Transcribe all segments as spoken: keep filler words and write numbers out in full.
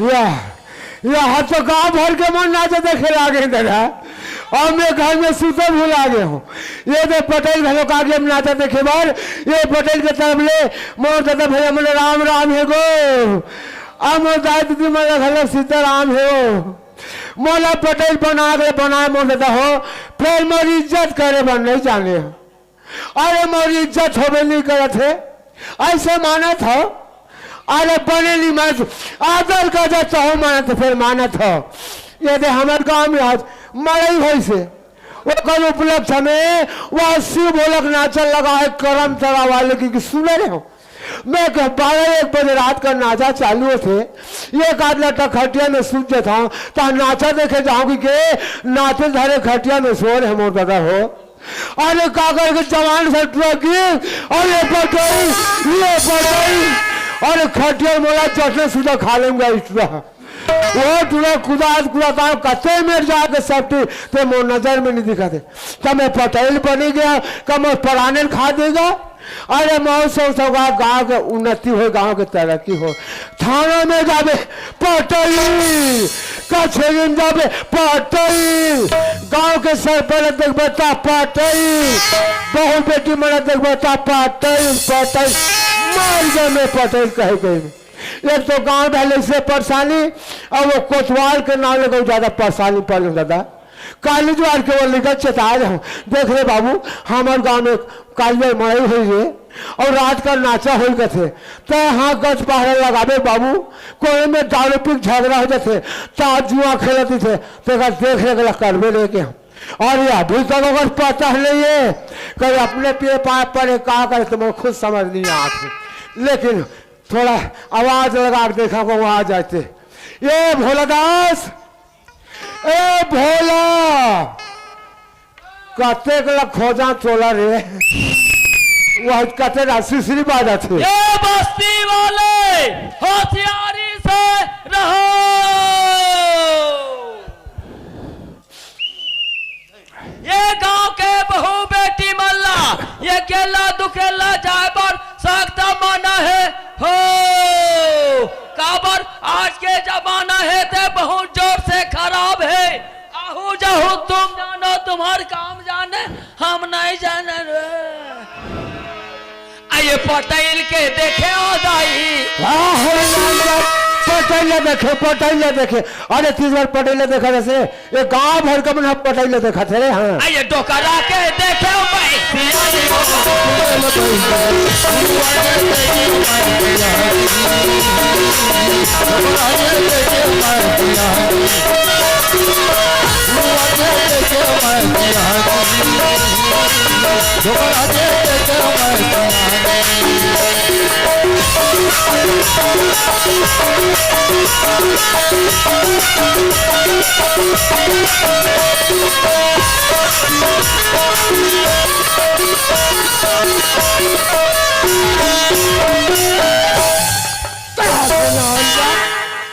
यह, यह तो गांव भर के मन नाचा देखे लागे दादा, अउ मैं घर में सुते भुला गे हंव। ये दे पटेल घलो का गेम नाचा देखे बर, ये पटेल के तरफ ले मोर दादा भैया मन राम राम हे गो। अउ मोर दाई दीदी मन घलो सीताराम हे गो। मोला पटेल बना के बनाए मोर दादा हो, फेर मोर इज्जत करे बर नहीं जाने। अरे मोर इज्जत होबे नहीं करत हे, अइसे मानत हव। अरे बने नहीं मानत, आदर का जब तहु मानत, फेर मानत हव। ये दे हमर गांव में आज मड़ई होइस हे, ओकर उपलक्ष्य में वह शिव भोलक नाचा लगा हे करमतरा वाले की, की सुने रहे हो। मैं कह, बारह एक बजे रात का नाचा चालू होथे, एक आध लट्टा खटिया में सुत जात हंव, त नाचा देखे जाहूं कहिके नाचे धरे खटिया में सोए रहे मोर दादा हो। अरे का करके जवान से टुरा गिर, अरे पटई, ये पटई, अरे खटिया मोला जसने सुता खा लेंगे इस टुरा। वो टुरा कुदात कुदात आयो, कते मेर जाके सपटी, ते मोर नजर में नहीं दिखा दे। का मैं पटेल बनी गया, का मोर पराने खा देगा? अरे मौसम सौगा गांव के उन्नति हो, गांव के तरक्की हो। थाना में जाबे पटेल, कचहरी में जाबे पटेल, गांव के सरपंच देखबे ता पटेल, बहू बेटी मन देखबे ता पटेल, पटेल, मर गए मैं पटेल कहे गए। एक तो गांव ढले से परेशानी, अउ वो कोतवाल के नाम लेके ज्यादा परेशानी पड़ गई दादा। काली जुआर के वो लइका चेता रहे हंव, देख रे बाबू, हमर गांव में काली जुआर मड़ई होई रे, अउ रात का नाचा होई कथे, तैं हां गच पहरा लगाबे बाबू, कोई में दारू पी के झगड़ा हो जाथे, त जुआ खेलत थे, तेकर देख रेख ला करबे रे के हम। अउ ये अभी तक ओकर पता नहीं हे, कहीं अपने पिए पाए पड़े का करे, तो मोर खुद समझ नहीं आत हे। लेकिन थोड़ा आवाज लगा के देखा को आ जाते। ए भोला दास, ए भोला, कतेक ला खोजा तोला रे, वह कते ला सिसरी बाजत हे। ये बस्ती वाले होशियारी से रहो। ये गांव के बहू बेटी मन ला ये केला दुकेला जाए बर सख्त मना हे हो। काबर आज के जमाना हे ते बहुत जोर से खराब हे। आहू जाहू तुम जानो, तुम्हार काम जाने, हम नहीं जाने रे। आ ये पटेल के देखे हो दाई। वाह, हरे राम राम। पटेल ला देखे, पटेल ला देखे। अरे, तीस बार पटेल ला देखा जैसे, ये गांव भर का मन ह पटेल ला देखा थे रे, हां। आ ये डोकरा के देखे हो भाई।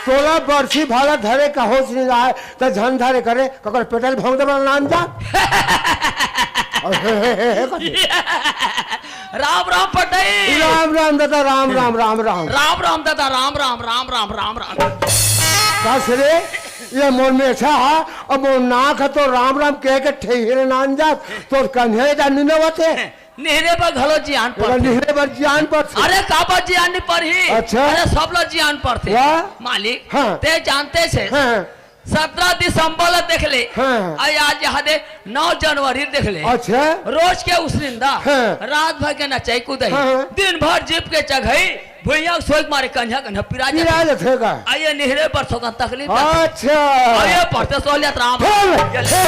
तोला बरसी भाला धरे का होश नहीं रहा है, त झन धरे करे, ककर पेटल भोंग दे बड़ा नाम जा। अरे, हे, हे, हे, कथी? राम राम पटेल। राम राम दादा, राम राम, राम राम। राम राम दादा, राम राम, राम राम, राम राम। कस रे, ये मोर मेछा हा, अब मोर नाक ह तो राम राम कह के ठेहिरे नान जात, तोर कन्हे जा निनवत हे। निहरे बर घलो जियान एला पड़थे। निहरे बर जियान पड़थे। अरे, काबर जियान नहीं पड़ही? अच्छा। अरे, सब ला जियान पड़थे। वाह। मालिक, हाँ। ते जानते से, हाँ। सत्रह दिसंबर ला देख ले। हाँ। अउ आज यहाँ दे नौ जनवरी देख ले। अच्छा। रोज के उसनिंदा। हाँ। रात भर के नचई कुदई। हाँ। दिन भर जीप के चघई। भुइयां सोच मारे कंझा कंझा पिरा पिरा जाथे। जाथे का? आ ये निहरे बर थोकन तकलीफ जाथे। अच्छा। आ ये पढ़ते सोहलियत राम। बोल। ये ले।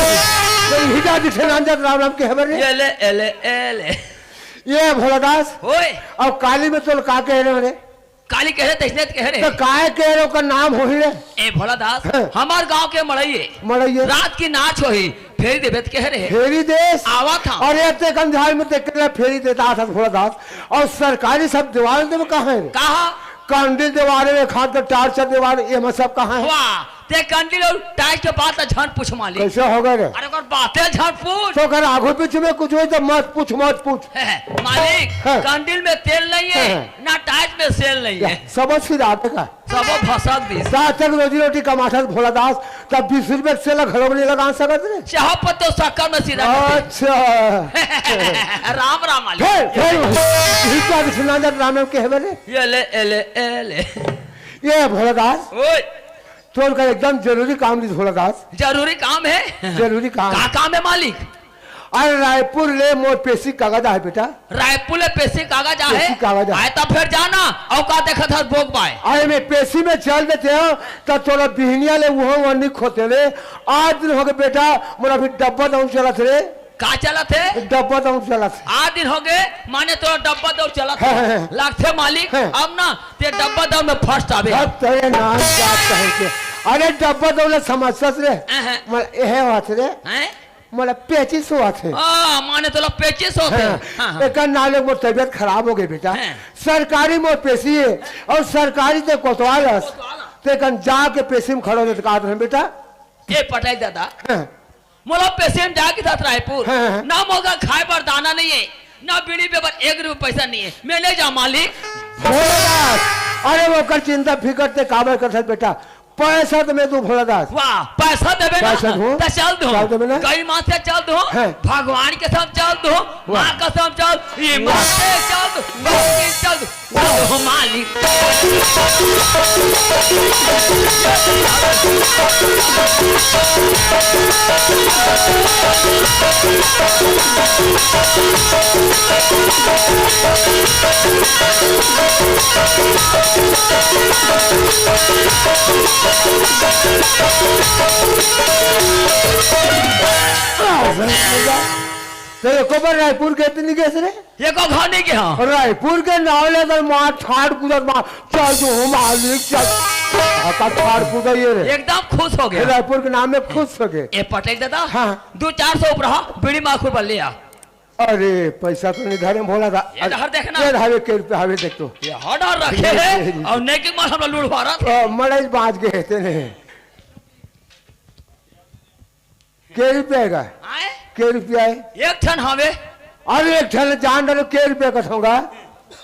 तो हिजा दिखे नाम जात राम राम के हमारे। ये ले, ए ले, ए ले। ये भोलादास। ओए। अब काली में तोल का कहे रहे रे? काली कहे रहे, तैसने कहे रहे। तो काय कहे रहे, ओकर नाम होही रे? ए भोलादास, हाँ। हमार गांव के मड़ई हे। मड़ई हे। रात की नाच होही। फेरी देबे त कहे रहे। फेरी देस? आवत हंव। अरे, ते कंझार में देख के फेरी देता था भोलादास। अउ सरकारी सब देवाल देवे कहाँ हे रे? कहाँ? कंडील देवाल हे, खाद का टार्च देवाल हे, ये में सब कहाँ हे? वाह, ते कंडील अउ टार्च के बात ला झन पूछ मालिक। कैसे हो गए रे? अरे, ओकर बाते झन पूछ। तो अगर आगू पीछे में कुछ होई तो मत पूछ, मत पूछ। मालिक, हाँ। कंडील में तेल नहीं हे, हाँ। ना टार्च में सेल नहीं हे। समझ फिर आते का? तबो भसक दिस। जब तक रोजी रोटी कमाथस भोला दास, तब बीस रुपया के सेला घलो नहीं लगा सकत रे। चाह पत्तो शक्कर में सीधा कर दे। अच्छा। राम राम मालिक। फिर, फिर, ठीक बात सुना जब राम राम कहे बने। ये ले, ए ले, ए ले। ये भोला दास, ओए। तोर का एकदम जरूरी काम दिस भोला दास। जरूरी काम है? जरूरी काम। का काम है मालिक? अरे रायपुर ले मोर पेशी कागज आहे बेटा। रायपुर ले पेशी कागज आहे? पेशी कागज आहे। आए तब फिर जाना, अउ का देखत हस बोक बाय? अरे मैं पेशी में चल देते हो, तब तोला बिहनिया ले उहो वन्नी खोते ले। आज दिन हो गए बेटा, मोला अभी डब्बा दौड़ चलत रे। का चलत हे? डब्बा दौड़ चलत हे। आज दिन हो गए, माने तोला डब्बा दौड़ चलत हे। हाँ, हाँ, हाँ। लागथे मालिक, हाँ। अब ना, ते डब्बा दौड़ में first आबे। अब तेरे नाम क्या कहे के? अरे डब्बा दौड़ ले समझथस रे। हाँ, हाँ। मोला एहे होत रे। हैं? मोला पेचिस होत हे। आ, माने तोला पेचिस होत हे। हाँ, हाँ, हाँ। एकर नाले मोर तबीयत खराब हो गई बेटा। हाँ। सरकारी मोर पेशी हे अउ सरकारी ते कोतवाल हस। कोतवाल हस। ते कन जाके पेशी में खड़ो हो जात का बेटा। ए पटेल दादा, हाँ। मोला पेशी में जाके जात रायपुर। हाँ, हाँ। ना मोर घर खाए बर दाना नहीं है, ना बीड़ी पीए बर एक रुपया पैसा नहीं है। मैं नहीं जांव मालिक। भोला दास, अरे ओकर चिंता फिकर ते काबर करथस बेटा? पैसा तो मैं दूं भोला दास। वाह, पैसा देबे ना, पैसा दूं। त चल दूं। चल देबे ना। गई माँ से चल दूं। हैं। भगवान के साथ चल दूं। वाह। माँ के साथ चल, ये माँ से चल दूं, चल दूं, चल दूं, चल दूं, मालिक। ते एको बार रायपुर गे त नहीं गेस रे? एको घाव नहीं गे हंव। रायपुर के नाव ले त मार ठाड़ कूदत मार, चल दूं मालिक, चल। हाँ, का ठाड़ कूदा ये रे। एकदम खुश हो गया। रायपुर के नाम में खुश हो गए। ए पटेल दादा, हाँ। दो चार सौ उपरा बीड़ी माखुर बर ले आ। अरे, पैसा तो नहीं धरे भोला दा। ये डहर देखना। ये हवे के रुपया हवे देख तो। ये हर डहर रखे हे अउ नेकी मार हमला लूट भारत। अ, मड़ई बाज गए हे तेने। के रुपया हे गा? आए? के रुपया हे? एक ठन हवे। अरे, एक ठन जान डालो, के रुपया कथों गा?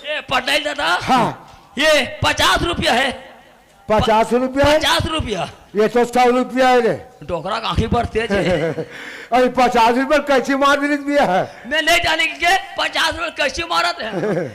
ए, पटेल दादा। हाँ। ये पचास रुपया हे। पचास रुपया हे? पचास रुपया। ये तो सौ रुपया हे रे। डोकरा के आँखी बड़ तेज हे। अरे पचास रुपया कैंची मार दिस भैया। मैं नहीं जाने के पचास रुपया कैंची मारत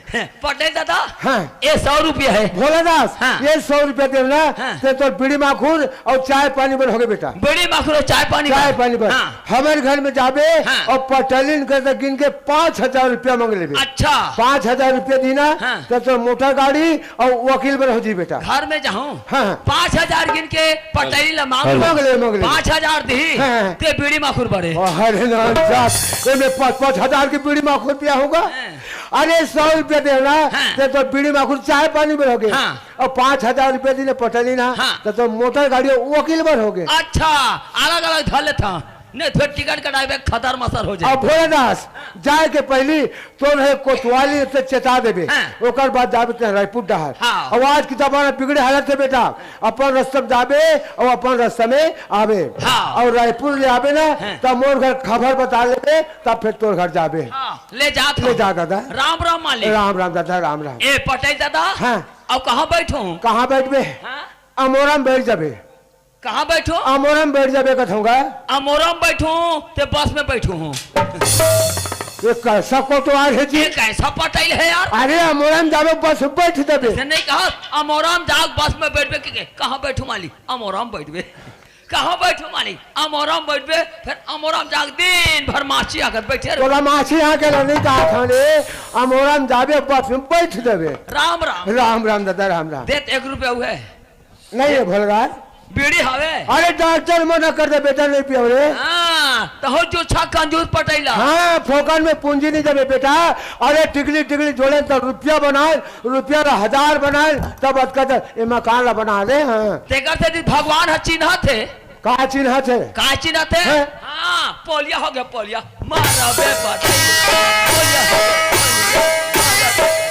हे। पटेल दादा, हाँ। ये सौ रुपया हे। भोला दास, हाँ। ये सौ रुपया दे ना, हाँ। ते तोर बीड़ी माखुर अउ चाय पानी बर हो गे बेटा। बीड़ी माखुर अउ चाय पानी बर। चाय पानी बर। हाँ। हमर घर में जाबे हाँ। अउ पटेलिन कर गिन के पाँच हजार रुपया मांग लेबे। अच्छा। पाँच हजार रुपया दीना, हाँ। त तोर मोटर गाड़ी अउ वकील बर हो जी बेटा। घर में जाहूं, हाँ, हाँ। पाँच हजार गिन के पटेलिन ला मांग लूं। मांग ले, मांग ले। पाँच हजार दिही, हाँ, हाँ। ते बीड़ी माखुर बरे। अरे ना, जा, एमे पाँच, पाँच हजार के बीड़ी माखुर पिया होगा। हाँ। अरे, सौ रुपया देना, हाँ। ते तो बीड़ी माखुर चाय पानी बर हो गे। हाँ। अउ पाँच हजार रुपया दीना पटेलिन ना, हाँ। ते तो मोटर गाड़ी वकील बर हो गे। अच्छा, अलग-अलग धर लेथंव। नहीं, फेर टिकट कटाए बर खतर मसर हो जाए। अब भोला दास, जाए के पहिली तोर हे कोतवाली से चेता देबे। हाँ। ओकर बाद जाबे ते रायपुर डहर। हाँ। अउ आज के जमाना बिगड़े हालत हे बेटा, अपन रस्ता में जाबे अउ अपन रस्ता में आबे। हाँ। अउ रायपुर ले आबे ना, हाँ। त मोर घर खबर बता लेबे, तब फेर तोर घर जाबे। हाँ, ले जात ले हंव। जा दादा। राम राम मालिक। राम राम दादा, राम राम। ए पटेल दादा। हाँ। अउ कहाँ बैठहूं? कहाँ बैठबे? हाँ। अमोरा में बैठ जाबे। कहाँ बैठहूं? अमोरा में बैठ जाबे कथों गा। अमोरा में बैठहूं, ते बस में बैठहूं। ये कैसा कोतवाल हे जी? ये कैसा पटेल हे यार? अरे अमोरा में जाबे, बस में बैठ जाबे। अइसे नहीं कहा, अमोरा में जाके बस में बैठबे के, के, कहाँ बैठहूं मालिक? अमोरा में बैठबे। कहाँ बैठहूं मालिक? अमोरा में बैठबे, फेर अमोरा में जाके दिन भर माछी आकर बैठे रहे। तोला माछी आके नहीं कहा था रे, अमोरा में जाबे, बस में बैठ जाबे। राम राम। राम राम दादा, राम राम। देत एक रुपया हुए। नहीं हे भोला दास। बीड़ी हवे? अरे डॉक्टर मना कर दे बेटा, नहीं पियो रे। हाँ, त हो जो छा कंजूस पटेला। हाँ, फोकट में पूंजी नहीं देबे बेटा। अरे टिकली टिकली जोड़े त रुपया बनाए, रुपया ला हजार बनाए, तब अतका त ए मकान ला बना दे, हाँ। तेकर से भगवान ह चिन्हत हे। का चिन्हत हे? का चिन्हत हे? हैं? हाँ, पोलिया हो गया, पोलिया। मारा बे पटेल। पोलिया हो गया, पोलिया।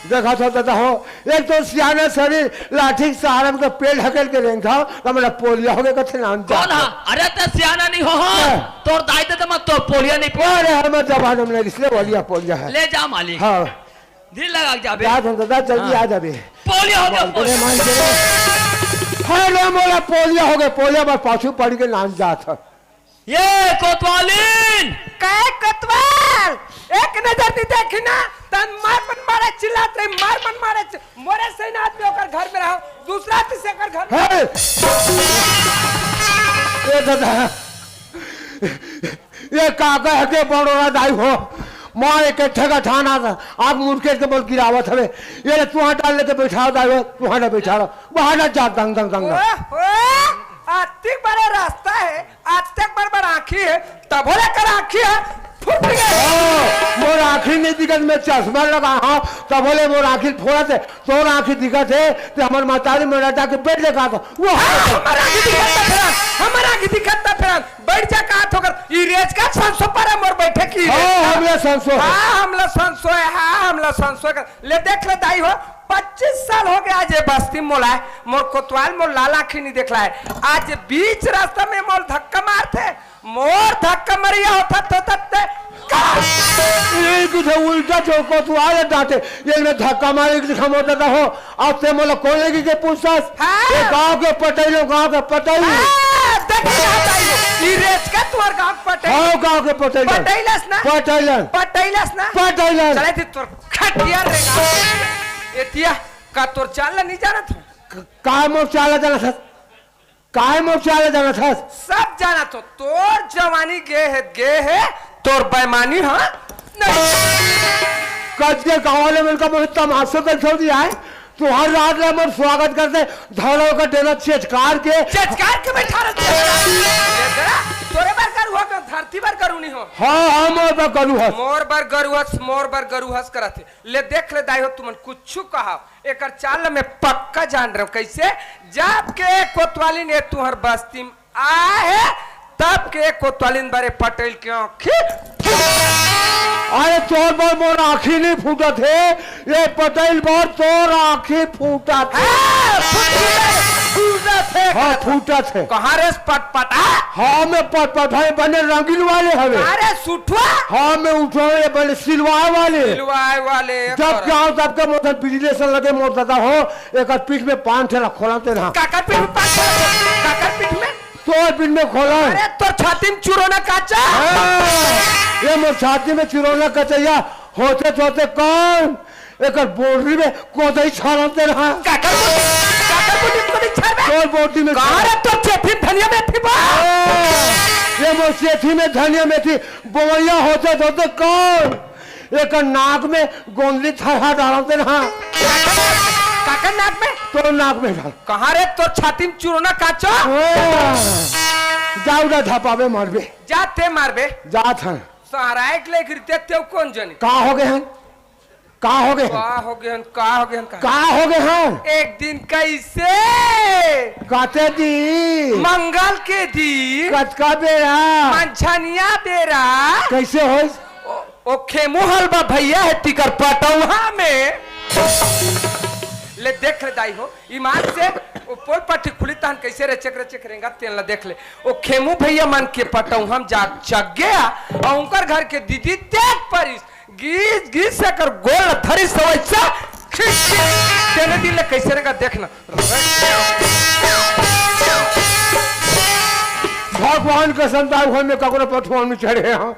देखा तो दादा हो, एक तो सियाना शरीर, लाठी के सहारा में तो पेट ढकेल के रेंगथंव, त मोला पोलिया हो गया कथे नाम कौन जात हा? अरे ते सियाना नहीं हो, हाँ। हाँ। तोर दाई दे तो मत तोर पोलिया नहीं पिया। अरे हमर जमाना में नहीं, इसलिए पोलिया, पोलिया हे। ले जा मालिक। हाँ। दिल लगा के जाबे। जा तो दादा, जल्दी हाँ। आ जाबे। पोलिया हो गया, मान के रे, पोलिया। मान के रे। अरे मोला पोलिया हो गया, पोलिया बर पाछू पड़ के नान जात हे। ये कोतवालिन! काय कोतवाल? एक नजर नहीं देखी ना, तन मार मन मारे चिल्लात रही, मार मन मारे चि-, मोरे सही ना आदमी ओकर घर में रहा, दूसरा तीसरे कर घर में। हे! ए दादा, ये का कहे के बड़ोरा दाई हो, मार एक ठेका ठाना था, आप मुड़के के बोल गिरावत हवे, ये ले तुहा डाल लेके बैठा दाई हो, तुहा ना बैठा, बाहर ना जा, दंग, दंग, दंग, दंग। ओह, ओह, अतिक बड़ा रास्ता है, अतिक बड़ बड़ आँखी है, तभो ले कर आँखी है, फूट गए। हाँ, मोर आँखी नहीं दिखत, मैं चश्मा लगा, हाँ, तभो ले मोर आँखी फोड़त हे, तोर आँखी दिखत हे, ते हमर महतारी में रटा के बैठ देखा था, वो हाँ, हमर आँखी दिखत था फेर, हमर आँखी दिखत था फेर, बैठ जा कहा थोकर, ई रेच का संसो पर मोर बैठे की हाँ, रेच का। हमला संसो है। हाँ, हमला संसो है, हाँ, हमला संसो है। ले देख ले दाई हो, पच्चीस साल हो गया आज ये बस्ती में मोला है, मोर कोतवाल मोर लाल आँखी नहीं देखला है। आज बीच रास्ता में मोर धक्का मारथे, मोर धक्का मरिया होता तो तत्ते का? ये कुछ उल्टा चौको तू आ डांटे, ये मैं धक्का मारे कि हम होता हो, अब ते मोला कौन लेगी के पूछतास? हाँ। ये गाँव के पटेल हो, गाँव के पटेल। हाँ, देख ना दाई हो, ई रेच का तोर गाँव के पटेल। हाँ, गाँव के पटेल। पटेलस ना? पटेलन। पटेलस ना? पटेलन। चले थी तोर खटिया रे गाँव। एतिया का तोर चाल नहीं जाना था? क-, का मोर चाल जाना था? काय मोर चाल जाना था? सब जाना तो तोर जवानी गे है, गे है, तोर बेईमानी हाँ? नहीं। कच के गाँव वाले मन का मोहित तमाशा कर छोड़ दिया है। तू हर रात ले मोर स्वागत करते, धौला का डेना चेचकार के। चेचकार के बैठा रहते हैं। ये जरा तोरे बर गरु हो, तो धरती बर गरु नहीं हो। हाँ, हाँ, मोर बर गरु हस। मोर बर गरु हस, मोर बर गरु हस करत हे। ले देख ले दाई हो, तुमन कुछु कहा, एकर चाल ल मैं पक्का जान रहे हूँ। कैसे? जब के कोतवालिन ए तुहर बस्ती में आए हे, तब के कोतवालिन बरे पटेल के आँखी। अरे तोर बर मोर आँखी नहीं फूटत हे, ये पटेल बर तोर आँखी फूटत हे। हाँ, फूटत हे, फूटत हे। हाँ, फूटत हे। कहाँ रे पटपटा? हाँ, मैं पटपटा, ये बने रंगीन वाले हवे। अरे सुठवा? हाँ, मैं उठवा, ये बने सिलवाए वाले। सिलवाए वाले, जब तोरा। जाओ तब के मोर बिजली से लगे मोर दादा हो, एकर पीठ में पान ठेला खोला तेरा। काकर पीठ में पान ठेला? काकर पीठ में? तोर पीठ में खोला। अरे तोर छाती में चुरोना काचा। हाँ, ये मोर छाती में चुरोना कचैया होते तो होते कौन? एकर बोर्डी में कोदई छाला तेरा। काकर बोर्डी? काकर बोर्डी में कोदई छाला? तोर बोर्डी में कहाँ रे तोर चेथी धनिया मेथी बा? हाँ, ये मोर चेथी में धनिया मेथी बोवैया होते तो होते कौन? एकर नाक में गोंदली थरहा डालत हे ना। काकर नाक में? तोर नाक में डाल। कहाँ रे तोर छाती में चुरोना काचा? हाँ। जाऊ ना धपावे मारबे। जाते मारबे। जात हन। सहारा एक ले गिरते तेव कौन जने? का हो गए हन? का हो गए हन? का हो गए हन? का हो गए हन? का? का हो गए हन? एक दिन कैसे? काते दी? मंगल के दिन। कतका बेरा? मंझनिया बेरा। कैसे होइस? ओ, ओ खेमू हलबा भैया हे तिकर पटौहा में। ले देख रे दाई हो, ईमान से ओ पोल पट्टी खुली तहन कैसे रेचक रेचक रेंगा तेन ला देख ले। ओ खेमू भैया मन के पटौहा में जा चक गया अउ उनकर घर के दीदी देख परिस, गीस गीस से कर गोल धरिस वैसा खींच के तेने दिन ले कैसे रेंगा देखना। भगवान कसम दाऊ हो में ककरो पटौहा में चढ़े हाँ।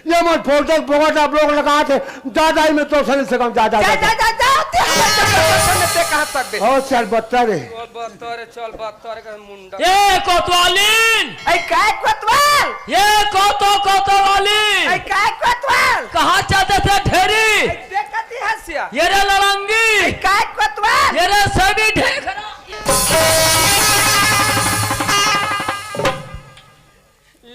ये मत फोड़ दे, बोगट आप लोग लगात हे। जा, जा, मैं तो सही से कहूँ, जा, जा, जा, जा, जा। जा, जा, ते हमर जब पसंद ते कहाँ तक दे। ओ, चल, बत्तर हे। चल, बत्तर हे, चल, बत्तर हे, मुंडा। ए, कोतवालिन! ए, काय कोतवाल? ए, कोतो, कोतवालिन! ए, काय कोतवाल? कहाँ चलते थे ढेरी? ए, देखती हंसिया। ये रे लड़ंगी! ए, काय कोतवाल? ये रे सभी ढेर खड़ा।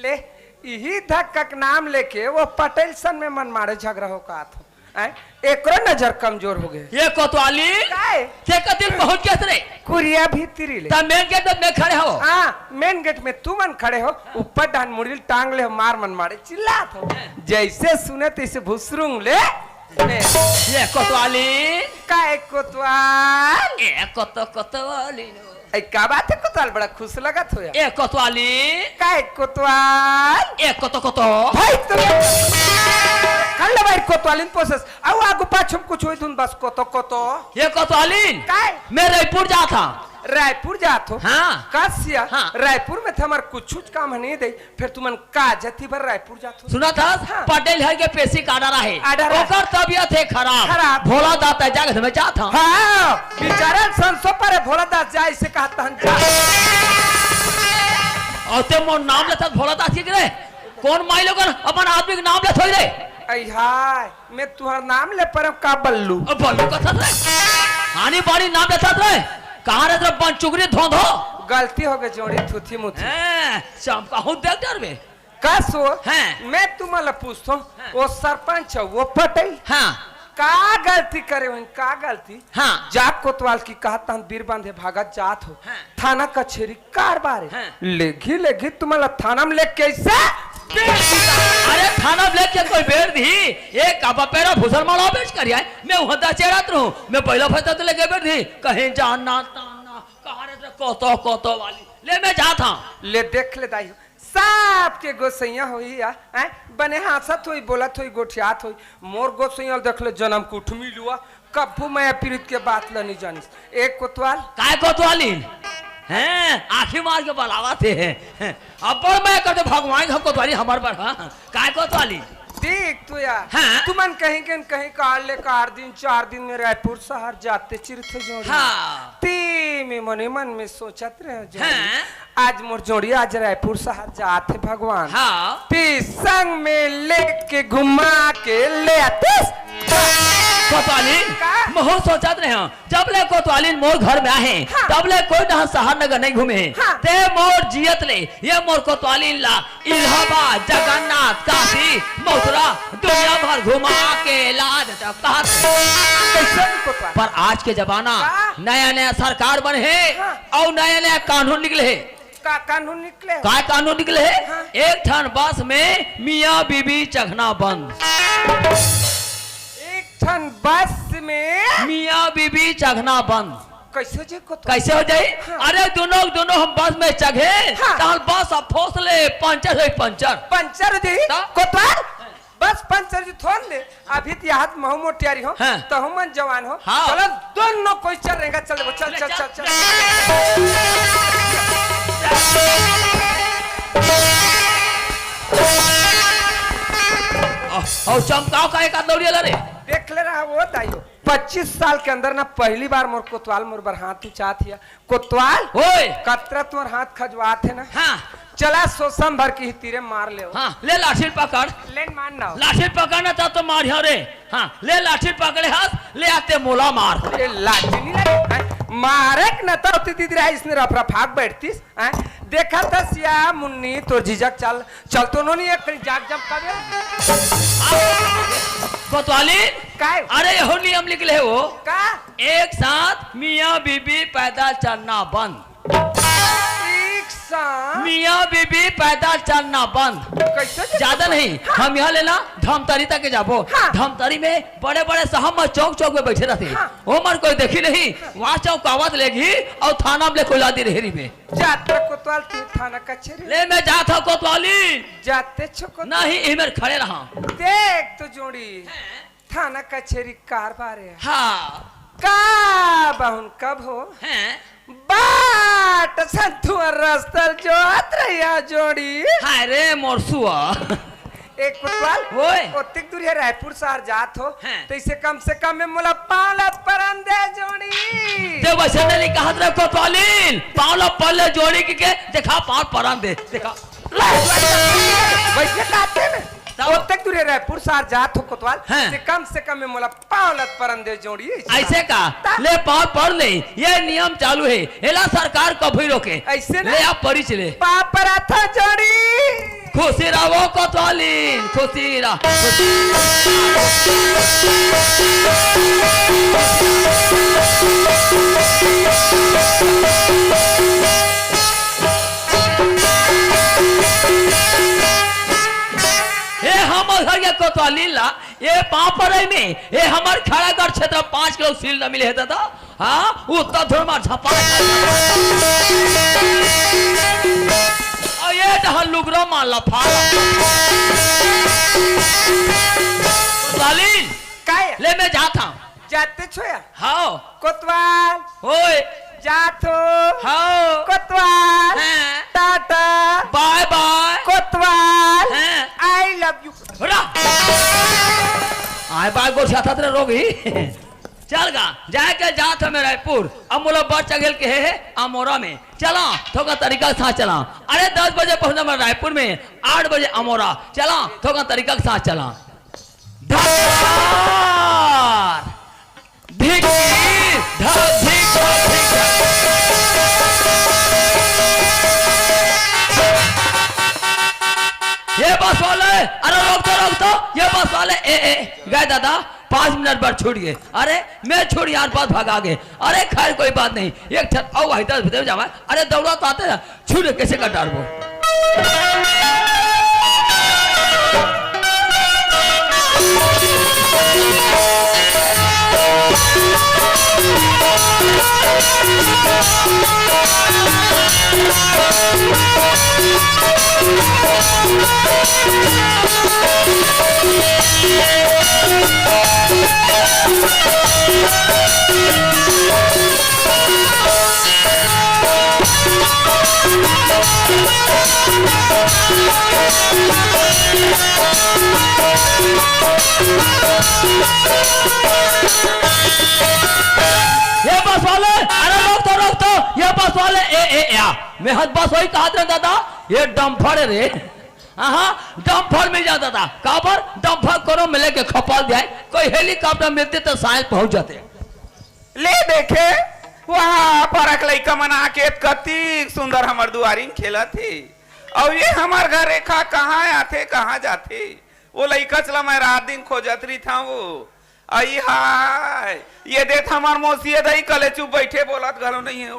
ले, इही धक्का के नाम लेके वो पटेल सन में मन मारे झगड़ा हो का था। आय, एकरो नजर कमजोर हो गए। ये कोतवाली, काय? ते कतिल पहुंच गए रे? कुरिया भीतरी ले। ता मेन गेट में मैं खड़े हो। हाँ, मेन गेट में तू मन खड़े हो, ऊपर डान मुड़िल टांग ले हो, मार मन मारे चिल्लात हो। जैसे सुने तैसे भुसरुंग ले। ये कोतवाली। काय कोतवाल? ए कोतो कोतवाली। ए, का बात हे कोतवाल, बड़ा खुश लगत हो यार। ए कोतवाली। काय कोतवाल? ए कोतो कोतो। भाई तो कर ले भाई, कोतवालिन पोसेस। अउ आगू पाछू म कुछ होई तुम बस कोतो, कोतो। ये कोतवालिन, काय? मैं रायपुर जात हंव। रायपुर जात हो? हाँ। कस या? हाँ। रायपुर में तो हमर कुछ, कुछ काम नहीं दे, फिर तुमन का जती बर रायपुर जात हो? सुनत हस? हाँ। पटेल हर के पेशी का order आहे। Order आहे। ओकर तबियत हे खराब। खराब। भोला दास जागे त मैं जात हंव। हाँ, बेचारा संसो पर हे, भोला दास जाय से कहत हन जा। अउ ते मोर नाम लेथस भोला दास के रे? कोन माई लोगन अपन आदमी के नाम लेथस रे? अई हाय, मैं तुंहर नाम ले परेंव का बल्लू? अब बल्लू कथस रे? आनी बानी नाम लेथस रे? कहाँ रे तेरा बन चुगरी धोंधो? गलती होगे जोड़ी, थुथी मुथी। हैं, चमकाहूँ देख डरबे। कस हो? हैं। मैं तुमन ला पूछथंव, हैं। वो सरपंच हे, वो पटेल। हाँ। का गलती करे होही, का गलती? हाँ। जा कोतवाल की कहत तहन बीर बांधे भागत जात हो। हाँ। थाना कचेरी कारबार हे। हाँ। लेगही, लेगही तुमन ला थाना में लेके अइसे? अरे थाना में लेके कोई बेर दिही? एक अब पेरा भूषण माला बेच कर आए, मैं उहाँ दचेरत रहूँ, मैं पहिला फैसला तो लेके बेर दिही, कहीं जाना ताना, कहाँ रे तेरा कोतो, कोतो वाली, ले मैं जात हंव। ले देख ले दाई हो, सबके गोसइया होही या, हैं? बने हाँसत होही, बोलत होही, गोठियात होही। मोर गोसइया ल देख ले, जनम कुटुमी लुआ, कभू मया पीरित के बात ल नइ जानिस। ए कोतवाल। काय कोतवालिन? हैं? आँखी मार के बलावत हे। अब्बड़ मया करथे भगवान ह कोतवालिन हमर बर, हाँ? काय कोतवालिन? देख तो यार, हाँ। तुमन कहीं के न कहीं कार ले कार दिन, चार दिन में रायपुर शहर जाते चिरथे जोड़ी। हाँ। ते में मने मन में सोचत रहे जोड़ी। हाँ। आज मोर जोड़ी आज रायपुर शहर जात हे भगवान। हाँ। ते संग में लेके घुमा के ले आतिस। कोतवालिन, का? महूँ सोचत रहे हंव, जब ले कोतवालिन मोर घर में आहे, हाँ। तब ले कोई डहर शहर नगर नहीं घूमे हे। हाँ। ते मोर जियत ले, ये मोर कोतवालिन ला इलाहाबाद, जगन्नाथ, काशी, मथुरा, दुनिया भर घुमा के ला देथस कहत। कइसे भी कोतवाल? पर आज के जमाना, का? नया नया सरकार बने हे, हाँ। अउ नया नया कानून निकले हे। का कानून निकले? का कानून निकले हे? हाँ। एक ठन बस में मियाँ बीबी चघना बंद। एक ठन बस में? मियाँ बीबी चघना बंद। कइसे हो जाही कोतवाल? कइसे हो जाही? हाँ। अरे दुनों, दुनों हम बस में चघे, हाँ। तहन बस अब फोस ले, पंचर होही, पंचर। पंचर हो जाही? त? कोतवाल? बस पंचर जी थोन ले, अभी त यहाँ महूँ मोटियारी हो, हाँ। तहूँ मन जवान हो। हाँ। चलो, दुनों कोई चल रेंगा, चल देबो, चल, ले, चल, चल। चल, चल। अउ, अउ चमकाव का एक आध दौड़िया ला रे। देख ले रहा वो दाइयो, पच्चीस साल के अंदर ना पहली बार मोर कोतवाल मोर बर हाथ उचात हिया। कोतवाल? ओए! कतरा तुंहर हाथ खजवात हे ना? हाँ। चला सोसम भर की ही तीरे मार ले। हाँ, ले लाठी ल पकड़। ले मार ना। लाठी ल पकड़ ना, तब तो मारिहौं रे। हाँ, ले लाठी ल पकड़े हस, ले आते मोला मार। ए लाठी नहीं लगे। हैं? मारे के न तो होती दीदी रहा, इसने रफ रफाक बैठतीस। हैं? देखा था सिया मुन्नी तोर जीजा के चाल चल तो नोनी एक कहीं जाग जम का बे। कोतवाली? काय? अरे, यहो नियम निकले हो। का? एक साथ मियाँ बीबी पैदल चलना बंद। एक साथ? मियाँ बीबी पैदल चलना बंद। कैसे के? ज्यादा नहीं, हाँ। हम यहाँ ले ना धमतरी तक के जाबो। हाँ। धमतरी में बड़े-बड़े साहब मन चौक-चौक में बैठे रहते। हाँ। ओमन कोई देखी नहीं, हाँ। वहाँ चौकावत लेगी और थाना में ले कोई ला दी रेहरी में। जात कोतवाल तू थाना कचेरी। ले, मैं जात हूँ कोतवाली। जाते छो कोतवाल। नहीं, इही मेर खड़े रहा। देख तो जोड़ी। हैं? थाना कचेरी कारबार हे। हाँ। का बहुन कब हो? हैं? बाट संतुआ रस्ता जोहत रहिया जोड़ी। हाय रे मोर सुआ। एक कोतवाल, ओए। ओतेक दूरिहा रायपुर शहर जात हो, हैं। तइसे कम से कम में मोला पाँव ला परन दे जोड़ी। ते वइसे नहीं कहत रहे कोतवालिन, पाँव ला परन दे जोड़ी के, के देखा पाँव परन दे, देखा। ले, वइसे कहते में। तब? ओतेक दूरिहा रायपुर शहर जात हो कोतवाल, हैं। ते कम से कम में मोला पाँव ला परन दे जोड़ी। अइसे का? ता? ले पाँव पर ले, ये नियम चालू हे, एला सरकार कभू रोके। अइसे ना? ले आप परिच ले। पाँव परत हो जोड़ी। खुशी रहो कोतवालिन, खुशी रहो। हे हमर घर के कोतवालिन ला, ये पाँव परई में, ये हमर खैरागढ़ क्षेत्र पाँच किलो सील न मिले हे दादा। हाँ, उत्तर ध्रुव में झपा, और ये डहर लुगरा मार ला फाड़ा। जाते छोया। हाव। कोतवाल। होय। जात हो। हाव। कोतवाल। हैं। टाटा। बाय बाय। कोतवाल। हैं। I love you। रा। आय बाय गोर साथत रे रोगी। चल गा, जाय के जात हमें रायपुर। अब मोला बस चघेल के हे, हे अमोरा में। चला, थोका तरीका के साथ चला। अरे दस बजे पहुंचा मैं रायपुर में, आठ बजे अमोरा। चला, थोका तरीका के साथ चला। धक्कार! धिक, धक, धिक, धक, धिक, धक। ये बस वाले, अरे रोक तो, रोक तो, ये बस वाले, ए, ए, गए दादा, पाँच मिनट बर छूट गए। अरे, मैं छोड़ यार, बस भगा गए। अरे, खैर, कोई बात नहीं, एक छत, ओ भाई, दस बजे जावा। अरे, दौड़ा तो आते ना, छूले कैसे का डारबो? ये बस वाले, अरे रोक तो, रोक तो, ये बस वाले, ए, ए, या। मैं हद बस वही कहा था दादा, ये डंफर है रे। हाँ, डंफर मिल जाता था। काबर? डंफर कोनो मिले के खपाल दिया है। कोई हेलीकॉप्टर मिलते तो शायद पहुंच जाते। ले देखे, वहाँ परक लइका मन आके कतिक सुंदर हमर दुआरी म खेलत हे। अउ ये हमर घर रेखा कहाँ आथे, कहाँ जाथे? वो लइका चला मैं रात दिन खोजत रहिथंव। अई हाय, ये देख हमर मौसी, ये दई कले चुप बइठे, बोलत घलो नइ हे।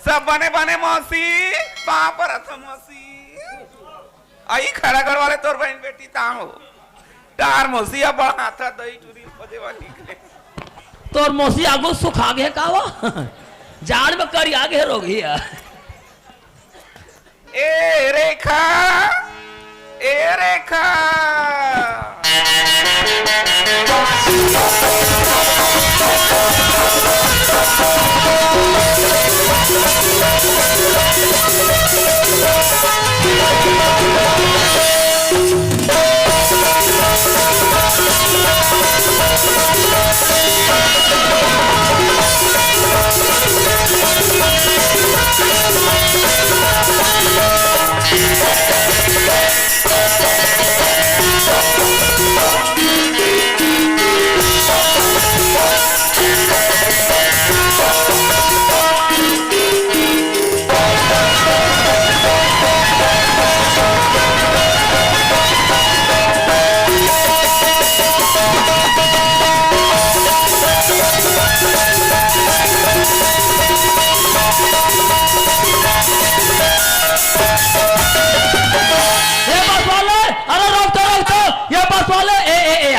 सब बने बने मौसी, पाँव परत हंव मौसी। अई खरागढ़ वाले तोर बहिन बेटी तांव हो। तार मौसी अब हाथा दही चूरी खोजे वाली के। तोर मौसी आगू सुखा गे का वो? जाड़ में करिया गे रोगी है। ए रेखा, ए रेखा। ये बस वाले, अरे रोक तो, रोक तो, ये बस वाले, ए, ए, ए, आ।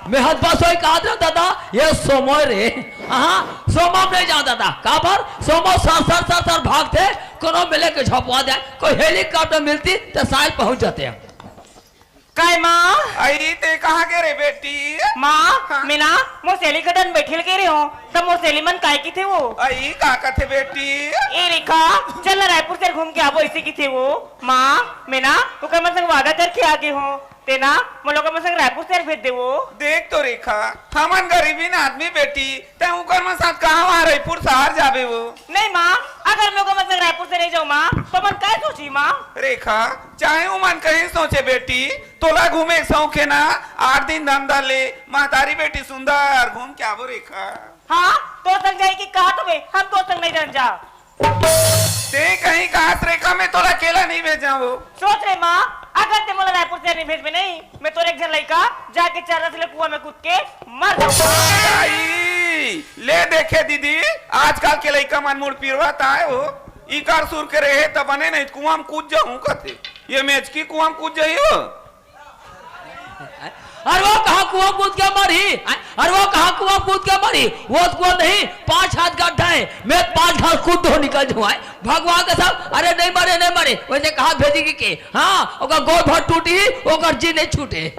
मैं हद बस वही कहा था दादा, ये सोमो रे। हाँ, सोमो में नहीं जाता था। काबर? सोमो सर, सर, सर, सर भागथे, कोनो मिले के झपवा दे, कोई हेलीकॉप्टर मिलती तो शायद पहुंच जाते हैं। काय माँ? अई, ते कहाँ गे रे बेटी? माँ, हाँ। मैं ना, मोर सहेली के डन बैठिल गे रहे हो, तब मोर सहेली मन काय किथे वो? अई, का कथे बेटी? ए रेखा, चल ना रायपुर शहर घूम के आबो, ऐसे किथे वो। माँ, मैं ना, ओकर मन संग वादा करके आ गे हो। ते ना, मोला ओकर मन संग रायपुर शहर भेज दे वो। देख तो रेखा, हमन गरीबीन आदमी बेटी, तैं उकर मन साथ कहाँ वहाँ रायपुर शहर जाबे वो? नहीं माँ, अगर मैं ओकर मन संग रायपुर शहर नहीं जाऊँ माँ, तो मन काय सोची माँ? रेखा, चाहे उमन कहीं सोचे बेटी, तोला घूमे के शौक हे ना, आठ दिन धन धर ले, महतारी बेटी सुंदर घूम के आबो रेखा। हाँ, तोर संग जाई कि कहा तुम्हें, हम तोर संग नहीं जान जा। ते कहीं कहात रेखा, मैं तोला अकेला नहीं भेजा वो। सोच रे माँ, अगर ते मोला रायपुर शहर नहीं भेजबे नहीं, मैं तोर एक झन लइका जाके चर्रा से ले कुआं में कूद के मर जाऊँ। आई, ले देखे दीदी, आजकल के लइका मन मुड़ पिरवा ताय हो, इकर सुर के रहे त बने नहीं, कुआं में कूद जाऊँ कथे, ये मेचकी कुआं में कूद जाही हो। अरे वो कहाँ कुआं कूद के मरही? अरे वो कहाँ कुआं कूद के मरही? वो तो कुआं नहीं, पाँच हाथ गड्ढा है, मैं पाँच हाथ कूद दो निकल जाऊँ। भगवान का सब, अरे नहीं मरे, नहीं मरे, वैसे कहाँ भेजी के? हाँ, ओकर गोड़ भर टूटी, ओकर जी नहीं छूटे।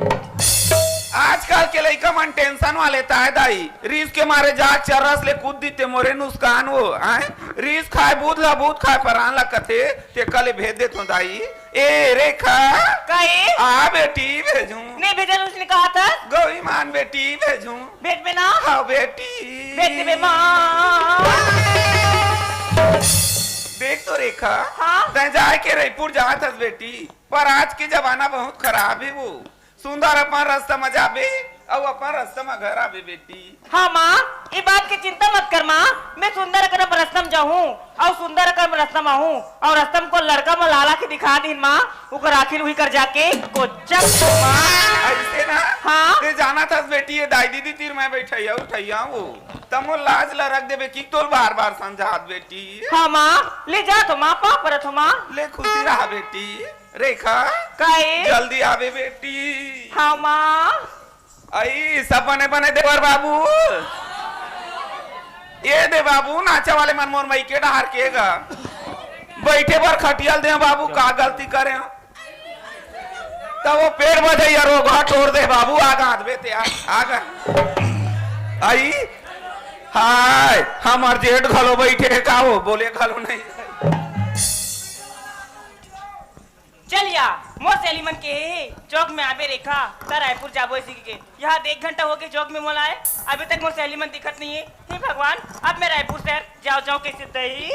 आजकल के लइका मन टेंशन वाले ताय दाई, रीस के मारे जाग चरस ले कूद दी ते मोरे नुकसान हो, आय? रीस खाय बूध ला, बूध खाय परान ला कथे, ते कले भेज देथों दाई। ए रेखा, का ए? आ बेटी भेजूं। नहीं भेजा, उसने कहा था। गौरी मान बेटी भेजूं। भेज बे ना। हाँ बेटी। भेज दे बे माँ। देख तो रेखा, हाँ? तैं जाए के रईपुर जात हस बेटी, पर आज के जमाना बहुत खराब हे वो। सुंदर अपन रस्ता म जाबे, अउ अपन रस्ता म घर आबे बेटी। हाँ माँ, ये बात की चिंता मत कर माँ, मैं सुंदर अकन अपन रस्ता म जाहूँ, अउ सुंदर अकन रस्ता म आहूँ, अउ रस्ता म कोन लड़का मोला लाला के दिखा दीन माँ, ओकर आखिर उही कर जाके कोचक माँ। अइसे ना? हाँ। ते जानत हस बेटी, ये दाई दीदी तीर मैं बइठइया उठइया हूँ, त मोर लाज ला रख देबे कि तोल बार बार समझात बेटी। हाँ माँ, ले जात हों माँ, पाँव परत हों माँ। ले खुशी रहा बेटी। रेखा, का ए? जल्दी आबे बेटी। हाँ माँ। अई, सब बने बने देवर बाबू। ए दे बाबू, नाचा वाले मन मोर मइके डहार के गा। बइठे बर खटिया ल दे बाबू, का गलती करे हंव? त वो पेट बजइया रोगहा टोर दे बाबू, आगा हाथ बेते, आ, आगा। अई, हाय, हमर जेठ घलो बइठे हे का वो, बोले घलो नहीं। चल या, मोर सहेली मन केहे हे, चौक में आबे रेखा, त रायपुर जाबो इसी के। यहाँ एक घंटा होगे चौक में मोला आए, अभी तक मोर सहेली मन दिखत नहीं हे। हे भगवान, अब मैं रायपुर शहर जाओ जाओ कैसे दही?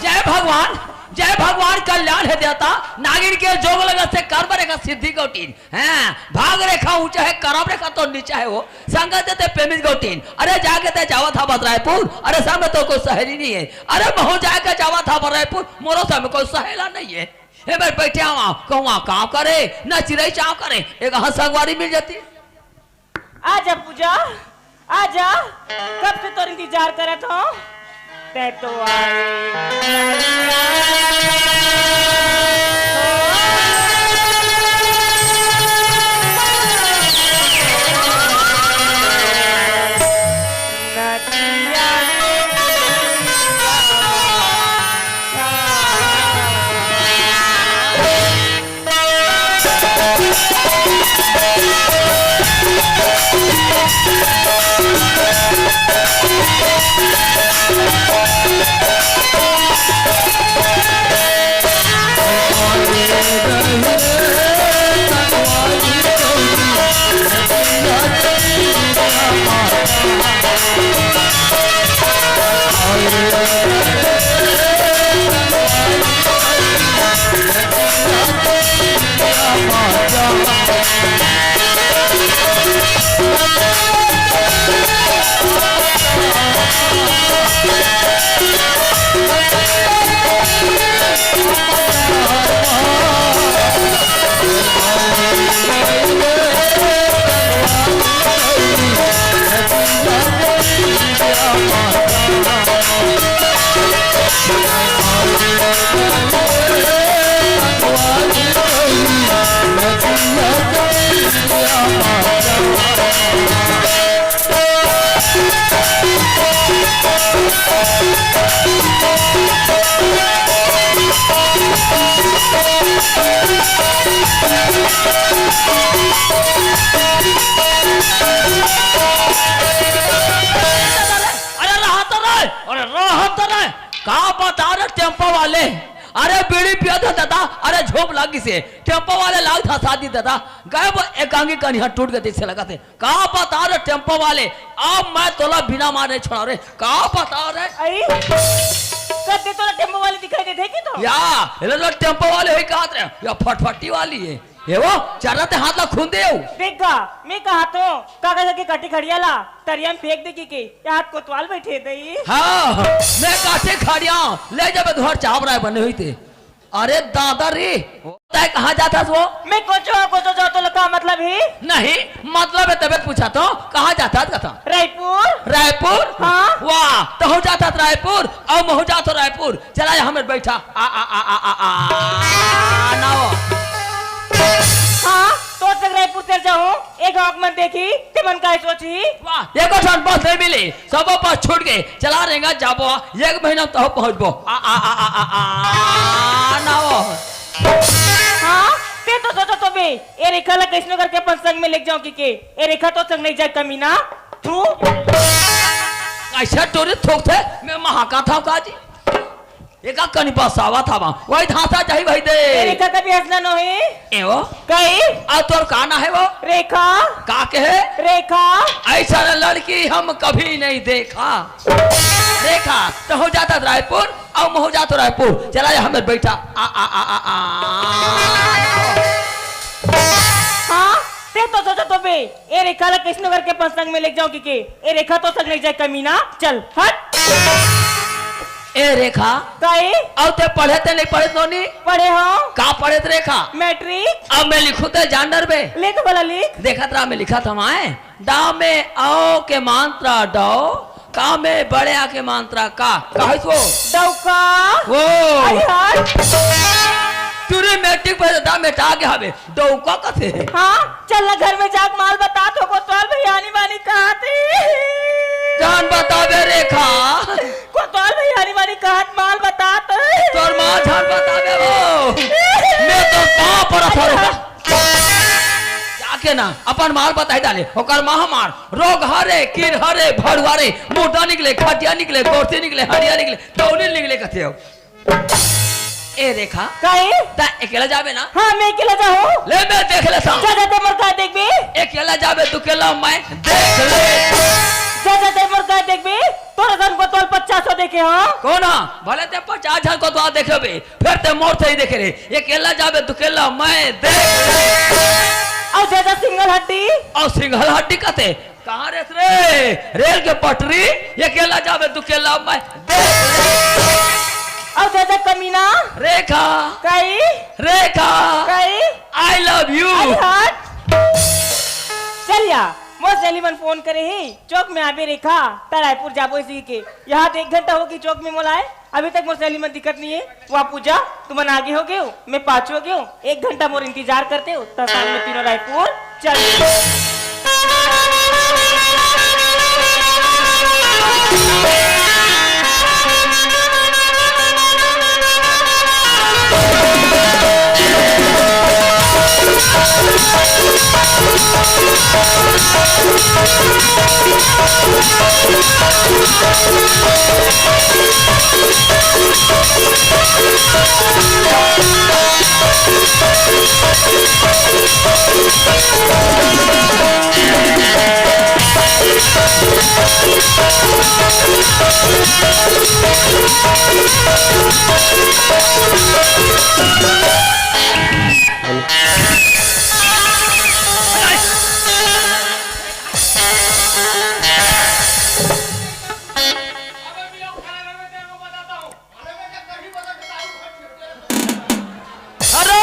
जय भगवान, जय भगवान, कल्याण हे देवता। नागिन के जोग लगत से कर्म रेखा सिद्धि गौटीन। हैं, भाग रेखा ऊंचा हे, करम रेखा तो नीचा हे वो। संगत ते प्रेमित गौटीन। अरे जाके ते जावत हवस रायपुर, अरे संग में तो कोई सहेली नहीं हे। अरे महूं जाके जावत हवस रायपुर, मोरो संग में कोई सहेला नहीं हे। हे भाई, बइठे हवं, कहूं का करे, न चिरई चाव करे, एक हा संगवारी मिल जाती। आजा पूजा, आजा, कब से तोर इंतजार करत हंव, तैं तो आए। अरे रहा तो रे, अरे रहा तो रे, का बता रे टेम्पो वाले, अरे बीड़ी पियत हे दादा, अरे झोप लाग गिसे, टेम्पो वाले लाग धसा दी दादा, गए वो एकांगी कनिहा टूट गए से लगथे। का बता रे टेम्पो वाले, अब मैं तोला बिना मारे नहीं छोड़ा रे। का बता रे? अई, कद्दे तोला टेम्पो वाले दिखाई देथे कि तो? या, ये लो टेम्पो वाले होई कहत रे, या फटफटी वाली हे। ये वो, चरा ते हाथ ला खून दे हो। देख गा, मैं कहत हों, कागज के कटी खड़िया ला, तरिया में फेंक दे कि के, ये हाथ कोतवाल बइठे दई। हाँ, मैं काटे खड़िया, ले जाबे तुहर चाप राय बने होई ते। अरे दादा रे, तैं कहाँ जात हस वो? मैं कोचो, कोचो जाओ तो का मतलब ही? नहीं, मतलब हे तबे पूछत हों, कहाँ जात हस कथा? रायपुर। रायपुर? हाँ। वाह, तहूँ जात हस रायपुर, अउ महूँ जात हों रायपुर। चला या हमर बइठा। आ, आ, आ, आ, आ, आ, ना हो। हाँ, तोर संग रायपुर चल जाहूँ, ए गाँव के मन देखही, ते मन काय सोचही? वाह, एको ठन बस नहीं मिली, सबो बस छूट गे। चला रेंगा जाबो, एक महीना में तहूँ पहुँचबो। आ, आ, आ, आ, आ, आ, ना हो। हाँ, ते तो सोचत होबे, ए रेखा ला कइसनो करके अपन संग में लेके जाओ कि के? ए रेखा तो संग नहीं जाए कमीना। तू कैसे टोरी थोकथे? मैं महाका था का जी? एका कनी बसावा था वहाँ। वही धांसा जाही भाई दे। ए रेखा कभी हंसना नो है। ए वो? कई? आ तोर का ना है वो? रेखा। का के है? रेखा। ऐसा लड़की हम कभी नहीं देखा। रेखा, तो हो जाता रायपुर, अउ महू जातो रायपुर। चला जा, हमें बैठा। आ, आ, आ, आ, आ। हाँ, ते तो सोचत होबे, ए रेखा ला कइसनो करके अपन संग में लेके जाओ कि के? ए रेखा तो संग नहीं जाए कमीना, चल, हट। ए रेखा, काई? अउ ते पढ़े ते नहीं पढ़े नोनी? पढ़े हो? का पढ़े ते रेखा? मैट्रिक। अब मैं लिखूं ते जान डरबे। लिख भला लिख। देखत रहा मैं लिखत हमाए। ड में औ के मात्रा डौ, का में बड़े आ के मात्रा का। का है वो? डौका। वो। अरे हट। तू रे मैट्रिक पढ़े ड में टा के हवे। डौका कथे? हाँ, चल ना घर में जाके माल बता तो कोतवाल भैया आनी बानी कहा थे। जान बताबे रेखा। कोतवाल भैया आनी बानी कहा थे, माल बता तो। तोर माँ जान बताबे वो। मैं तो पाँव पर अथर होगा। जाके ना अपन माल बताई डाले, ओकर माँ हमार रोग हरे, कीर हरे, भड़ुआ रे, मोटा निकले, खटिया निकले, गोरसी निकले, हड़िया निकले, तौली निकले कथे हो। ए रेखा, काहे? ता अकेला जाबे ना? हाँ, मैं अकेला जाहूँ। ले मैं देख लेता हूँ। जा, जा, ते मोर का देखबे? अकेला जाबे तू अकेला मैं देख ले। जा, जा, ते मोर का देखबे? तोर सन को तोल पचास सौ देखे हो। कौन हा? भले ते पचास हजार को तो आ देखे बे, फिर ते मोर सही देखे रे। अकेला जाबे तू अकेला मैं देख ले। और जा, जा सिंगल हड्डी। और सिंगल हड्डी कथे? कहाँ रेस रे? रेल के पटरी, अकेला जाबे तू अकेला मैं देख ले। और जा, जा कमीना। रेखा। कई? रेखा। कई? I love you। अरे हट। चल या, मोर सहेली मन फोन करे ही, चौक में आबे रेखा, त रायपुर जाबो इसी के। यहाँ तो एक घंटा होगी चौक में मोला आए, अभी तक मोर सहेली मन दिखत नहीं है। वाह पूजा, तुमन आगे हो गए हो, मैं पाछू हो गए हूँ। एक घंटा मोर इंतजार करते हो, त शाम में तीनों रायपुर चल। अरे!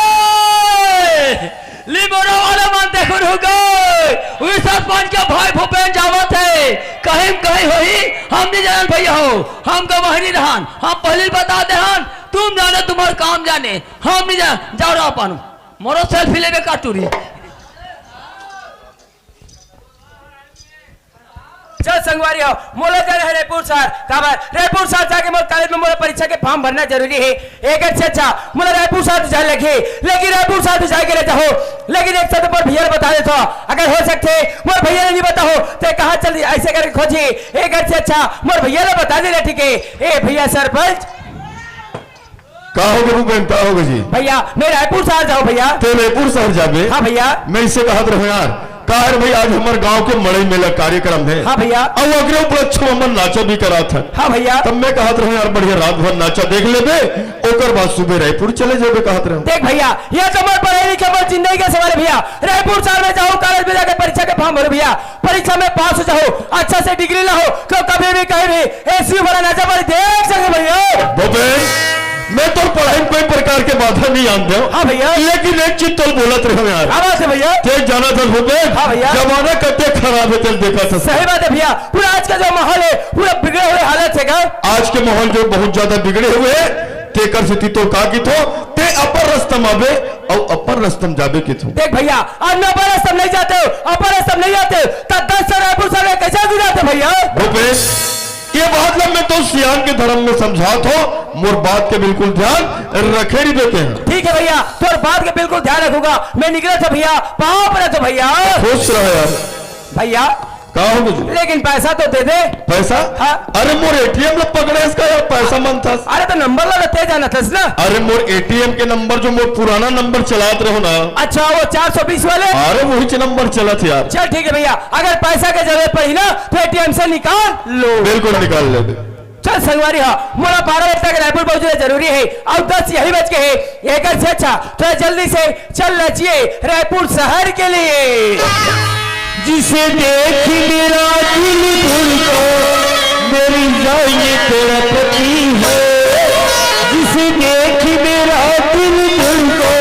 लिमोरा वाले मन देखो रुक गए। उही सरपंच के भाई भूपेन जावत हे। कहीं कहीं होही, हम नहीं जानन भैया हो। हम गवाही नहीं रहन। हम पहले ही बता दे हन, तुम जाने तुम्हार काम जाने। हम नहीं जान, जाओ रहो अपन। मोरो सेल्फी लेबे का टूरी। चल संगवारी हो, मोला जाना हे रायपुर शहर। काबर? रायपुर शहर जाके मोर कॉलेज में मोला परीक्षा के फॉर्म भरना जरूरी हे। एकर से अच्छा मोला रायपुर शहर जाए लगही, लेकिन रायपुर शहर जाए के ले जाहूँ। लेकिन एक शब्द मोर भैया ल बता देथव, अगर हो सकथे मोर भैया ल नहीं बताहूँ, ते कहाँ चल ऐसे करके खोजी। एकर से अच्छा मोर भैया ल बता देना, ठीक हे? ए भैया सरपंच। का होगे भूपेन, का होगे जी? भैया, मैं रायपुर शहर जाहूँ भैया। ते रायपुर शहर जाबे? हाँ भैया। मैं इसे कहत रहूँ यार, का हे भैया, आज हमर गांव के मड़ई मेला कार्यक्रम हे। हाँ भैया। अउ ओकरे उपलक्ष्य में हमन नाचा भी करात हन। हाँ भैया। तब मैं कहत रहूँ यार, बढ़िया रात भर नाचा देख लेबे, ओकर बाद सुबह रायपुर चले जाबे कहत रहूँ। देख भैया, ये तो मोर पढ़े लिखे, मोर जिंदगी के सवाल हे भैया। रायपुर शहर में जाहूँ, कॉलेज में जाके परीक्षा के फॉर्म भरूँ भैया। परीक्षा में पास हो जाहूँ, अच्छा से डिग्री लाहूँ, तो कभी भी कहीं भी एसी वाला नाचा पार्टी देख सके भैया। भूपेन, मैं तोर पढ़ाई में कोई प्रकार के बाधा नहीं आन देव। हाँ भैया। लेकिन एक चीज तोल बोलत रहूँ यार। क्या बात है भैया? ते जानत हस भूपेन, हाँ भैया। जमाना कते खराब हे, तेल देखत हस। सही बात है भैया, पूरा आज का जो माहौल है, पूरा बिगड़े हुए हालत है का? आज के माहौल जो बहुत ज्यादा बिगड़े हुए हे, तेकर सेती तो का किथों, ते अपन रस्ता म आबे अउ अपन रस्ता म जाबे किथों। देख भैया, आज मैं अपन रस्ता म नहीं जाते हो, अपन रस्ता म नहीं जाते हो, त दस साल रायपुर शहर में कैसे गुजारते भैया? भूपेश, ये बात ला मैं तो सियान के धर्म में समझात हो, मोर बात के बिल्कुल ध्यान रखे नहीं देते हैं। ठीक है भैया, तोर बात के बिल्कुल ध्यान रखूंगा। मैं निकला था भैया, पाँव पड़ा था भैया। खुश रहो यार। भैया, का हो गया? लेकिन पैसा तो दे दे। पैसा? हाँ। अरे मोर एटीएम ला पकड़े इसका यार, पैसा मांगथस। अरे तो नंबर ला ते जाना थस ना। अरे मोर एटीएम के नंबर जो मोर पुराना नंबर चलात रहो ना। अच्छा, वो चार सौ बीस वाले? अरे वही च नंबर चलत यार। चल ठीक है भैया, अगर पैसा के जरूरत पड़ी ना तो एटीएम से निकाल लो। बिल्कुल निकाल ले। चल संगवारी हा, मोला बारह बजे तक रायपुर पहुंचना जरूरी है। अब दस यही बज के है, एकर से अच्छा तो जल्दी से चल नचिए रायपुर शहर के लिए। जिसे देख मेरा दिल धड़का, मेरी जान ये तड़पती है। जिसे देख मेरा दिल धड़का,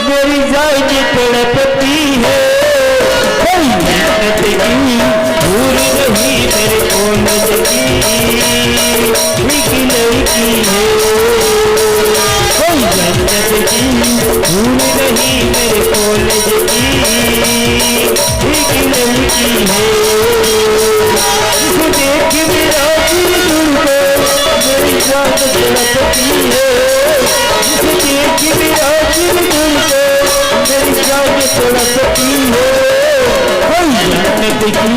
मेरी जान ये तड़पती है। कोई मेहनत की भूल नहीं मेरे कॉलेज की, एक लड़की है। कोई जन्नत की भूल नहीं मेरे कॉलेज की, एक लड़की है। जिसे देख मेरा दिल धड़का, मेरी जान तड़पती है। जिसे देख मेरा दिल धड़का, मेरी जान तड़पती है। कोई जन्नत की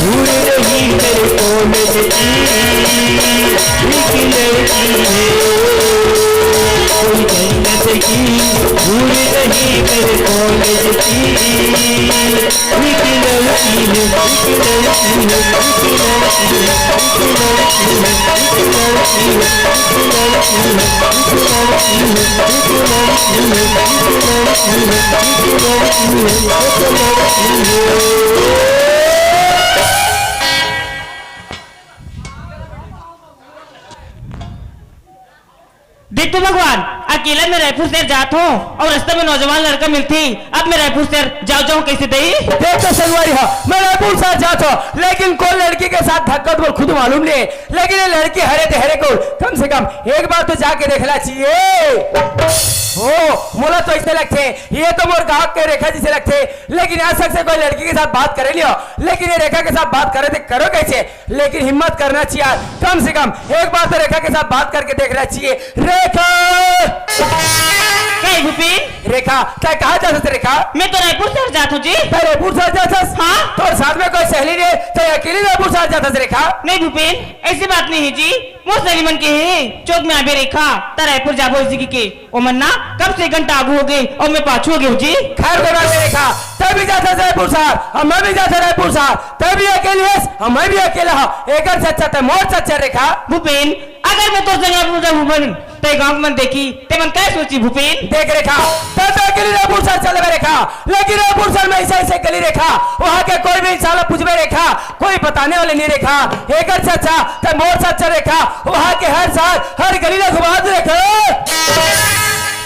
भूल नहीं मेरे कॉलेज की, एक लड़की है। कोई जन्नत की भूल नहीं मेरे कॉलेज की, एक लड़की है, एक लड़की है, एक लड़की है। देख तो भगवान, अकेला मैं रायपुर शहर जात हूँ और रास्ता में नौजवान लड़का मिलती, अब मैं रायपुर शहर जाओ जाओ कैसे दई? देख तो संगवारी हा, मैं रायपुर शहर जात हूँ, लेकिन कौन लड़की के साथ धक्का तो खुद मालूम नहीं है, लेकिन ये लड़की हरे ते हरे को कम से कम एक बार तो जाके देखना चाहिए। हो, मोला तो ऐसे लगते, ये तो मोर गाँव के रेखा जैसे लगते, लेकिन आज तक से कोई लड़की के साथ बात करे नहीं हो, लेकिन ये रेखा के साथ बात करे थे, करो कैसे? लेकिन हिम्मत करना चाहिए यार, कम से कम एक बार तो रेखा के साथ बात करके देखना चाहिए। रेखा! कहे भूपेन? रेखा, तय कहाँ जात हस रेखा? मैं तो रायपुर शहर जात हूँ जी। तय रायपुर शहर जात हस? हाँ। तोर साथ में कोई सहेली नहीं है, तय अकेली रायपुर शहर जात हस रेखा? नहीं भूपेन, ऐसी बात नहीं है जी। मोर सहेली मन के हे चौक में आबे रेखा, त रायपुर जाबो इसी के। ओमन ना कब से एक घंटा आगू हो गए और मैं पाछू हो गया हूँ जी। खैर कोई बात नहीं रेखा, तय भी जात हस रायपुर शहर, और मैं भी जात हूँ रायपुर शहर, तय भी अकेली हस, और मैं भी अकेला हूँ। एकर से अच्छा तय मोर से अच्छा रेखा। भूपेन, अगर मैं तोर संग रायपुर जाऊँ भूपेन, तय गाँव के मन देखी, ते मन काय सोची भूपेन? देख रेखा, तय तो अकेली रायपुर शहर चले रेखा, लेकिन रायपुर शहर में ऐसे ऐसे गली रेखा, वहाँ के कोई भी इंसान ला पूछबे रेखा, कोई बताने वाले नहीं रेखा। एकर से अच्छा, तय मोर से अच्छा रेखा, वहाँ के हर शहर, हर गली ला घुमा दे रेखा।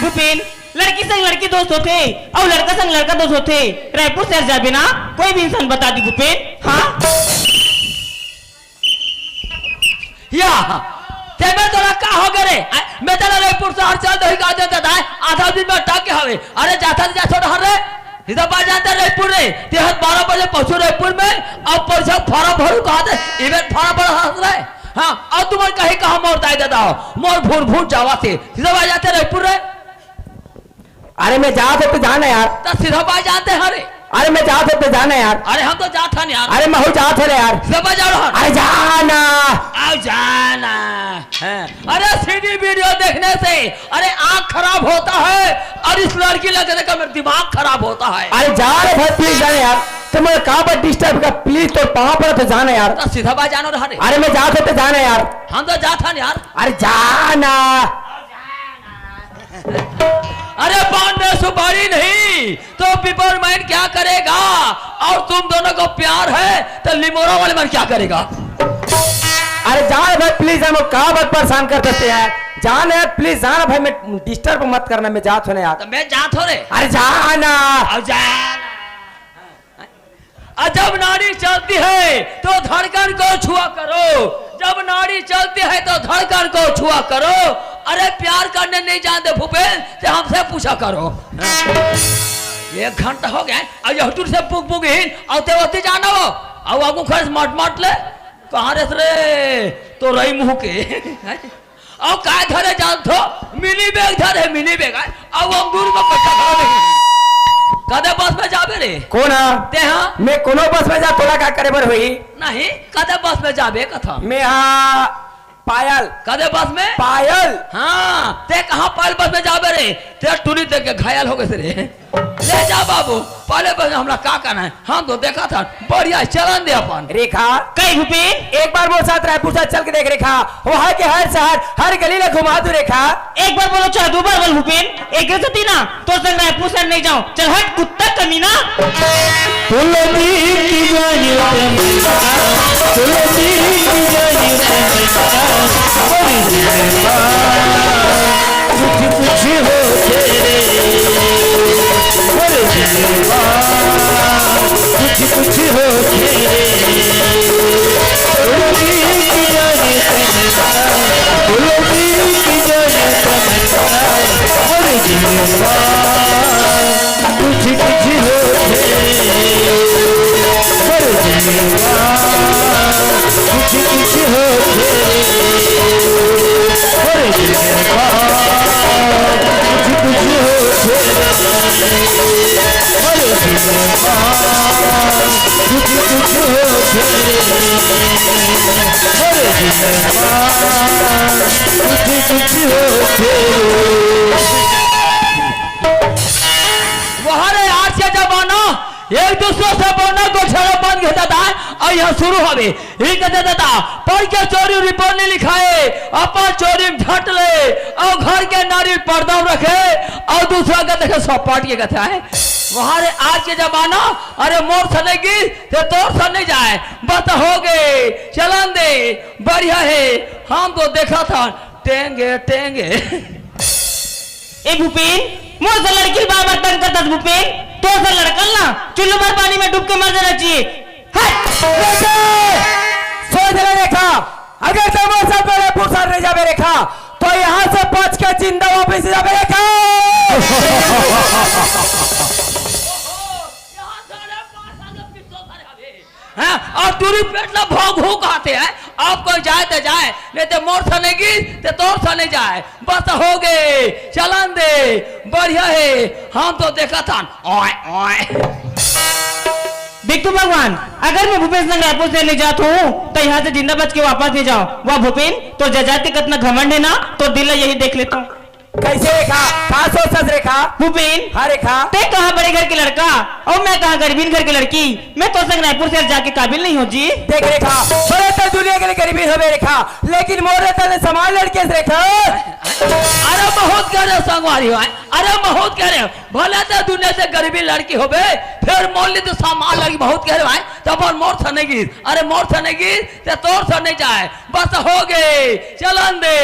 भूपेन, लड़की संग लड़की दोस्त होथे, अउ लड़का संग लड़का दोस्त होथे। रायपुर शहर जाबे ना, कोई भी इंसान बता दी भूपेन। हाँ? या, तेमे तोला का हो गे रे? आ, मैं तोला रायपुर शहर चल दही का देता था, आधा दिन में अटक के हवे। अरे जाता तो जा छोड़ हर रे। सीधा बात जानते रायपुर रे। ते हर बारह बजे पहुंचू रायपुर में, अब पैसा फॉर्म भरू कहा दे, इवेंट फॉर्म भर हंस रहे। हाँ, अब तुमन कहीं कहा मोर दाई दादा हो, मोर भूर भूर जावा से। सीधा बात जाते रायपुर रे। अरे मैं जात हूँ तो जाना यार। त सीधा बात जानते हरे। अरे मैं जात हूँ तो जाना यार। अरे हम तो जात हन यार। अरे महू जात हूँ रे यार। सीधा बात जाओ हन। अरे जाना। आओ जाना। हैं। अरे सीडी वीडियो देखने से, अरे आँख खराब होता है और इस लड़की लग देखकर मेरा दिमाग खराब होता है। अरे जा रे भाई, प्लीज जाना यार। तुम का बात डिस्टर्ब कर, प्लीज तो पाँव पड़ा तो जाना यार। त सीधा बात जानो रे हरे। अरे मैं जात हूँ तो जाना यार। हम तो जात हन यार। अरे जाना। अरे पान में सुपारी नहीं तो पिपरमाइन क्या करेगा? और तुम दोनों को प्यार है तो लिमोरा वाले मन क्या करेगा? अरे जान भाई, प्लीज, हम का बात परेशान कर सकते हैं? जान यार, प्लीज जान भाई, मैं डिस्टर्ब मत करना, मैं जात हूँ ना यार। तो मैं जात हूँ रे। अरे जाना। अब जाना। और जब नाड़ी चलती है तो धड़कन को छुआ करो, जब नाड़ी चलती है तो धड़कन को छुआ करो। अरे प्यार करने नहीं जानते भूपेन, तो हमसे पूछा करो। एक घंटा हो गया और यह टूर से पुक पुक ही और ते होती जाना हो। और आगू खर्च मट मट ले। कहाँ रेस रे? तो रही मुँह के। अउ काय धरे जानथो? मिनी बैग धरे, मिनी बैग। अउ अंगूर में पैसा धरे नहीं। कदे बस में जाबे रे? कोन हा? ते हा? मैं कोनो बस में जा, तोला का करे बर होही? नहीं, कदे बस में जाबे कथा? मैं हा पायल। कदे बस में? पायल। हाँ, ते कहाँ पायल बस में जाबे रे? ते टूरी देख के घायल हो गए रे। ले जा बाबू, पहले बस में हमला का करना है? हम तो देखा था, बढ़िया है, चलन दे अपन। रेखा। कई भूपेन? एक बार मोर साथ रायपुर से चल के देख रेखा, वहाँ के हर शहर, हर गली ले घुमा दू रेखा। एक बार बोलो चाहे दो बार बोल भूपेन, एक से तीना, तो संग रायपुर से नहीं जाओ। चल हट कुत्ता कमीना। तुलसी की जानी तमन्ना, तुलसी की जानी तमन्ना, बड़ी जिंदा। कुछ कुछ हो तेरे, बोल जीवा, कुछ कुछ हो तेरे। बोल की जाने तमन्ना, बोल की जाने तमन्ना, बोल जीवा, कुछ कुछ हो तेरे। बोल जीवा, कुछ कुछ हो तेरे। अरे दिलवा, कुछ कुछ हो तेरे। अरे दिलवा, कुछ कुछ हो तेरे। अरे दिलवा, कुछ कुछ हो तेरे। वाह रे, आज के जमाना, एक दूसरे से बना गोठियापन के दादा, अउ यहाँ शुरू हवे। ई कथे दादा, पढ़ के चोरी रिपोर्ट नहीं लिखाए, अपन चोरी में झट ले, अउ घर के नारी पर्दा में रखे, अउ दूसरा के देखे सपाट के कथे है। वाह रे, आज के जमाना, अरे मोर सने गिस, ते तोर सने जाए, बस हो गए, चलन दे, बढ़िया है, हम तो देखा था, टेंगे, टेंगे। ए भूपेन, मोर से लड़की बार बार तंग करत हस भूपेन, तोर से लड़कन ला चुल्लू भर पानी में डूब के मर जाना चाहिए। हट! रेखा! सोच ले रेखा, अगर तैं मोर साथ में रायपुर शहर नहीं जाबे रेखा, तो यहाँ से बच के जिंदा वापस जाबे रेखा। हैं? अउ टूरी पेट ला भोग भोग आते हैं। अब कोई जाए ते जाए, नहीं ते मोर सने गिस, ते तोर सने जाए। बस हो गए, चलन दे, बढ़िया है, हम तो देखा था। ओए, ओए। बिट्टू भगवान, अगर मैं भूपेश संग रायपुर से नहीं जात हूँ, तो यहाँ से जिंदा बच के वापस नहीं जाओ। वाह भूपेन, तो जजाति कितना घमंड है ना, तो दिल यही देख लेता हूँ। कैसे रेखा? का सोचत रेखा? भूपेन। हाँ रेखा। ते कहाँ बड़े घर के लड़का अउ मैं कहाँ गरीबीन घर के लड़की? मैं तो संग रायपुर शहर जाके काबिल नहीं हूँ जी। देख रेखा, भले ते दुनिया के लिए गरीबीन होबे रेखा, लेकिन मोर तने समान लड़की हस रेखा। अरे बहुत करे संगवारी हो, अरे बहुत करे, भले ते दुनिया से गरीबीन लड़की होबे, फिर मोर लिए तो समान लड़की बहुत करे भाई, तब मोर सने गिस, अरे मोर सने गिस, ते तोर सने जाए, बस हो गए, चलन दे,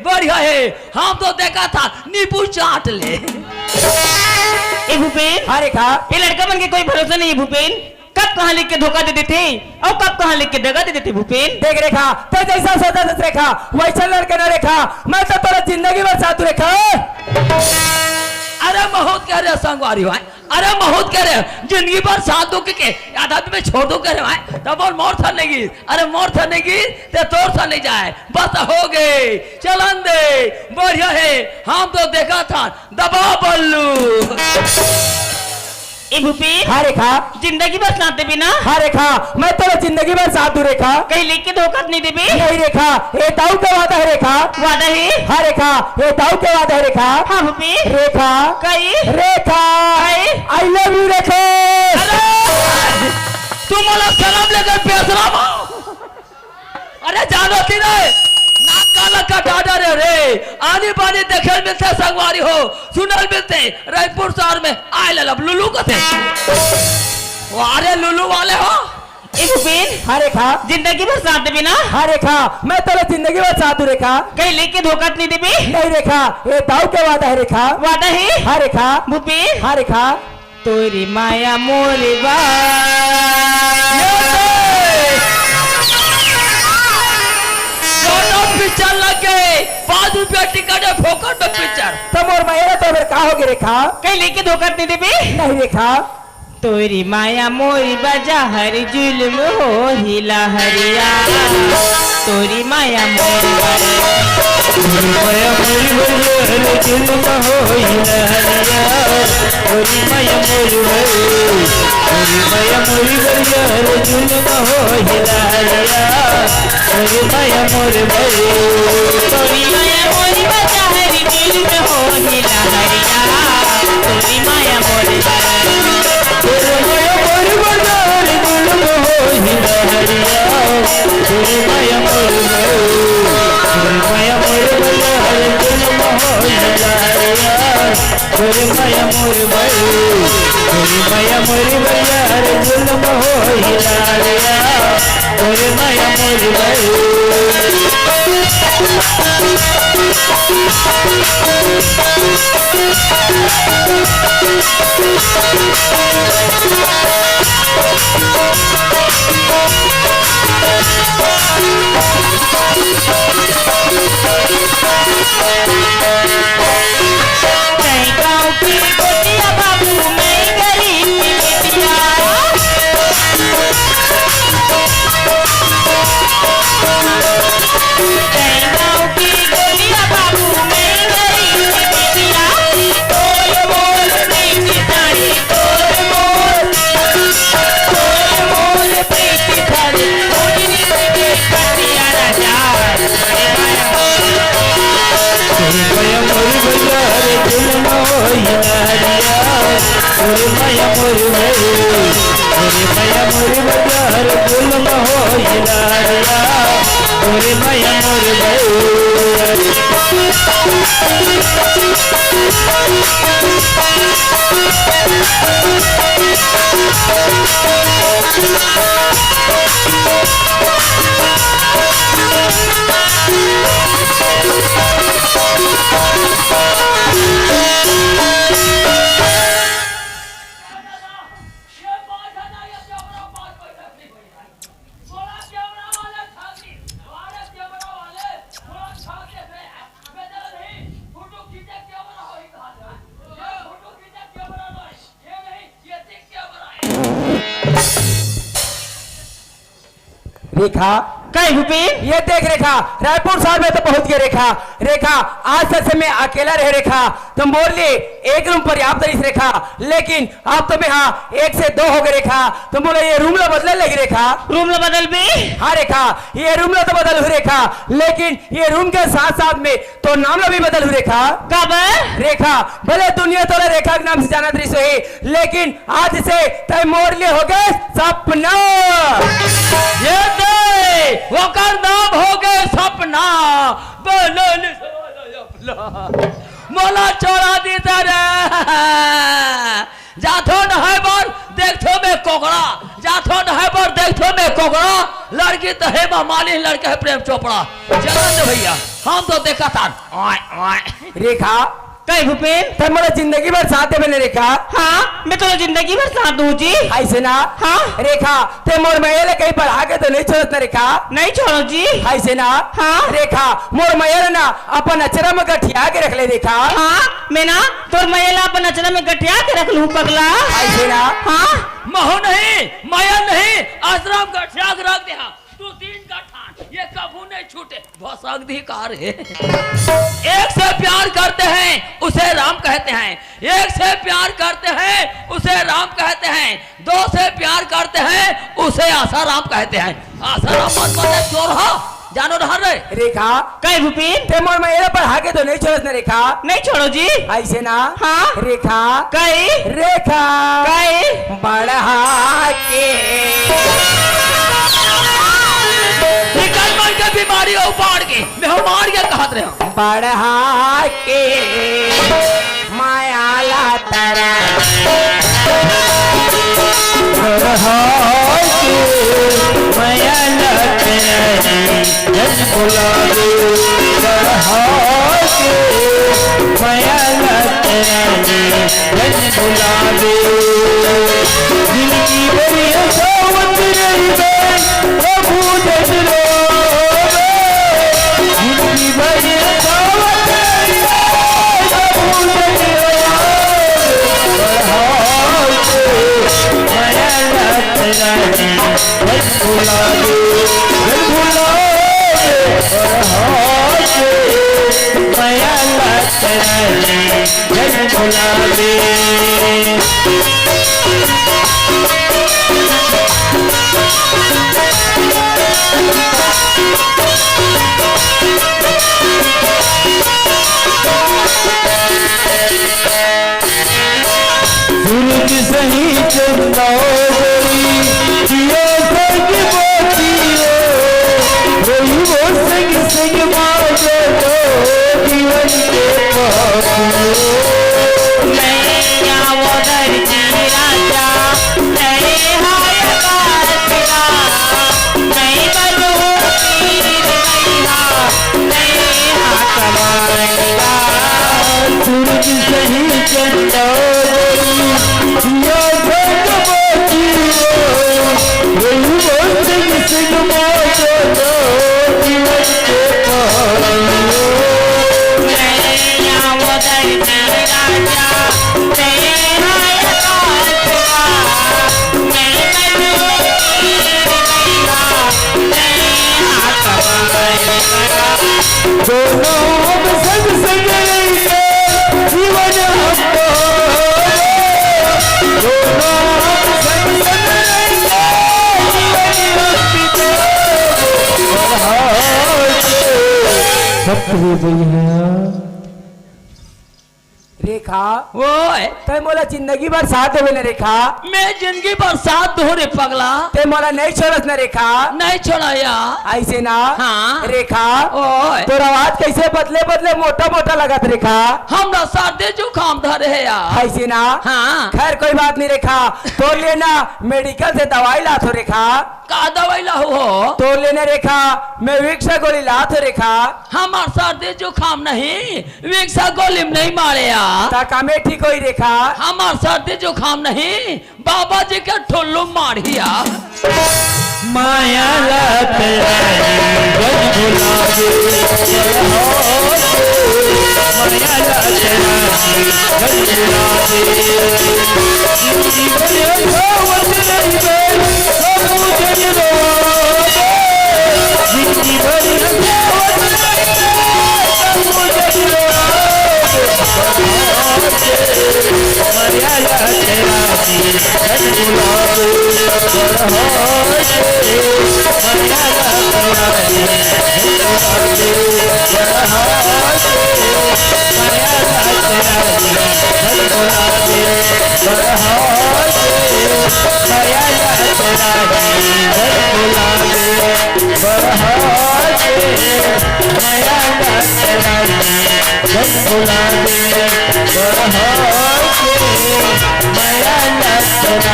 बढ़िया है, हम तो देखा था, नींबू चाट ले। ए भूपेन, हाँ रेखा। ये लड़का मन के कोई भरोसा नहीं है भूपेन, कब कहाँ लिख के धोखा दे देथे अउ कब कहाँ लिख के दगा दे देथे भूपेन। देख रेखा, ते जैसा सोचत हस रेखा, वैसा लड़का ना रेखा, मैं तो तोला जिंदगी भर साथ हूँ रेखा। अरे बहुत करे संगवारी भाई, अरे बहुत करे, जिंदगी भर साथ दो के, के आधा में छोड़ दो करे भाई, तब मोर सने गिस, अरे मोर सने गिस, ते तोर सने जाए, बस हो गए, चलन दे, बढ़िया है, हम तो देखा था, दबा बल्लू। ए भूपेन, हाँ रेखा। जिंदगी भर साथ देबे ना? हाँ रेखा, मैं तोला जिंदगी भर साथ दूँ रेखा। कहीं लेके धोखा नहीं देबे? नहीं रेखा, ये दाऊ के वादा है रेखा। वादा है? हाँ रेखा, ये दाऊ के वादा है रेखा। हाँ भूपेन। रेखा। कई? रेखा। कई? I love you रेखा। अरे, तू मोला शरम लेकर बेशरम हो। अरे जानो ती रे, नाक काला कटा डरे रे, आनी बानी देखे मिलते संगवारी हो, सुनल मिलते, रायपुर शहर में आए ललब लुलू कथे। वाह रे लुलू वाले हो। ए भूपेन, हाँ रेखा। जिंदगी भर साथ देबे ना? हाँ रेखा, मैं तोला जिंदगी भर साथ हूँ रेखा। कहीं लेके धोखा नहीं देबे? नहीं रेखा, ये दाऊ के वादा है रेखा। वादा है? हाँ रेखा। भूपेन। हाँ रेखा। तोरी माया मोरे बा। ये दे। दोनों पिक्चर लग गए, पाँच रुपया टिकट है, फोकट में पिक्चर। तो मोर माया तो फिर का होगे रेखा? कहीं लेके धोखा नहीं देबे? नहीं रेखा। तोरी माया मोरी बजा हर जुल्म होही लहरिया। तोरी माया मोरी बजा, तोरी माया मोरी बजा हर जुल्म होही लहरिया। तोरी माया मोरी बजा, तोरी माया मोरी बजा हर जुल्म होही लहरिया। तोरी माया मोरी बजा, तोरी माया मोरी बजा हर जुल्म होही लहरिया। तोरी माया मोरी बजा, तोरी माया मोरी बजा हर जुल्म होही लहरिया। तोरी माया मोरी बजा, तोरी माया मोरी बजा हर जुल्म होही लहरिया। तोरी माया मोरी बजा, तोरी माया मोरी बजा हर जुल्म होही लहरिया। तोरी माया मोरी बजा। मैं गाँव की गोतिया बाबू, मैं गरीब की बिटिया। मैं गाँव की गोतिया बाबू, मैं गरीब की बिटिया। तोर मोर नहीं ठिकानी, तोर मोर, तोर मोर प्रीति भरे, उजनी के कटिया राजा। तोरी माया मोरी बजा हर जुल्म होही लहरिया। तोरी माया मोरी बजा, तोरी माया मोरी बजा हर जुल्म होही लहरिया। तोरी माया मोरी बजा। रेखा। कहे भूपेन? ये देख रेखा, रायपुर शहर में तो पहुंच गए रेखा। रेखा, आज तक से मैं अकेला रहे रेखा, तो मोर लिए एक रूम पर्याप्त रहिस रेखा, लेकिन अब तो मैं हाँ एक से दो हो गए रेखा, तो मोला ये रूम ला बदले लगी रेखा। रूम ला बदल भी? हाँ रेखा, ये रूम ला तो बदल हूँ रेखा, लेकिन ये रूम के साथ साथ में तोर नाम ला भी बदल हूँ रेखा। काबर? रेखा, भले दुनिया तोला रेखा के नाम से जानत रहिस होही, लेकिन आज से तय मोर लिए हो गए सपना। ये दे, ओकर नाम हो गए सपना। बोलो ले सपना। मोला छोड़ा दी रे। जाथो नहाय बर, देखथो में कोकड़ा। जाथो नहाय बर, देखथो में कोकड़ा। लड़की तो हे मालिन, लड़का है प्रेम चोपड़ा। चलो तो भैया, हम तो देखा था। ओए, ओए। रेखा। कहे भूपेन? तै मोला जिंदगी भर साथ देबे ने रेखा। हाँ, मैं तोला जिंदगी भर साथ दूँ जी। ऐसे ना। हाँ। रेखा, तै मोर मया ला कहीं पढ़ा के तो नहीं छोड़त ना रेखा। नहीं छोड़ो जी। ऐसे ना। हाँ। रेखा, मोर मया ला ना अपन अचरा में गठिया के रख ले रेखा। हाँ, मैं ना तोर मया ला अपन अचरा में गठिया के रख लूँ पगला। ऐसे ना। हाँ। महू नहीं, मया नहीं, अचरा में गठिया के रख दे हाँ। तू दिन का ठान, ये कभू नहीं छूटे। भसक दी कार है। एक से प्यार करते हैं, उसे राम कहते हैं। एक से प्यार करते हैं, उसे राम कहते हैं। दो से प्यार करते हैं, उसे आसाराम कहते हैं। आसाराम मत बोले, चोर हो, जानो डहर रे। रेखा। कहे भूपेन? तै मोर मया ला पढ़ा के तो नहीं छोड़त ना रेखा। नहीं छोड़ो जी। ऐसे ना। हाँ। रेखा। कहे। रेखा। कहे। बढ़ा के। निकल मर के बीमारी हो पाड़ के, मैं हूँ मार के कहत रहे हूँ। बढ़ा के मया ला तरा। बढ़ा के मया ला तरा। जन बुलावे, बढ़ा के मया ला तरा। जन बुलावे। जिंदगी भर ये सावत रहिबे, प्रभु जन रोवे। जिंदगी भर ये सावत रहिबे, प्रभु जन रोवे। बढ़ा के जन भुला दे, जन भुला दे, और हाथ से मया लात रानी, जन भुला दे। सूरज सही चंदा गई, जिया संग बातियो, वही वो संग संग माजो जीवन के पातियो। नैया वो धरती राजा, नए हाय बादशाह, नई बलू पीर नैया, नए हाथ मारेगा। सूरज सही चंदा गई, या जगमोती हो, वही वो सिंह सिंह माता जीवन के पहाड़ हो। नैया वो धरती राजा, नए हाय बादशाह, नई बलू पीर नैया, नए हाथ मारेगा। दोनों हम संग संग रहिके जीवन हम पावे। दोनों हम संग संग रहिके जीवन हम बितावे। सप्त हो गई है। रेखा, ओए। तैं मोला जिंदगी भर साथ देबे न रेखा। मैं जिंदगी भर साथ दूँ रे पगला। तैं मोला नहीं छोड़स न रेखा। नहीं छोड़ा या। ऐसे ना। हाँ। रेखा, ओए। तोर आवाज कैसे बदले बदले मोटा मोटा लगत रेखा। हमरा सर्दी जुकाम धरे हे या। ऐसे ना। हाँ। खैर कोई बात नहीं रेखा, तोर लिए ना मेडिकल से दवाई लात हों रेखा। का दवाई लाहू हो? तोर लिए ना रेखा, मैं विक्स गोली लात हों रेखा। हमार सर्दी जुकाम नहीं, विक्स गोली में नहीं मारे या। त कामे ठीक होई रेखा। हमार सर्दी जुकाम नहीं, बाबा जी के ठुल्लू मारिया। माया लात रानी जन भुला दे, माया लात रानी जन भुला दे। जीवन यथावत रहिबे, सब जन रोवा दे। जीवन यथावत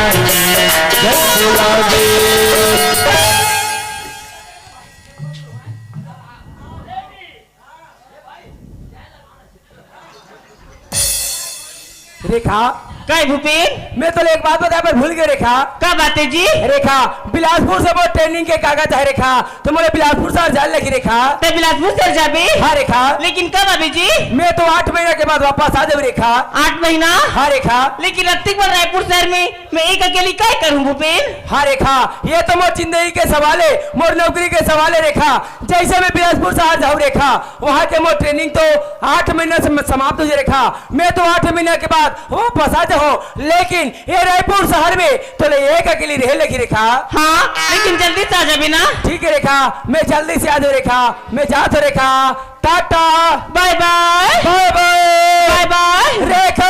रहिबे, सब जन रोवा दे। रेखा, काय भूपेन? मैं तोला एक बात बताए बर भूल गयो रेखा। का बात हे जी? रेखा, बिलासपुर से मोर ट्रेनिंग के कागज हे रेखा, त मोला बिलासपुर शहर जाए लगही रेखा। तैं बिलासपुर शहर जाबे? हाँ रेखा। लेकिन कब आबे जी? मैं तो आठ महीना के बाद वापस आ जाबे रेखा। आठ महीना? हाँ रेखा। लेकिन अतेक बड़ रायपुर शहर में मैं एक अकेली काय करहूँ भूपेन? हाँ रेखा, ये तो मोर जिंदगी के सवाल हे, मोर नौकरी के सवाल हे रेखा। जैसे मैं बिलासपुर शहर जाहूँ रेखा, वहाँ के मोर ट्रेनिंग तो आठ महीना से समाप्त हो जाही रेखा। मैं तो आठ महीना के बाद वापस आ जाहूँ, लेकिन ये रायपुर शहर में तोला एक अकेली रहे लगही रेखा। हाँ, लेकिन जल्दी से आ जाबे ना। ठीक हे रेखा, मैं जल्दी से आ जाहूँ रेखा, मैं जात हों रेखा। टाटा। बाय बाय। बाय बाय। बाय बाय। रेखा।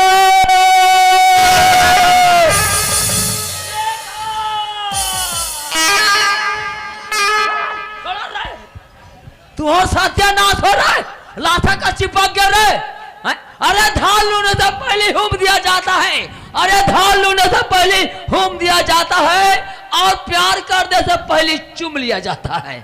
तुँहर सत्यानाश हो रे, लाथा का चिपक गया रे। हैं? अरे धान लूने से पहले हूम दिया जाता है, अरे धान लूने से पहले हूम दिया जाता है और प्यार करने से पहले चूम लिया जाता है।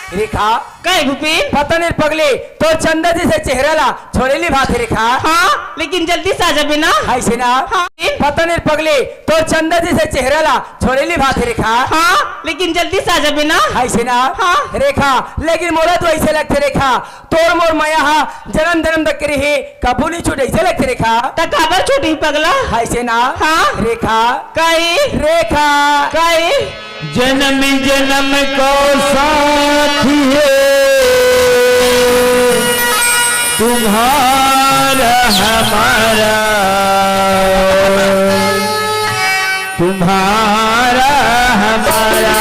रेखा। काय भूपेन? पता नहीं पगली, तोर चंदा जैसे चेहरा ला छोड़े ली भात हे रेखा। हाँ, लेकिन जल्दी से आ जाबे ना। हाय से ना। हाँ। पता नहीं पगली, तोर चंदा जैसे चेहरा ला छोड़े ली भात हे रेखा। हाँ, लेकिन जल्दी से आ जाबे ना। हाय से ना। हाँ। रेखा, लेकिन मोला तो ऐसे लगथे रेखा, तोर मोर मया हा जन्म जन्म तक के रही, कभू नहीं छूटे, ऐसे लगथे रेखा। त काबर छूटही पगला? हाय से ना। हाँ। रेखा। काय? रेखा। काय? जन्म जन्म को साथ है तुम्हारा हमारा, तुम्हारा हमारा।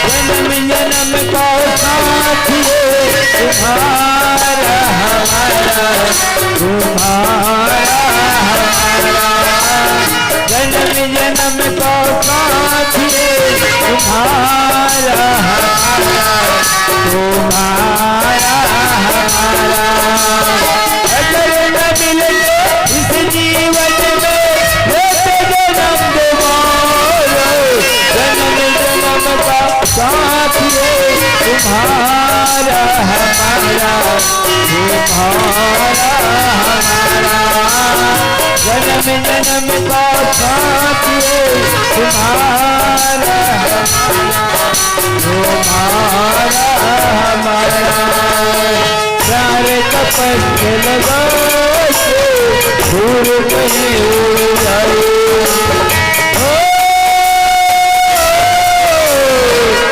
जन्म जन्म को साथ है तुम्हारा हमारा, तुम्हारा हमारा। जन्म जन्म को साथ है तुम्हारा हमारा, तुम्हारा हमारा। अगर न मिले इस जीवन में, लेते जन्म दोबारा। जन्म जन्म का साथ है तुम्हारा हमारा, तुम्हारा हमारा। जन्म जन्म का साथ है तुम्हारा हमारा, तुम्हारा हमारा। प्यार का पंख लगा के दूर कहीं उड़ जाए। ओ,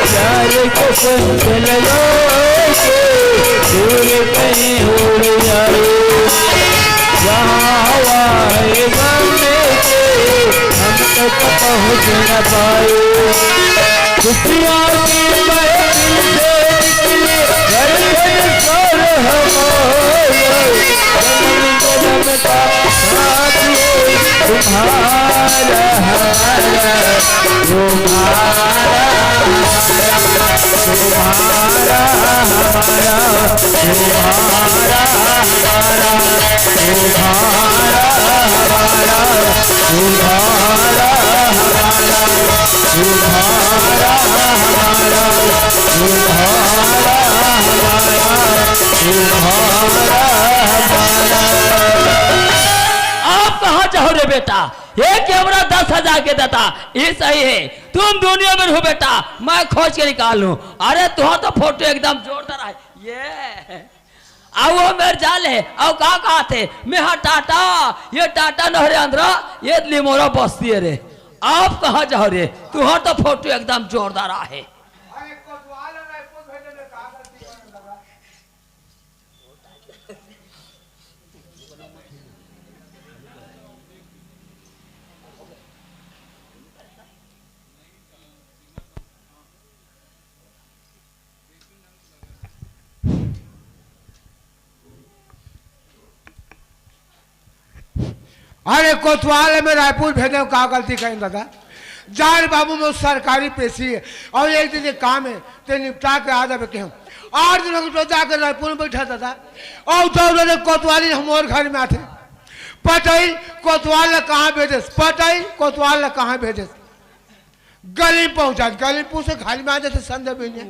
प्यार का पंख लगा के दूर कहीं उड़ जाए। जहाँ हवाएं गम के हम तक पहुँच न पाए। खुशियाँ की महफिल से निकली धड़कन स्वर हमारा। जन्म जन्म का साथ है तुम्हारा हमारा, तुम्हारा हमारा, तुम्हारा हमारा, तुम्हारा हमारा, तुम्हारा हमारा, तुम्हारा हमारा, तुम्हारा हमारा, तुम्हारा हमारा, तुम्हारा हमारा। आप कहाँ जाओ रे बेटा? ये कैमरा दस हजार के देता, ये सही है। तुम दुनिया में हो बेटा, मैं खोज के निकाल लूं। अरे तुहार तो फोटो एकदम जोरदार है। ये अउ वो मेर जाल हे, अउ का कहत हे, मेहा टाटा, ये टाटा नहरे अंदरा, ये लिमोरा बस्ती हे रे। आप कहाँ जाओ रे? तुहार तो फोटो एकदम जोरदार आहे। अरे कोतवाल में रायपुर भेजे का गलती करें दादा? जान बाबू में सरकारी पेशी है और एक दिन के काम है, ते निपटा के आ जाबे के हम। आठ दिन हो गए तो जाकर रायपुर में बैठा दादा। और तो उन्होंने कोतवाली हम और घर में आते। पटई कोतवाल ला कहाँ भेजे? पटई कोतवाल ला कहाँ भेजे? गली पहुंचा, गली पूछ से खाली में आ जाते संध्या बहनिया।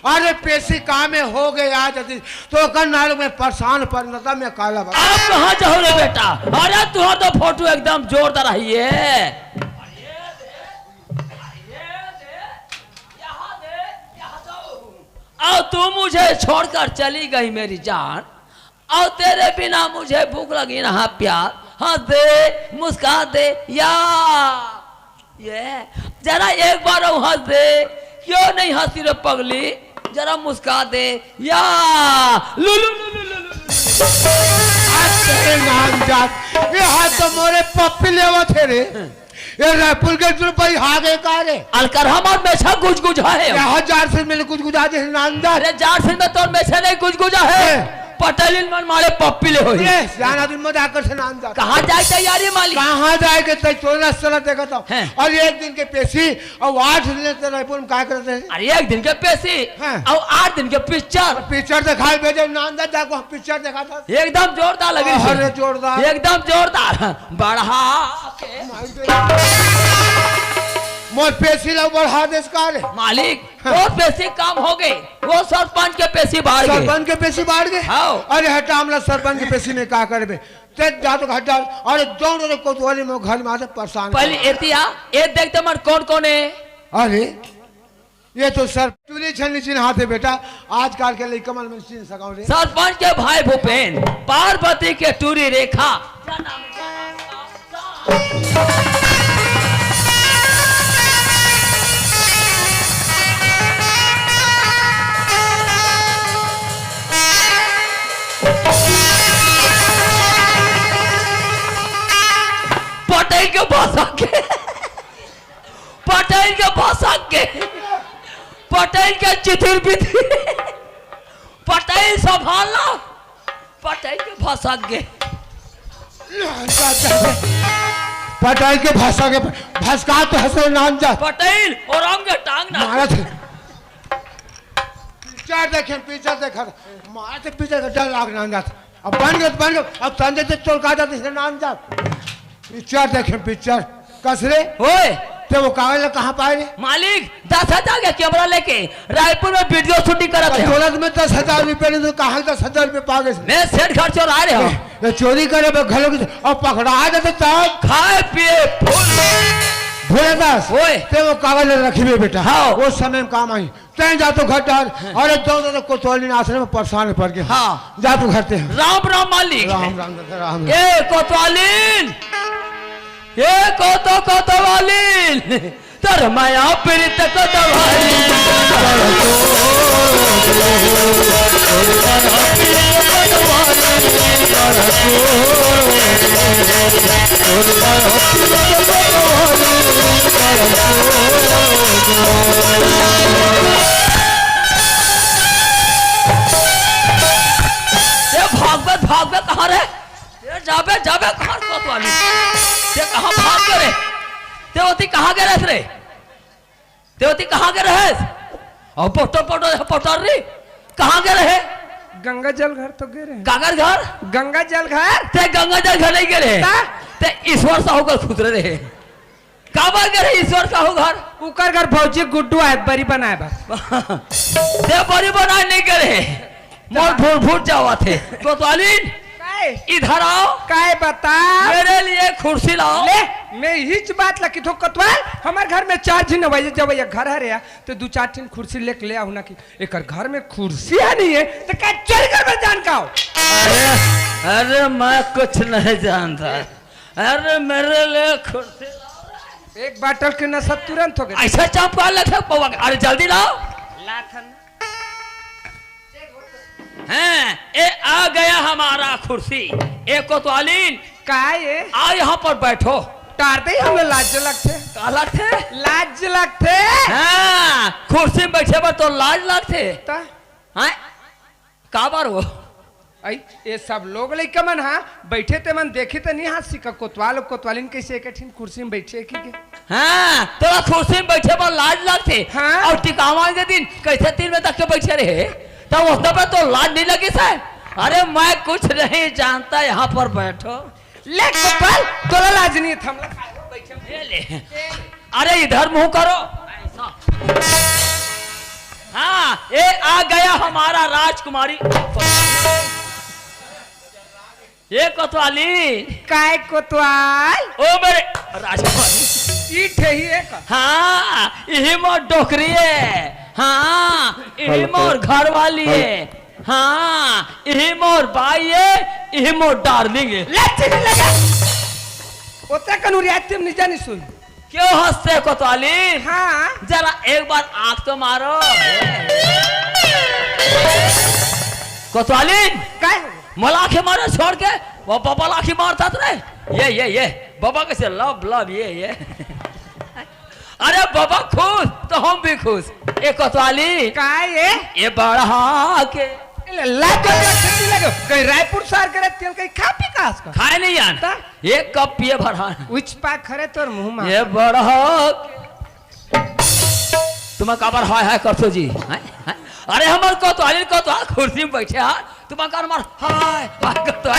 अरे पेशी काम में हो गए आ जाती तो ओकर नाल में परेशान पर नता में काला बता। आप कहाँ जाओ रे बेटा? अरे तुहार तो फोटो एकदम जोरदार है ये। और तू मुझे छोड़कर चली गई मेरी जान, और तेरे बिना मुझे भूख लगी ना प्यार। हंस दे, मुस्कान दे या ये जरा एक बार और हंस दे। क्यों नहीं हंसी रे पगली? जरा मुस्का दे या लुलु लुलु लुलु। अरे नाम जात, ये हाथ तो मोरे पप्पी लेवत हे रे। ये रायपुर के तू भाई हागे का रे? अलकर हमार मेछा गुजगुज है। ये हजार से मिले गुजगुजा दे नाम जात। अरे जार से में तोर मेछा नहीं गुजगुजा है। हैं। पटेलिन मन मारे पप्पी ले होई। ए, जाना दिन मत आकर से नाम जात। कहाँ जाए तैयारी मालिक? कहाँ जाए के तै तोरा सला देखा था। हैं। और एक दिन के पेशी और आठ दिन ते रायपुर में का करते हैं? अरे एक दिन के पेशी हाँ। और आठ दिन के पिक्चर। पिक्चर दिखाई भेजे नाम जात, जाको पिक्चर देखा था। एकदम जोरदार लगी। अरे जोरदार। एकदम जोरदार। बढ़ा के। मोर पेशी ला बढ़ा देस का रे? मालिक, हाँ। वो पेशी काम हो गए, वो सरपंच के पेशी बाढ़ गए। सरपंच के पेशी बाढ़ गए? हाँ। अरे हटा, हमला सरपंच के पेशी में का करबे? ते जा तो हटा, अरे दौड़ रे कोतवाली में घर में आते परेशान पहले कर। एतिया, ए देखते मन कौन कौन है? अरे, ये तो सर टूली छन्नी चिन्हात हे बेटा, आजकल के लइका मन में चिन्ह सकाओ रे। सरपंच के भाई भूपेन, पार्वती के टूरी रेखा। पटेल के भाषा के, पटेल के भाषा के, पटेल के चिथिर बिथिर, पटेल संभालना, पटेल के भाषा के। पटेल के भाषा के भसका तो हंसे नाम जा। पटेल और हम के टांग ना। मारा थे। पिक्चर देखे, पिक्चर देखा। मारा थे पिक्चर का डर लाग नाम जा। अब बन गए, बन गए। अब संजय से चोर का जाते से नाम जा। पिक्चर देखे, पिक्चर। कस रे? ओए! ते वो कागज ला कहाँ पाए रे? मालिक, दस हजार के कैमरा लेके रायपुर में वीडियो शूटिंग करत तो है। दौलत में दस हजार रुपये नहीं तो कहाँ दस हजार रुपये पा गए? मैं सेठ घर चोर आ रहे हो। ये चोरी करे बे घरों की, और पकड़ा जाते तब? खाए पिए फुल। भोलेदास, ओए। ते वो कागज ला रखी बे बेटा। हाँ। वो समय में काम आई। तैं जा तो घर डाल, हाँ। अरे दो, दो, दो कोतवाली आश्रम में परेशान पड़ गए। हाँ। जा तू घर ते। राम राम मालिक। राम राम दादा, राम राम। ए कोतवालीन, ए कोतो कोतवालीन, तोर माया पीड़ित कोतवालीन। ए, भागबे, भागबे कहाँ रे? ए, जाबे, जाबे कहाँ कोतवाली? ते कहाँ भाग गे रे? ते ओती कहाँ गे रहे रे? ते ओती कहाँ गे रहेस? अउ पोटर, पोटर, पोटर रे, कहाँ गे रहे? गंगा जल घर तो गे रहे। काकर घर? गंगा जल घर। ते गंगा जल घर नहीं गे रहे। ता? ते ईश्वर साहू घर खुसरे रहे। काबर गे रहे ईश्वर साहू घर? उकर घर भौजी गुड्डू आए बरी बनाए बर। ते बरी बनाए नहीं गे रहे। मोर भूर भूर जावत हे। कोतवालीन, काय? इधर आओ। काय बता? मेरे लिए कुर्सी लाओ। ले, मैं इहीच बात ला किथों कोतवाल, हमर घर में चार झिन अवइया जवइया घर हरे या, तो दू चार ठिन कुर्सी लेके ले आहू ना कि एकर घर में कुर्सी है नहीं है, तो का चोरी करबे जान का हो? अरे, अरे, मैं कुछ नहीं जानता। अरे, मेरे लिए कुर्सी लाओ रे। एक बाटल के नशा तुरंत हो गया। ऐसा चमका लग है पौवा के। अरे, जल्दी लाओ। लाथन। हैं, ए आ गया हमारा कुर्सी। ए कोतवालीन, का ये? आओ यहाँ पर बैठो। टार दे, हमें लाज लगथे। का लगथे? लाज लगथे। हाँ, कुर्सी में बैठे बर तो लाज लगथे। ता? हैं? काबर हो? आई, ये सब लोग लइका मन, हाँ, बैठे ते मन देखी त नहीं हाँसी का कोतवाल अउ कोतवालीन कैसे एक ठिन कुर्सी में बैठे की के? हाँ, तोला कुर्सी में बैठे बर लाज लगथे। हाँ। अउ टिकावन के दिन कैसे तीन बजे तक के बैठे रहे, तब उस पे तो लाज नहीं लगिस हे। अरे, मैं कुछ नहीं जानता, यहाँ पर बैठो। ले गोपाल, तोला लाज नहीं है, थमला खाए हो, बैठे हो। ये ले। अरे, इधर मुंह करो। हाँ, ये आ गया हमारा राजकुमारी। ये कोतवाली। काय कोतवाल? ओ मेरे राजकुमारी। ई ठेही एक। हाँ, इही मोर डोकरी है। हाँ, इही हेलो। मोर घरवाली है। हाँ, इही मोर बाई है, इही मोर डार्लिंग है। ले चिल्ली लगा। ओते कनुरिया तुम नहीं जानी सुन। क्यों हंसते कोतवाली? हाँ। जरा एक बार आंख तो मारो। कोतवाली, काय? मोला आंखें मारो छोड़ के, वो बाबा ला आंखें मारता रे। ये, ये, ये, बाबा कैसे love, love, ये, ये। अरे बाबा खुश तो हम भी खुश। ए कोतवाली। काय ये? ये बढ़ा के। ला तो खेती लगे। कहीं रायपुर शहर करे तेल कहीं खा पी का आसका? खाए नहीं जानता। एक कप पिए भरा। उच पा खरे तोर मुंह में। ये बढ़ा। तुम काबर हाय हाय करथो जी? हैं? हैं? अरे हमर कोतवाली, कोतवाल कुर्सी में बैठे हा, तुम काबर मार हाय हाय करथो है?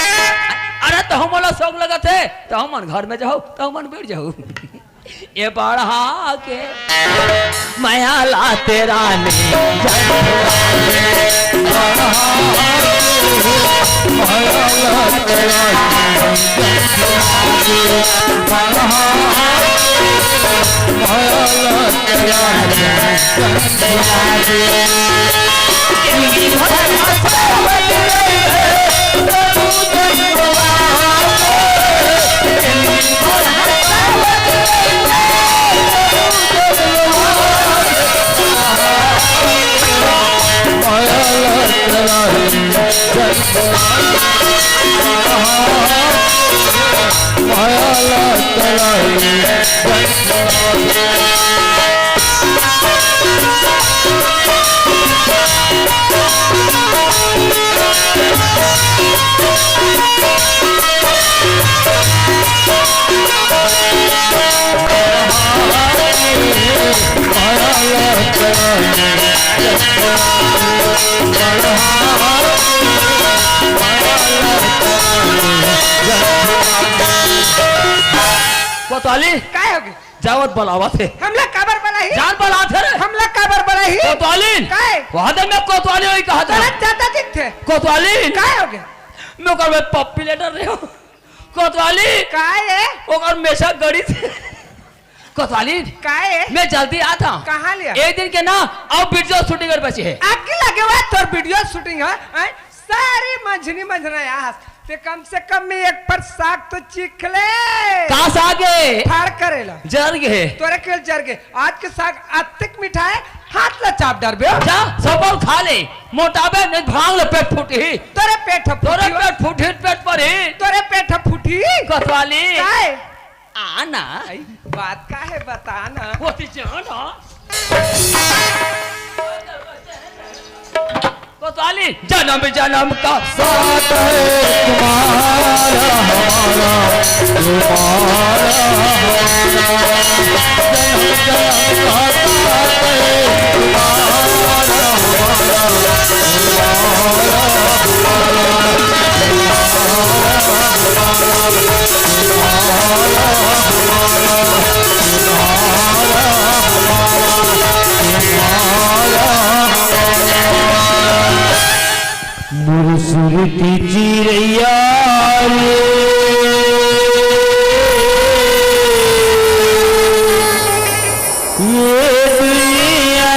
अरे तो हम वाला शौक लगत है, तो हम मन घर में जाओ, तो हम मन बैठ जाओ। ये बढ़ा के मया ला तेरा नहीं। कोतवाली, काय होगे? जावत बलावत हे। हमला काबर बलाही? जान बलात हे रे। हमला काबर बलाही? कोतवाली। काय? वहाँ तो मैं कोतवाली होई कहा था। गलत ज्यादा दिखथे। कोतवाली। काय होगे? मैं ओकर में पप्पी लेटर रहे हूँ। कोतवाली। काय हे? ओकर मेसा गड़ी थे। कोतवाली। काय हे? मैं जल्दी आता हूँ। कहाँ लिया? एक दिन के ना, अब वीडियो शूटिंग कर बची है। आग की लगे हुआ तोर वीडियो शूटिंग है, हैं? सारी मंझनी मंझना यहाँ। ते कम से कम में एक पर साग तो चीख ले। का साग हे? फाड़ करेला। जर गे। तोरे के जर गे। आज के साग अत्तिक मीठा हे, हाथ ला चाप डरबे हो। जा, सबल खा ले। मोटाबे नहीं, भांग ले पेट फूटी। तोरे पेट तोरे फूटी हो। पेट फूटी, पेट पर ही। तोरे पेट फूटी। कोतवाली। काय? आना। आई, बात का है, बताना। वो तो जाना। कोतवाली, जन्म जन्म का साथ है तुम्हारा हमारा, तुम्हारा हमारा। जन्म जन्म का साथ है तुम्हारा हमारा, तुम्हारा हमारा। मोर सुरती चिरैया रे, ये दुनिया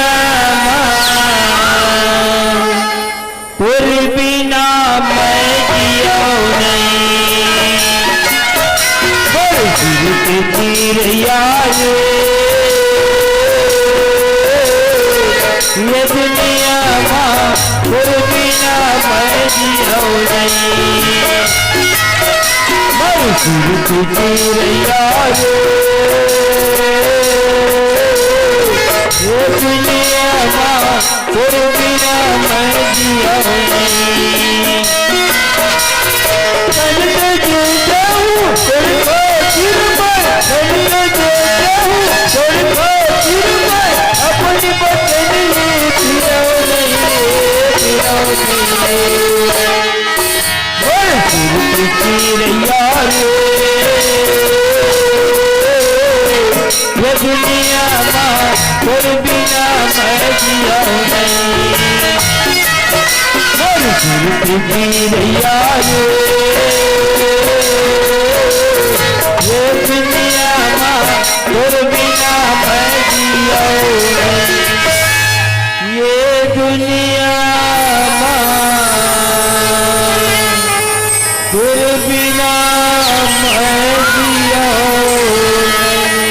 तोर बिना मैं जियौ नहीं। बड़ सुरती चिरैया रे, ये दुनिया मा तोर बिना मैं जियौ नहीं। बड़ सुरती चिरैया रे, ये दुनिया मा तोर बिना मैं जियौ नहीं। तन तो दे जाऊं तेरे खातिर मैं, तन तो दे जाऊं तेरे खातिर मैं, अपनी बचन ये जियौ नहीं, जियौ नहीं। बोल सुरती चिरैया रे, ये दुनिया मा तोर बिना मैं जियौ नहीं। मोर सुरती चिरैया रे, ये दुनिया मा तोर बिना मैं जियौ नहीं। ये दुनिया मा तोर बिना मैं जियौ नहीं।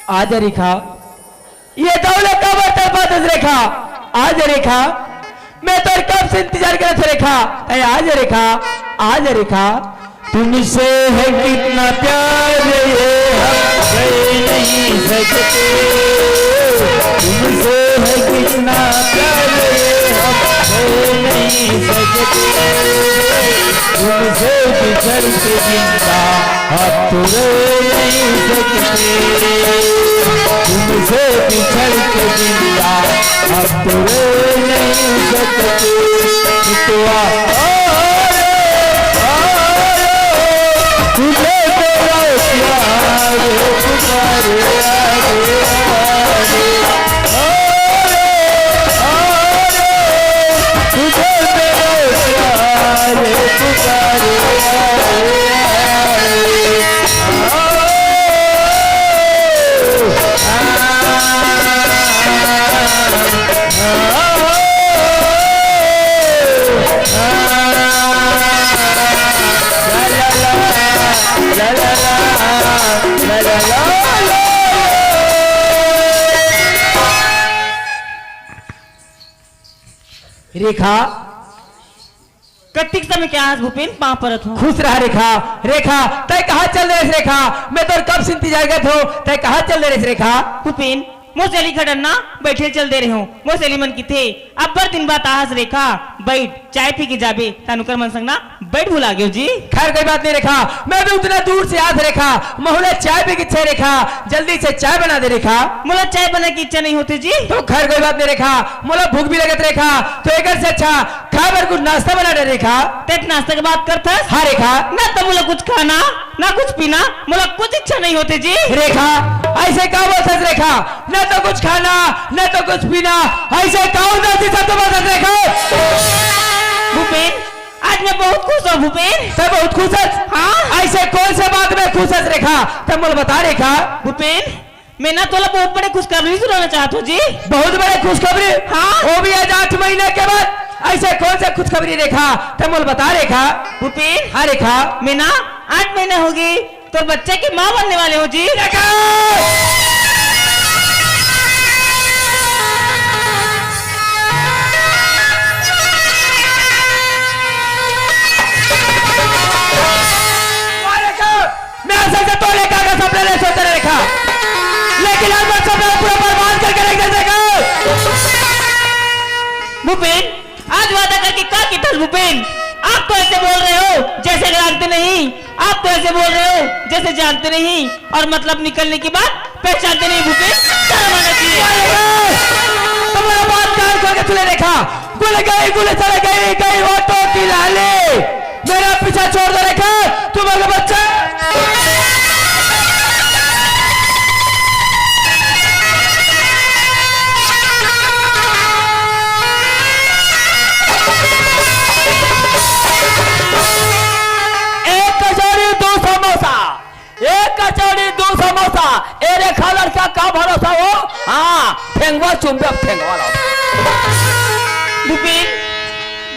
आजा रेखा, ये दौलत काबर तड़पाथस रेखा? आजा रेखा, मैं तोर कब से इंतजार करत हँव रेखा। ए, आजा रेखा, आजा रेखा। तुमसे है कितना प्यार ये हम कह नहीं सकते, तुमसे है कितना प्यार ये हम कह नहीं सकते। तुमसे बिछड़ के जिंदा अब तो रह नहीं सकते, तुमसे बिछड़ के जिंदा अब तो रह नहीं रेखा, कतिक समय के आस भूपेन, पाँव परत हूँ। खुश रहा रेखा। रेखा, तै कहाँ चल दे रेस रेखा? मैं तोर कब से इंतजार करत हूँ, तै कहाँ चल दे रेस रेखा? भूपेन, मोर सहेली खड़न ना बैठे चल दे रहे हूँ। मोर सहेली मन किथे, अब्बड़ दिन बाद आहस रेखा, बैठ, चाय पी के जाबे, तानुकर मन संग ना बैठ भुला गेव जी। खैर, कोई बात नहीं रेखा, मैं भी उतना दूर से आस रेखा, महूला चाय पी के छे रेखा, जल्दी से चाय बना दे रेखा। मोला चाय बना के इच्छा नहीं होते जी। तो खैर, कोई बात नहीं रेखा, मोला भूख भी लगत रेखा, तो एकर से अच्छा खाए बर कुछ नाश्ता बना दे रेखा। ते नाश्ता के बात करथस? हाँ रेखा। ना तो मोला कुछ खाना, ना कुछ पीना, मोला कुछ इच्छा नहीं होते जी। रेखा, ऐसे का बोलथस रेखा? ना तो कुछ खाना, ना तो कुछ पीना, ऐसे का उदासी शब्द बोलथस रेखा? भूपेन, आज मैं बहुत खुश हूँ भूपेन। ते बहुत खुश हस? हाँ। ऐसे कौन से बात में खुश हस रेखा? ते मोला बता रेखा। भूपेन, मैं ना तोला बहुत बड़े खुशखबरी सुनाना चाहत हूँ जी। बहुत बड़े खुशखबरी? हाँ। वो भी आज आठ महीना के बाद। ऐसे कौन से खुशखबरी रेखा? ते मोला बता रेखा। भूपेन। हाँ रेखा। मैं ना आठ महीना होगे तोर बच्चा के माँ बनने वाले हूँ जी। रेखा। वाह रेखा। मैं आज से तोर रेखा का सपना नहीं सोचता रेखा, लेकिन आज मैं सपना पूरा बर्बाद करके रख दे रेखा। भूपेन, आज वादा करके का किथस भूपेन? आप तो ऐसे बोल रहे हो जैसे जानते नहीं, आप तो ऐसे बोल रहे हो जैसे जानते नहीं, और मतलब निकलने के बाद पहचानते नहीं भूपेन। शर्म आना चाहिए। तुम्हारा बात कान खोल के सुने रेखा, गुल गई, गुल चल गई, गई ऑटो की लाली। मेरा पीछा छोड़ दे रेखा, तुम्हारा बच्चा। एक कचौड़ी, दो समोसा। एक कचौड़ी, दो समोसा। ए रेखा, लड़का का भरोसा हो? हाँ, फेंकवा चुंबक फेंकवा ला। भूपेन,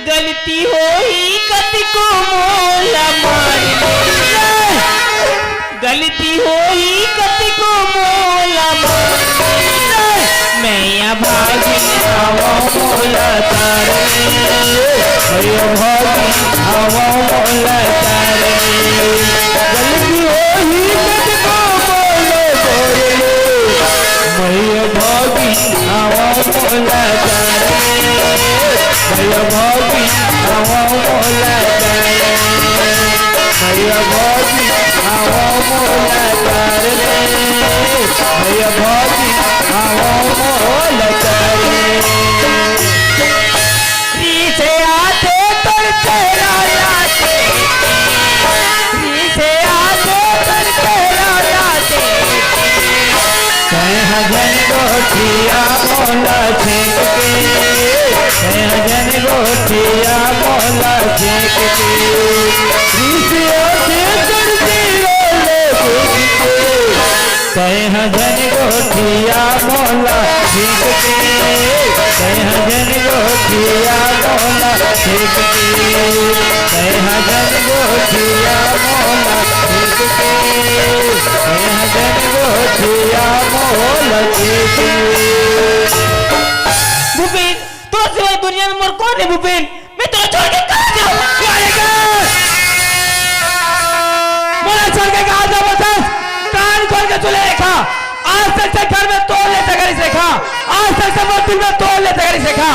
गलती होही कतिको मोला मार ले। गलती होही कतिको मोला मार ले। मैं अभागिन हवं मोला तार ले। मैं अभागिन हवं मोला तार ले। गलती होही कतिको मोला मार ले। मैं अभागिन हवं मोला तार ले। मैं अभागिन हवं मोला तार ले। मैं अभागिन हवं मोला तार ले। मैं अभागिन हवं मोला तार ले। पीछे आते तोर चेहरा ला देख, पीछे आते तोर चेहरा ला देख। तैं ह झन गोठिया मोला छेंक के, तैं ह झन गोठिया मोला छेंक के। पीछे आते तोर चेहरा ला देख के। तैं ह झन गोठिया मोला छेंक के, तैं ह झन गोठिया मोला छेंक के, तैं ह झन गोठिया मोला छेंक के, तैं ह झन गोठिया मोला छेंक के। भूपेन, तोर सिवाय दुनिया में मोर कौन है भूपेन? मैं तोला छोड़ के कहाँ जाऊँ? मोला छोड़ के कहाँ जाऊँ बता? कान खोल के सुन ले रेखा, आज तक से घर में तोर ले जगह नहीं रेखा, आज तक से मोर दिल में तोर ले जगह नहीं रेखा,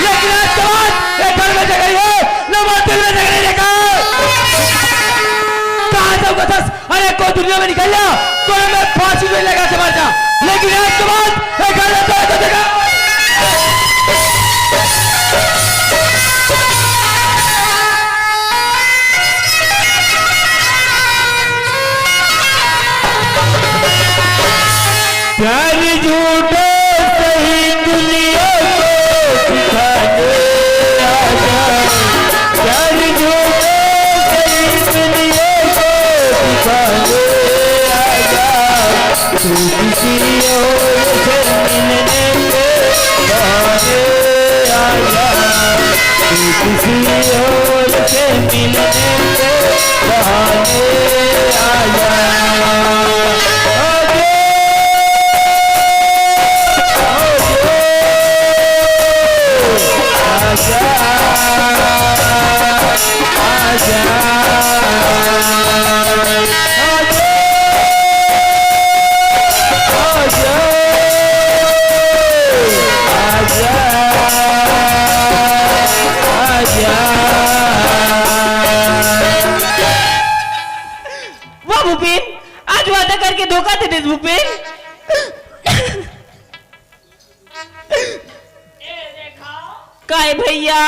लेकिन आज के बाद ये घर में जगह नहीं है, न मोर दिल में जगह नहीं रेखा। कहाँ जाऊँ बता? अरे कोई दुनिया में निकल जा, तो मैं फांसी पे लगा के मर जा, लेकिन आज के बाद मैं घर में तो, तो देखा। किसी और से मिलने के बहाने आया। आजा, आजा, आजा, आजा। आजा, आजा, आजा। वाह भूपेन, आज वादा करके धोखा दे देस भूपेन। काय भैया?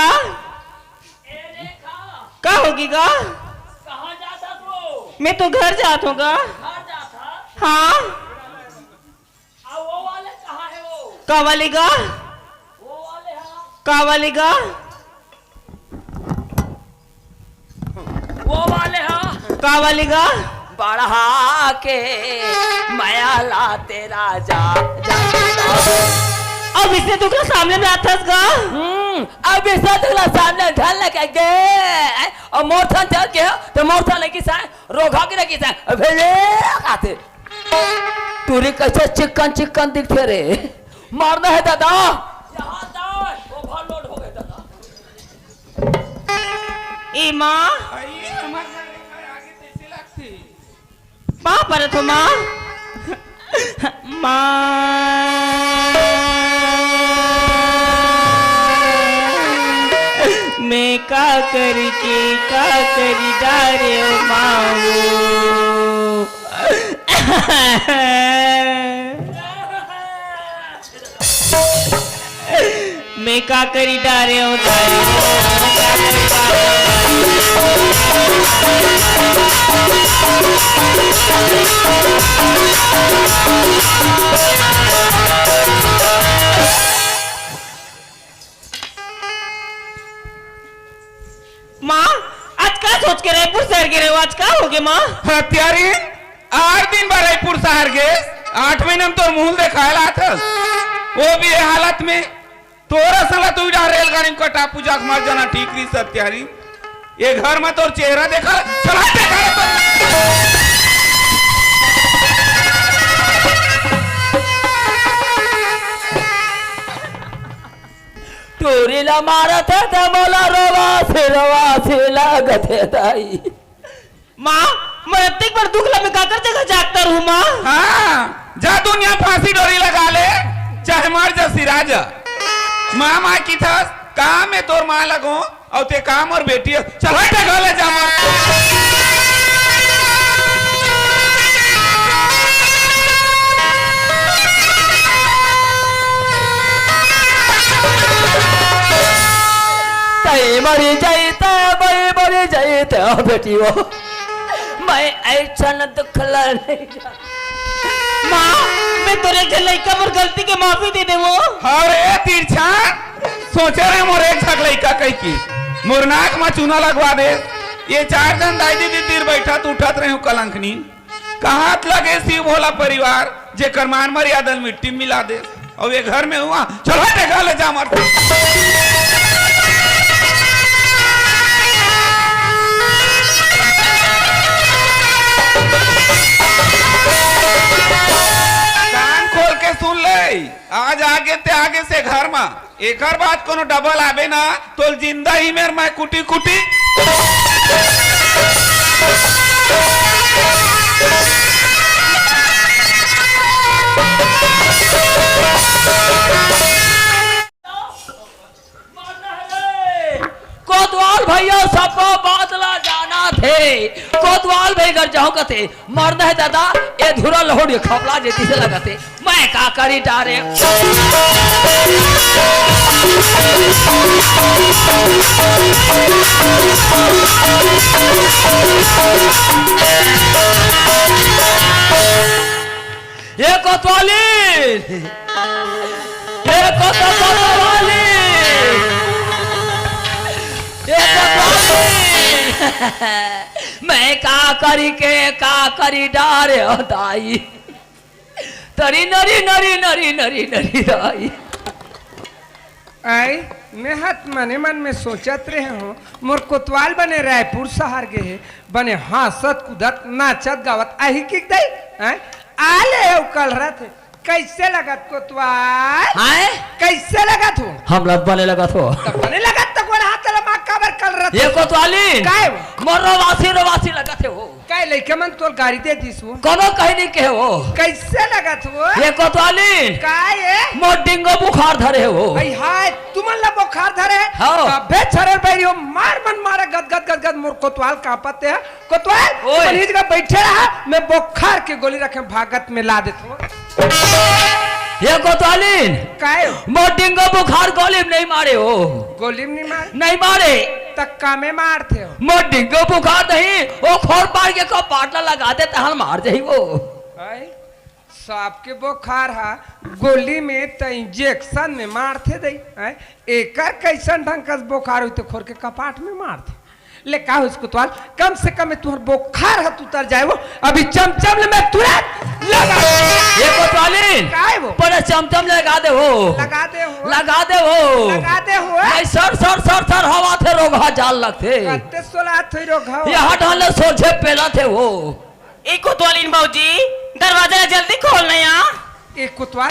का होगे गा? मैं तो घर जात हूँ गा। हाँ। का वाले गा? का वाले गा? वो वाले हा। का वाले गा? बढ़ा के मया ला तेरा जा, जा। अब इसने तुकला सामने में आथस गा? हम्म, अब इसने तुकला सामने ढल लगे गे। और मोरथन चल के, तो मोरथन लगी साए, रोघा की लगी साए। अबे ये आते। टूरी कैसे चिकन चिकन दिखथे रे? मारना है दादा। यहाँ दाई, overload हो गए दादा। ए माँ। आई, हमार घर के आगे तैसे लगती। माँ परत हो माँ। माँ। मैं का करी के का करी डारे ओ माँ वो। मैं का करी डारे हूँ तारी। माँ, आज का सोच के रायपुर शहर गे रहे हो? आज का हो गया माँ? हत्यारी, आठ दिन बाद रायपुर शहर गे, आठ महीना में तोर मुंह देखाए ला आथस, वो भी ये हालत में। तोरा साला तू इधर रेलगाड़ी में कटा पूजा के मर जाना ठीक रही हत्यारी। ये घर में तोर चेहरा देखा, चला देखा रे तोर। टूरी ला मारत हे त मोला रोवा से, रोवा से लागत हे दाई। माँ, मैं अतिक बड़ दुख ला मैं काकर जगह जागता रहूँ माँ। हाँ, जा दुनिया फांसी डोरी लगा ले, चाहे मर जा सिराज। माँ, माँ की थस, काम में तोर माँ लगो, और ते काम और बेटी है। चल हट, घर ले जा माँ। तई मरी जाई, तई मरी, मरी जाई, ते बेटी वो। मैं ऐसा न दुख ला नहीं जा। माँ, मैं तोरे के लइका पर गलती के माफी दे दे वो। अरे तिरछा, सोचे रहे मोर एक झक लइका कही की, मोर नाक में चूना लगवा दे। ये चार जन दाई दीदी तीर बैठत उठत रहे हो कलंकनी। कहात लगे शिव भोला परिवार, जेकर मान मर्यादा ल मिट्टी में मिला दे। और ये घर में हुआ, चल हट, घर ले जा मर। कान खोल के सुन ले, आज आगे ते आगे से घर में एकर बाद कोनो डबल आबे ना, तोल जिंदा ही मेर मैं कुटी कुटी। कोतवाल भैया, सब बात ला जाना थे। कोतवाल भाई घर जाओ कथे, मरना है दादा, ये धुरा लहोड़ ये खपला जेती से लगाते। मैं का करी डारे। ये कोतवाली, ये कोतवाली, ये कोतवाली। मैं का करी के का करी डारे हो दाई। तरी नरी नरी नरी नरी नरी दाई। आई, मैं हत मने मन में सोचत रहे हूँ, मोर कोतवाल बने रायपुर शहर गे हे, बने हँसत कूदत नाचत गावत आही कि दई। आई, आले हे कल रात। कैसे लगत कोतवाल? हैं? कैसे लगत हो? हमला बने लगत हो। त बने लगत त गोड़ हाथ ला माँ काबर कल रात? ये कोतवाली, काय हो? मोर रोवासी रोवासी लगत हे हो। काय लइका मन तोर गारी दे दिस हो? कोनो कहीं नहीं कहे हो। कैसे लगत हो? ये कोतवाली, काय हे? मोर डेंगू बुखार धरे हो। भाई हाय, तुमन ला बुखार धरे? हाँ। अबे छरर बैरी हो, मार मन मारा, गद गद गद गद मोर कोतवाल कांपत हे। कोतवाल, ओए। तुमन ही जगह बैठे रहा, मैं बुखार के गोली रखे भागत में ला देत हो। ये कोतवाली, काय हो? मोर डेंगू बुखार गोली में नहीं मारे हो। गोली में नहीं मारे? नहीं मारे। त कामे मारथे हो? मोर डेंगू बुखार नहीं, वो खोर पार के कपाट ला लगा दे, तहन मार जाही वो। आई, सबके बुखार हा गोली में त इंजेक्शन में मारथे दई। आई, एकर कैसन ढंग का बुखार होई त खोर के कपाट में मारथे। ले का होइस कोतवाल, कम से कम तुहर बोखार ह उतर जाए वो। अभी चमचम ले मैं तुरंत लगा। ये कोतवाली, काय वो? पर चमचम लगा दे हो। लगा दे हो। लगा दे हो। लगा दे हो। नहीं, सर, सर, सर, सर, हवा थे रोगहा जाल लगथे। कत्ते सोलात होई रोगहा। यहाँ ढाले सोझे पेला थे हो। ए कोतवालीन भौजी, दरवाजा ला जल्दी खोल ना या। ए कोतवाल।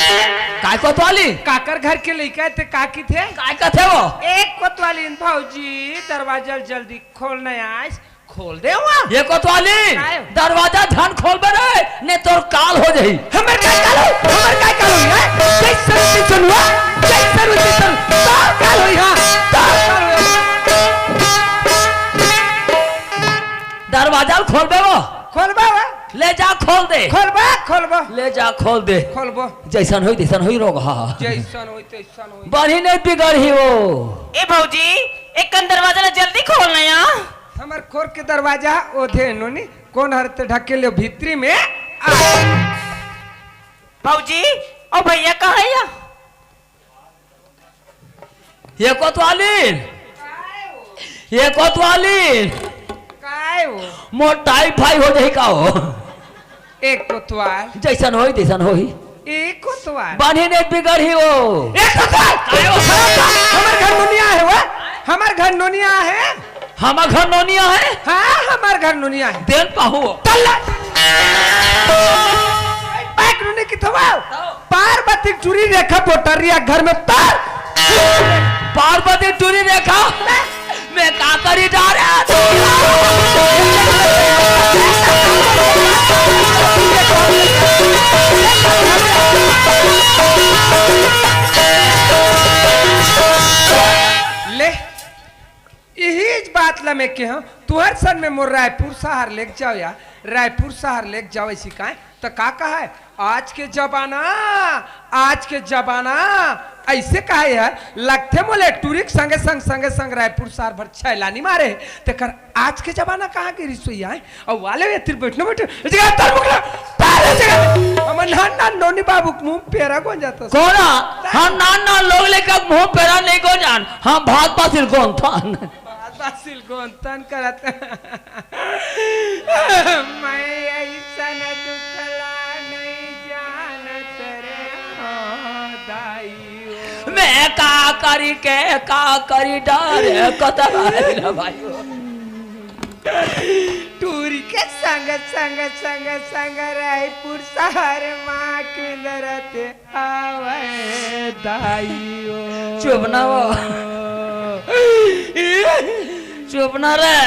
काय कोतवाली? काकर घर के लइका हे ते का किथे? काय कथे वो? ए कोतवालीन भौजी, दरवाजा ला जल्दी खोल ना या। खोल दे हुआ। ये कोतवाली, काय? दरवाजा झन खोलबे रे, ने तोर काल हो जाही। हमर काय काल हो? हमर काय काल हो? हैं? जय सरस्वती सनुआ, जय सरस्वती सनुआ। तोर काल होई, हाँ, तोर काल होई। दरवाजा खोलबे वो? खोलबा वो? ले जा, खोल दे। खोलबा, खोलबा। ले जा, खोल दे। खोलबो। जैसन होई, तैसन होई रोगहा। जैसन होई, तैसन होई। बढ़ी नहीं बिगड़ही वो। ए भौजी, एक कन दरवाजा ला जल्दी खोल ना या। हमर खोर के दरवाजा ओधे नोनी, कोन हर ते ढकेले भीतरी में आ। भौजी, ओ भैया कहाँ या? ये कोतवाली, ये कोतवाली, काय हो? मोर टाइफाई हो जाही का हो? एक कोतवाल। जैसन होई, तैसन होई। एक कोतवाल। बान्ही ने बिगड़ही हो। एक कोतवाल। काय हो? हमर घर नोनिया हे वो। हमर घर नोनिया हे। हमर घर नोनिया हे? हाँ, हमर घर नोनिया हे। देन पाहू। तल्ला। पैक नोनी किथवा। पार्वती टूरी रेखा बोटरिया घर में तार। पार्वती टूरी रेखा, मैं का करी जा रहा ले, इहीच बात ला मैं केहेंव, तुहर सन में मोर रायपुर शहर लेग जाव या, रायपुर शहर लेग जाव, ऐसी काय? त का कहे? आज के जमाना, आज के जमाना, ऐसे कहे हे, लगथे मोला टूरी के संगे संग, संगे संग रायपुर शहर भर छैला नी मारे हे, तेकर आज के जमाना कहाँ के रिसोई आए? अउ वाले ये तिर बैठनो बैठे, ए जगह तर मुकला, तर ए जगह। हमर नान नान नोनी बाबू के मुंह पेरा गोंजात हे। कोना? हम नान नान लोग लेकर मुंह पेरा नहीं गोंजान, हम भात पासिल गोंथन। भात पासिल गोंथन करत। मैं अइसन दुखला नहीं जानत रे हो दाई हो। मैं का करी के का करी डरे कतराइल भाई हो। टूरी के संग, संग, संग, संग रायपुर शहर मा किंदरत आवे दाई हो। चुप ना वो। चुप ना रे।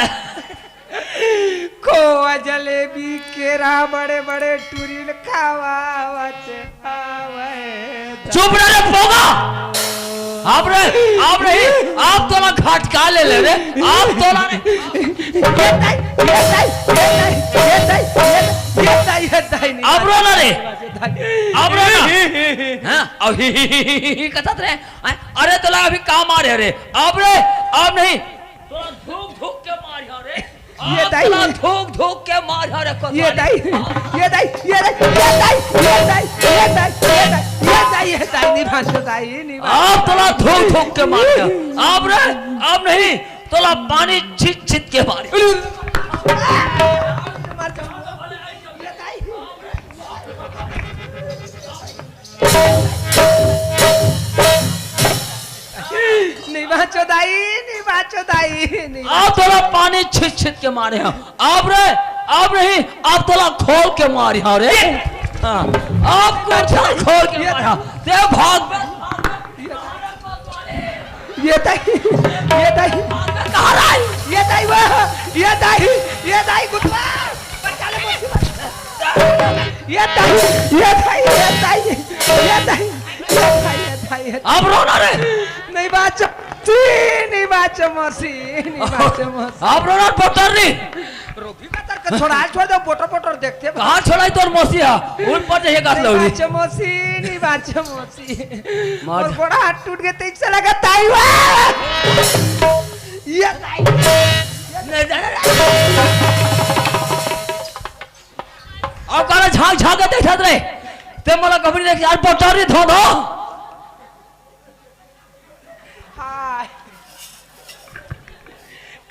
खोवा, जलेबी, केरा, बड़े बड़े टूरी ल खावावत आवे। चुप रह रे पोगा। आप रे, आप रे, आप तोला घाट का ले ले रे। आप तोला रे। ये दाई, ये दाई, ये दाई, ये दाई, ये दाई, ये दाई, ये दाई, नहीं। आप रो ना रे। आप रो ना। हाँ, अब ही, ही, ही, ही, ही, कथत रे। अरे तोला अभी का मारे रे। आप रे, आप नहीं। तोला धूक धूक के मारिया रे। ये दाई। तोला धूक धूक के मारिया रे, ये कोतवाली। दाई, ये दाई, ये दाई, ये दाई, ये दाई, ये दाई, ये दाई, ये दाई, ये दाई, नहीं भांजो दाई, नहीं भांजो। आप तोला धूक धूक के मारिया। आप रे, आप नहीं, तोला पानी छिट छिट के मारिया। चोदाई, नहीं बात चोदाई, नहीं बात। अब तोला पानी छिट छिट के मारे हंव। अब रे, अब नहीं, अब तोला खोल के मारे हंव रे। हाँ, अब कुछ खोल के मारे हंव। ते भाग बे। ये दाई, ये दाई, कहाँ रही? ये दाई वो, ये दाई, ये दाई गुटवा, बचा ले मुझे। ये दाई, ये दाई, ये दाई, ये दाई, ये दाई, ये दाई, ये दाई। अब रोना रे। नहीं बात चमसी, नहीं बात चमसी, नहीं बात चमसी। अब रोना पत्थर रे। रोभी का तर के छोड़ा, छोड़ दो, पोटर पोटर देखते हैं। कहाँ छोड़ा तोर मौसी हा? उन पर जाइए गाछ नहीं लौड़ी। बात चमसी, नहीं बात चमसी। मार। मोर गोड़ा हाथ टूट गए, तेज से लगा ताई वा। ये अब काला झांक झांक के देखत रहे। ते मोला कभी देख यार, पटरी धो धो। हाय।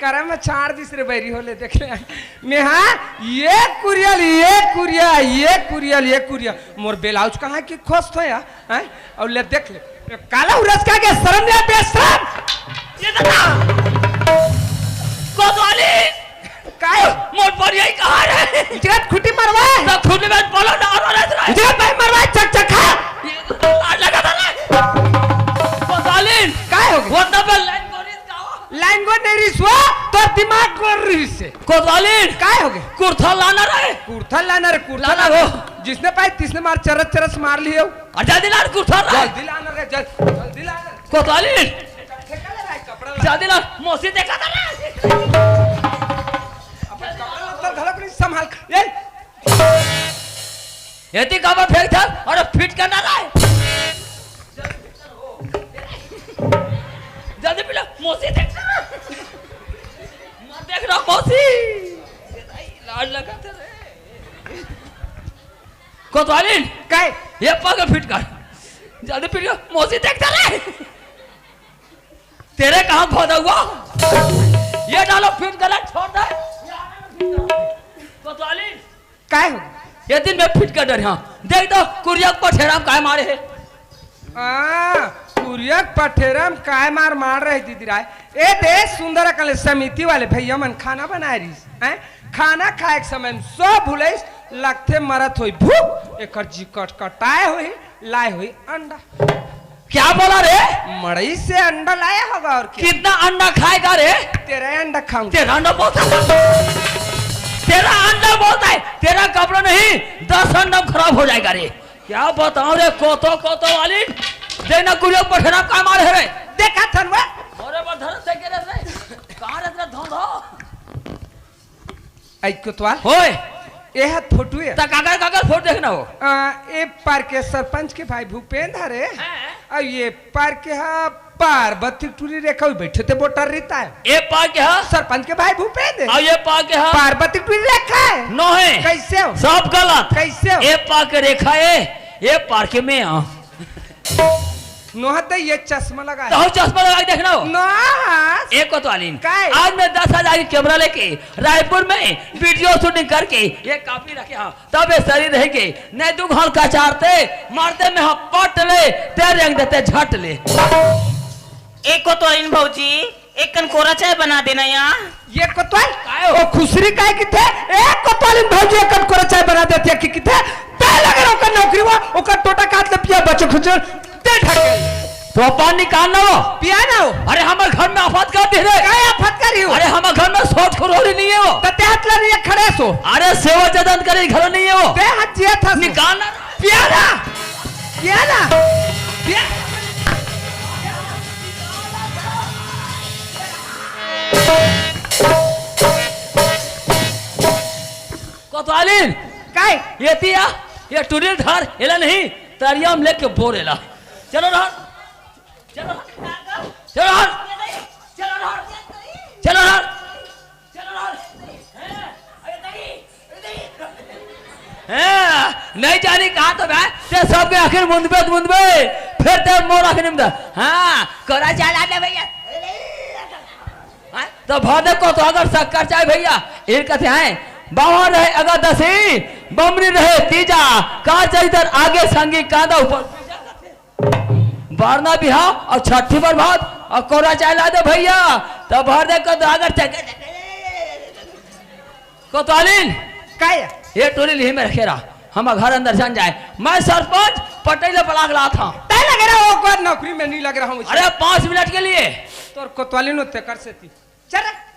करम में छाड़ दिस रे बैरी होले, देख ले। मैं हाँ, ये कुरियल, ये कुरिया, ये कुरियल, ये कुरिया। मोर ब्लाउज कहाँ की खोस थो या? हैं? और ले देख ले। काला उरस का के शर्म ले बेशरम। ये दादा। कोतवाली। काय? मोर परियाई कहाँ रे? इजरत खुटी मरवा। सब खुटी में बोलो ना, और रहत रहे। इजरत भाई मरवा, चक चक खा। ये तो लाज लगा था ना। कोतवालिन। काय हो गया? वो तब लाइन गोरी का हो? लाइन गोरी नहीं रिस हुआ, तो दिमाग गोरी रिस से। कोतवालिन। काय हो गया? कुर्था लाना रहे। कुर्था लाना रे, कुर्था लाना लाना। हो। जिसने पाई, तिसने मार, चरस चरस मार लिए हो। और जल्दी लान कुर्था ला। जल्दी लाना रे, जल-, जल्दी लाना रे। कोतवालिन। ठेका ले भाई, कपड़ा ला। जल्दी ला, मौसी देखा था ना। अपन कपड़ा लत्ता घलक नहीं संभाल। ए! एती काबर फेंक था? अरे फिट करना रहा है। जल्दी पी लो, मौसी देख ना। मत देख रहा मौसी। लाज लगा था रे। कोतवालिन। काय? ये पागल फिट कर। जल्दी फिट कर, मौसी देख रे। तेरे कहाँ खोदा हुआ? ये डालो फिट कर, छोड़ दे। कोतवालिन। काय हो? ये दिन में फिट कर डर, हाँ। देख तो, कुरिया के पठेरा में काय मारे है? हाँ, कुरिया के पठेरा में काय मार मार रहे दीदी राय। ए दे सुंदर अकल समिति वाले भैया मन खाना बनाए रहिस, हैं? खाना खाए के समय में सो भुलइस, लगथे मरत होई भूख, एकर जी कटकटाए होई, लाए होई अंडा। क्या बोला रे? मड़ई से अंडा लाया होगा और क्या? कितना अंडा खाएगा रे? तेरह अंडा खाऊंगा। तेरह अंडा बोलता है? तेरह अंडा बोलता है, तेरह कपड़ा नहीं, दस अंडा खराब हो जाएगा रे। क्या बताऊं रे, कोतो, कोतवालिन, देना कुरिया पठेरा का मार है रे। देखा थन वो? अरे बा धरत से के रे, कहाँ रहत रे धोंधो? आई कोतवाल। होय। ए हाथ फोटो है। त काकर, काकर फोटो देखना हो? आ, ए पार के सरपंच के भाई भूपेंद्र हरे। हाँ। अब ये पार के हा पार्वती टूरी रेखा हुई बैठे थे वोटर रहता है। ए पार के हा? सरपंच के भाई भूपेंद्र। अब ये पार के हा? पार्वती टूरी रेखा है। नो है। कैसे हो? सब गलत। कैसे हो? ए पार के रेखा है, ए पार के मैं हाँ। नोहत ये चश्मा लगा है। तो चश्मा लगा के देखना हो। नोहत। एक कोतवालिन। काय? आज मैं दस हजार की कैमरा लेके रायपुर में वीडियो शूटिंग करके ये काफी रखे हाँ। तब ये सरी रहेंगे, नहीं तू घर का चारते, मारते में हम पट ले, तेरे अंग देते झट ले। एक कोतवालिन भौजी, एक कन कोरा चाय बना देना या। ये कोतवाल? काय हो? ओ खुसरी काय किथे? ए कोतवालिन भौजी, एक कन कोरा चाय बना देती है कि किथे? ते लगे रहो का नौकरी हुआ, ओकर टोटा काट ले पिया बच्चे खुचर, ते ढके। तो पानी निकालना हो? पिया ना हो। अरे हमारे घर में आफत कर दे रे। काय आफत कर रही हो? अरे हमारे घर में सोच खरोड़ी नहीं है वो। तो ते हाथ ला रही है खड़े सो। अरे सेवा जतन करे घर नहीं है वो। ते हाथ जिया था सो। निकालना। पिया ना। पिया ना। पिया। कोतवालिन। काय? ये तिया, ये टुरिल धार, एला नहीं, तरिया में लेके बोर एला। चलो रहर। चलो रहर। चलो रहर। चलो रहर। चलो रहर। हैं, नहीं जानी कहाँ तो बे, ते सबके आखिर मुंदबे, मुंदबे, फिर ते मोर आखिर मुंदबे। हाँ, कोरा चाय ला दे भैया। हाँ, तो भर दे कोतवाल कर शक्कर चाय भैया। इर कथे हैं, बाहर रहे अगादसी, बमरी रहे तीजा, का चरित्र आगे संगी कांदा ऊपर। बारना बिहाव और छठी बरबाद, अउ कोरा चाय ला दे भइया, त भर दे कोतवाल कर चक्कर। कोतवालिन, काय? ये टोली लिही में रखे रहा, हम घर अंदर झन जाए। मैं सरपंच पटेल ला बलाके लात हंव। तैं लगे रहा, वो कोई नौकरी में नहीं लग रहा हूँ। अरे, पाँच मिनट के लिए। तोर कोतवालिन होते कर सेती। चल रे।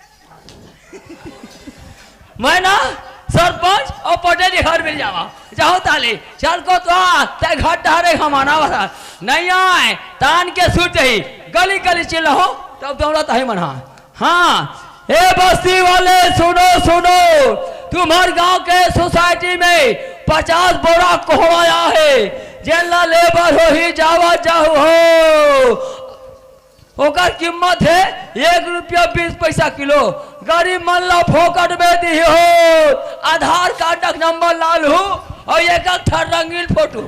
मैं ना सरपंच अउ पटेल के घर मिल जावा। जाहूं ताली, चल कोतवाल, तैं घर टहरे, हम आना वाला। नहीं आए, तान के सूत जाही, गली गली चिल्लाहूं, तब दौड़त आही मन हा। हाँ, ए बस्ती वाले, सुनो, सुनो, तुम्हर गांव के सोसाइटी में पचास बोरा कोहड़ा आय हे, जेन ला लेबर होही, जावा जाहू हो। ओकर कीमत हे एक रुपया बीस पैसा किलो। गरीब मन ला फोकट में दिही हो। आधार कार्ड के नंबर ला लूहू अउ एक ठन रंगीन फोटो।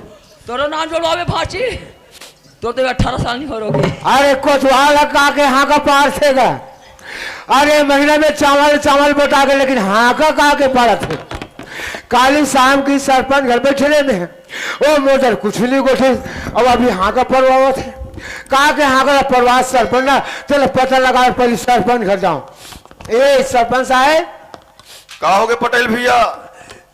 तोरो नाम जोड़वाबे भांची, तोर तो अठारह साल नहीं हो रहोगे। अरे कोतवाल का के हाँका पारथे गा। अरे महीना में चावल, चावल बटा के, लेकिन हाँका का के पारथे। काली शाम के सरपंच घर बैठे रहे में, ओ मोर जर कुछ नहीं गोठे, अब अभी हाँका परवावत हे। का के हाँका परवावत सरपंच ना, चलो पता लगा, पहले सरपंच घर जाओ। ए सरपंच साहब। का होगे पटेल भइया?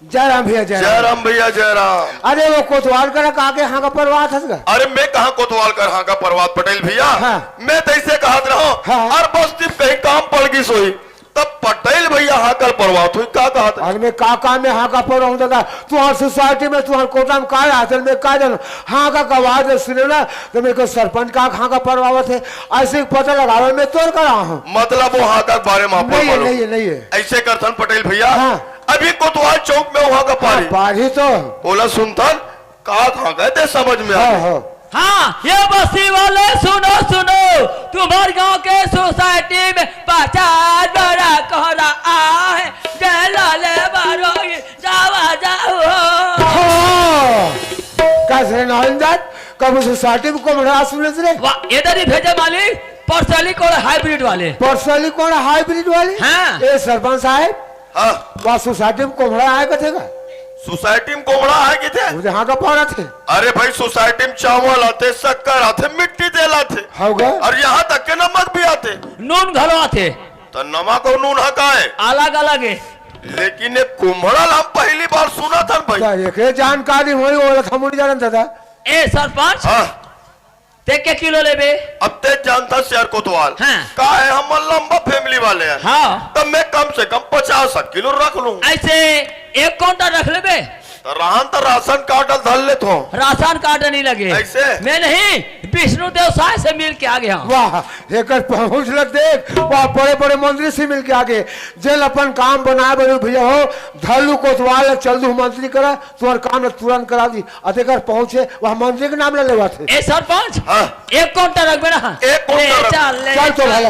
जय राम भइया, जय जय राम। राम भइया, जय राम। अरे वो कोतवाल करा का के हाँका परवावत हस गा? अरे मैं कहाँ कोतवाल कर हाँका परवावत पटेल भइया? हाँ। मैं तइसे कहत रहों, हाँ। अरे बस्ती में कहीं काम पड़ गिस होही, तब पटेल भइया हाँका परवावत होही, का कहत? अरे मैं का काम में हाँका परवाहूं दादा, तुंहर सोसाइटी में, तुंहर कोटा में का रहथे, मैं का जानों, हाँका के आवाज सुनेंव ना, त मैं कहों सरपंच का हाँका परवावत हे, अइसे पता लगावे में तोर करा हंव। मतलब वो हाँका के बारे में आप नहीं हे, बोलो। नहीं हे, नहीं हे। अइसे करथन पटेल भइया, हाँ। अभी कोतवाल चौक में हाँका हाँ, पारही। पारही तो। ओला सुनथन, का हाँका हे ते समझ में आ हाँ, जाही। हाँ। हाँ, ये बस्ती वाले सुनो, सुनो, तुम्हर गांव के सोसाइटी में पचास बोरा कोहड़ा आय हे, जेन ला लेबर होही, जावा जाहू हो। हाँ। का रे नारायण दास, कभू सोसाइटी में कोहड़ा सुनेस रे? वाह, एदे ही भेजे मालिक, पर्सली कोन हाइब्रिड वाले। पर्सली कोन हाइब्रिड वाले? हाँ। ए सरपंच साहब, हाँ। वाह, सोसाइटी में कोहड़ा आय कथे गा? सोसाइटी में कोहड़ा आय कथे? वो जहाँ का पारत हे। अरे भाई, सोसाइटी में चावल आथे, शक्कर आथे, मिट्टी तेल आथे। हव गा? अउ यहाँ तक के नमक भी आथे। नून घलो आथे। त नमक अउ नून ह का हे? अलग-अलग हे। लेकिन ये कोहड़ा ला हम पहली बार सुनत हन भाई। त एकरे जानकारी होही, ओला त हमू नइ जानन दादा। ए सरपंच, हाँ। ते के किलो लेबे? अब ते जानथस यार कोतवाल। हाँ। का हे, हमन लंबा फैमिली वाले हन। हाँ। त मैं कम से कम पचास किलो रख लूं। अइसे एक कुंटल रख लेबे? त रहन त राशन कार्ड धर लेथों। राशन कार्ड नहीं लगे। अइसे? मैं नहीं, विष्णु देव साय से मिल के आ गया हूँ। वाह, एकर पहुँच ल देख, वाह, बड़े-बड़े मंत्री से मिल के आ गे। जेन अपन काम बनाय बर भइया हो, धर लू कोतवाल ल चल दू मंत्री करा, तुंहर काम ल तुरंत करा दी। अतेकर पहुँचे, वह मंत्री के नाम ल लेवत हे। ए सरपंच, हाँ। एक कुंटल रखबे ना? एक कुंटल ले रख। चल, ले चल तो चल। भला।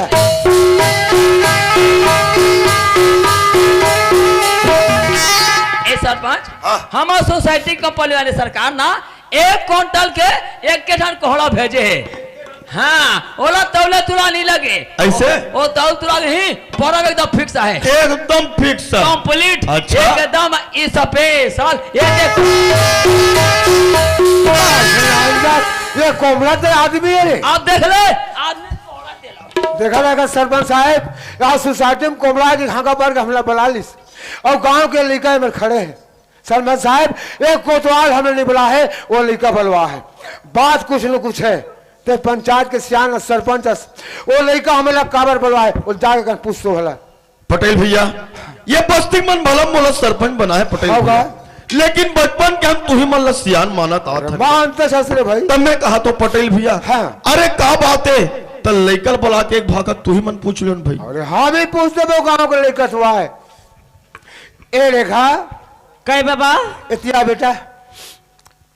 ए सरपंच, हाँ। हमर सोसाइटी कंपनी वाले सरकार ना एक कुंटल के एक के ठन कोहड़ा भेजे हे। हाँ, ओला तौले तुला नहीं लगे। अइसे? ओ, ओ तौल तुला नहीं, परब एकदम फिक्स हे। एकदम फिक्स हे। कंप्लीट, अच्छा। एकदम स्पेशल। ये देख। ये कोमड़ा ते आदमी हे रे। आप देख ले, आदमी कोमड़ा ते ला। देखा जाएगा सरपंच साहब, यहाँ सोसाइटी में कोमड़ा के हाँका पर के हमला बला लिस। अउ गांव के लइका एमेर खड़े हे। सरपंच साहब, एक कोतवाल हमन नहीं बलाए हे, वो लइका बलवाए हे। बात कुछ न कुछ हे, ते पंचायत के सियान सरपंच अस, वो लइका हमन ला काबर बलवाए, वो जाके कन पूछ तो भला। पटेल भइया, ये बस्ती मन भला मोला सरपंच बनाए हे पटेल हव भइया। का? लेकिन बचपन के हम तुही मन ला सियान मानत आत हन। मानत हस रे भाई। तब मैं कहा तो पटेल भइया, हाँ। अरे का बात हे, त लइका ल बला के एक भाखा तुही मन पूछ लेव न भाई। अरे हाँ, भी पूछ देबो गांव के लइका से आए। ए रेखा। कहे बाबा? एती आ बेटा,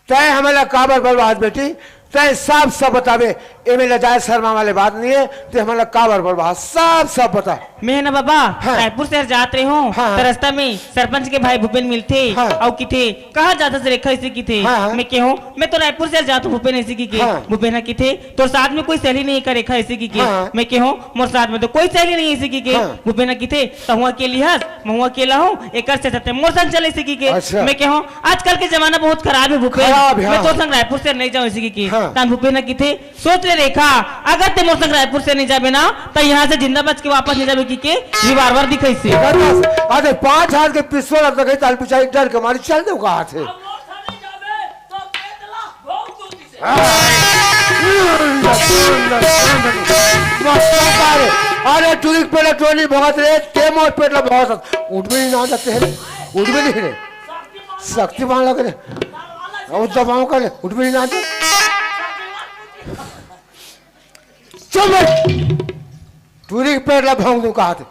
तैं हमन ला काबर बलवाहस बेटी, तैं साफ साफ बताबे, एमे लजाए शर्मा वाले बात नहीं हे, तैं हमन ला काबर बलवाहस, साफ साफ बता। मैं ना बाबा, हाँ। रायपुर शहर जात रहे हूँ, हाँ, हाँ। त रस्ता में सरपंच के भाई भूपेन मिलथे, हाँ। अउ किथे, "कहाँ जात हस रेखा?" अइसे किथे। हाँ, हाँ। मैं केहेंव, "मैं तो रायपुर शहर जात हूँ भूपेन," अइसे किके। हाँ। भूपेन ह किथे, "तोर साथ में कोई सहेली नहीं हे का रेखा?" अइसे किके। हाँ। मैं केहेंव, "मोर साथ में तो कोई सहेली नहीं हे," अइसे किके। हाँ। भूपेन ह किथे, "तहूँ अकेली हस, महूँ अकेला हूँ, एकर से सत्य मोर संग चल," अइसे किके। अच्छा। मैं केहेंव, "आजकल के जमाना बहुत खराब हे भूपेन, खराब हे, मैं हाँ। तोर संग रायपुर शहर नहीं जाऊँ," अइसे किके। हाँ। तब भूपेन ह किथे, "सोच ले रेखा, अगर ते मोर संग रायपुर से नहीं जाबे ना, त यहाँ से जिंदा बच के वापस नहीं जाबे, कहिके revolver दिखाइसे। अरे, पाँच हाथ के पिस्तौल अब तक ताल पिछाई डर के मारे चल दे कहा थे। अरे टूरी के पेट ला टोनी भगत रे, ते मोर पेट ला भगत, उठ भी नहीं ना जाते हैं, उठ भी नहीं रे, शक्तिमान लगे रे, और दबाव कर ले, उठ भी नहीं ना जाते। चुप बैठ। टूरी के पेट ला भोंक दूं कहा थे।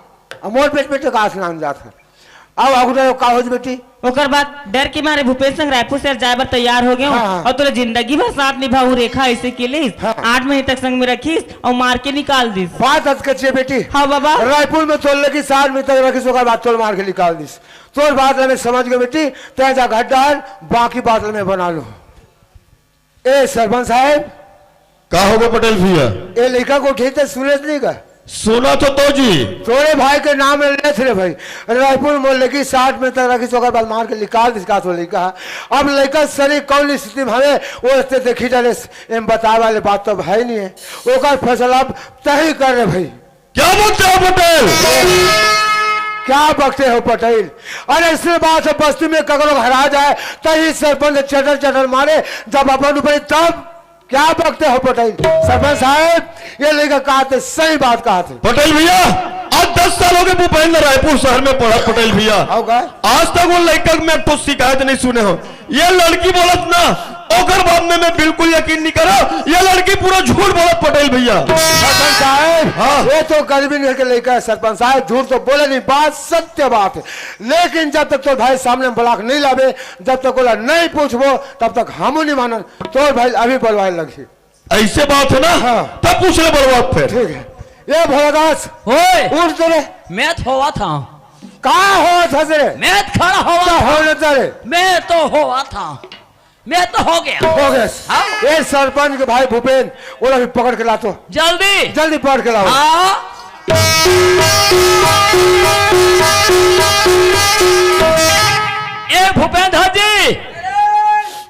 अब मोर पेट पे तो कास नाम जात है। अब अगुड़ा का हो जी बेटी? ओकर बाद डर के मारे भूपेश संग रायपुर से जाए बर तैयार हो गए हूँ। हाँ, हाँ। और तोला जिंदगी भर साथ निभाऊ रेखा ऐसे के लिए हाँ। आठ महीने तक संग में रखिस और मार के निकाल दिस। बात अतकच्ची है बेटी। हाँ बाबा। रायपुर में तोल लगी सात महीने तक रखिस, ओकर बाद तोल मार के निकाल दिस। तोर बात ला मैं समझ गए बेटी, तै जा घर डाल, बाकी बात ला मैं बना लूँ। ए सरपंच साहब। का होगा पटेल भैया? ए लड़का को ठीक से सुने नहीं का? सुना तो, तो जी। तोरे भाई के नाम में लेत रे भाई। रायपुर में लगी साठ में तक रखी, ओकर बाद मार के निकाल दिस का तो लड़का। अब लड़का सरी कौन स्थिति में हवे, वो ते देखी जाने। एम बतावे वाले बात तो भाई नहीं है, ओकर फैसला अब तही कर रे भाई। क्या बकते हो पटेल? क्या बकते हो पटेल? अरे इसलिए बात है, बस्ती में ककरो हरा जाए, तही सरपंच चटर चटर मारे, जब अपन ऊपर तब क्या बकते हो पटेल? सरपंच साहब, ये लड़का कहा थे, सही बात कहा थे। पटेल भैया, आज दस साल हो गए भूपेंद्र रायपुर शहर में पढ़ा पटेल भैया। हो गए? आज तक वो लड़का में कुछ शिकायत नहीं सुने हो। ये लड़की बोलत ना, ओकर बात में मैं बिल्कुल यकीन नहीं करा। ये लड़की पूरा झूठ बोलत पटेल भैया। सरपंच साहब, हाँ। ये तो गरीबी नहीं के लड़का है सरपंच साहब, झूठ तो बोले नहीं, बात सत्य बात है। लेकिन जब तक तोर भाई सामने ब्लॉक नहीं लावे, जब तक ओला नहीं पूछबो, तब तक हमू नहीं मानन। तोर भाई अभी बोलवाए लगी। ऐसे बात है ना? हाँ। तब पूछ ले बड़वा फिर। ठीक है। ये भोलादास, होए। उठ तो रे। मैं तो होवा था। का होवा था रे? मैं तो खड़ा होवा का था। होने था रे? मैं तो होवा था। मैं तो हो गया। हो गया। हाँ। ये सरपंच के भाई भूपेन, वो भी पकड़ के ला तो। जल्दी। जल्दी पकड़ के लाओ। हाँ। ए भूपेंद्र जी,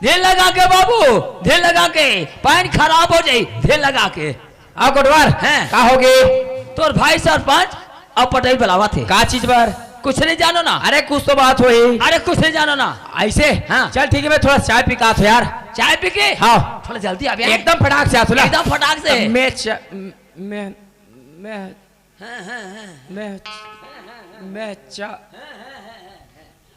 धीर लगा के बाबू, धीर लगा के, पैन खराब हो जाई, धीर लगा के। आ कोटवार, हैं? का होगे? तोर भाई सरपंच अब पटेल बुलावा थे। का चीज बर? कुछ नहीं जानो ना। अरे कुछ तो बात होही। अरे कुछ नहीं जानो ना। ऐसे? हाँ। चल ठीक है, मैं थोड़ा चाय पी के आत हूँ यार। चाय पी के? हाँ। थोड़ा जल्दी आ भैया। एकदम फटाक से आत हूँ ना। एकदम फटाक से। मैं च-, मैं, मैं, हाँ, हाँ, हाँ। मैं, मैं चा-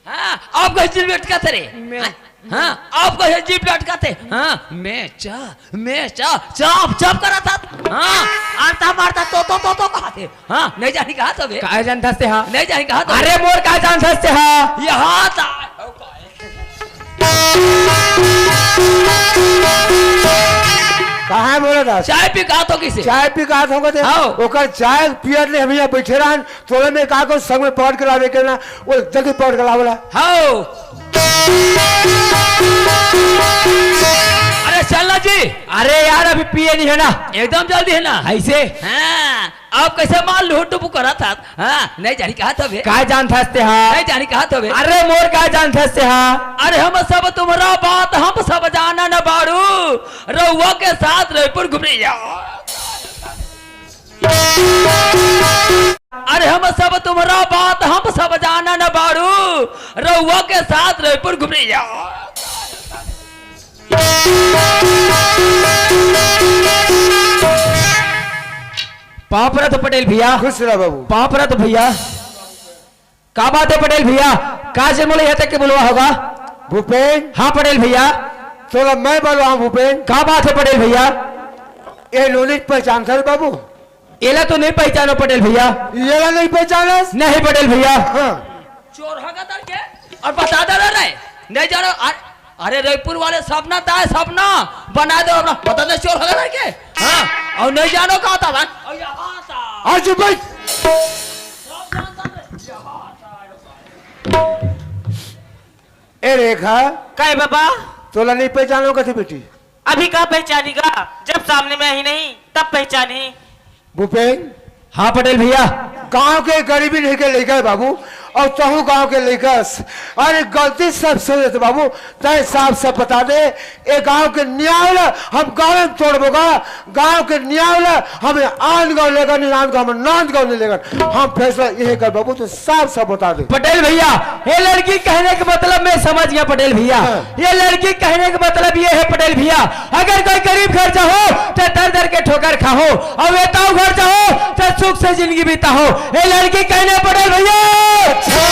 हाँ, अब कहे जीभ लटकाथे रे। मैं हाँ, अब कहे जीभ लटकाथे। हाँ, मैं चा, मैं चा, चाप, चाप करा था। हाँ, आंटा मारता तो, तो, तो, तो कहा थे। हाँ, नहीं जानी कहा तो बे। काय जानथस ते हा? नहीं जानी कहा तो। अरे मोर काय जानथस ते हा? यहाँ था। कहाँ बोला था? चाय पी कहा तो किसे? चाय पी कहा तो कहते? हाँ। ओकर चाय पियत ले हम यहाँ बैठे रहन। तोले में का को संग में पकड़ के लावे के ना, वो जल्दी पकड़ के लावला। हाओ। अरे चलना जी। अरे यार, अभी पिए नहीं है ना। एकदम जल्दी है ना। ऐसे? हाँ, अब कैसे मार लूट टुपू करा था? हाँ, नहीं जानी कहा था बे। काय जानथस ते हा? नहीं जानी कहा था बे। अरे मोर काय जानथस ते हा? अरे हम सब तुम्हारा बात, हम सब जाना न बाड़ू। रउआ के साथ रायपुर घूमने जाओ। अरे हम सब तुम्हारा बात, हम सब जाना न बाड़ू, रउआ के साथ रायपुर घूमने जाओ। पाँव परत हो पटेल भैया। खुश रह बाबू। पाँव परत हो भैया। का बात है पटेल भैया? का जे मोला यहाँ तक के बुलवा होगा? भूपेन। हाँ पटेल भैया। तोला मैं बुलवाऊँ भूपेन। का बात है पटेल भैया? ए नोनी पहचान सर बाबू। एला तो नहीं पहचानो पटेल भैया। एला नहीं पहचानस? नहीं पटेल भैया। हाँ। चोर होगा तर के? और बता दे रहे, नहीं जानो। अरे, अरे रायपुर वाले सपना ताय सपना बना दो अपना। बता दे चोर होगा तर के? हाँ। और नहीं जानो कहा था भाई? और यहाँ था। आज भाई। ए रेखा। काय बाबा? तोला नहीं पहचानो कथे बेटी? अभी का पहचानी गा? जब सामने में आई नहीं, तब पहचानी। भूपेन। हाँ पटेल भैया। गांव के गरीबी नहीं के ले गए बाबू, अउ तहूं गांव के लइकस, अरे गलती सब से होथे बाबू, तैं साफ साफ बता दे, ए गांव के नियाव ल हम गांव में तोड़बो गा, गांव के नियाव ल हम आन गांव लेगन, नांद गांव में नांद गांव नहीं लेगन। हम फैसला यही कर बाबू, तैं साफ साफ बता दे। पटेल भैया, ये लड़की कहने के मतलब मैं समझ गया पटेल भैया। हाँ। ये लड़की कहने के मतलब ये है पटेल भैया, अगर कोई गरीब घर जाहो तो दर दर के ठोकर खाहो, अउ वेताऊ घर जाहो तो सुख से जिंदगी बिताहो। ये लड़की कहने पटेल भैया। अच्छा,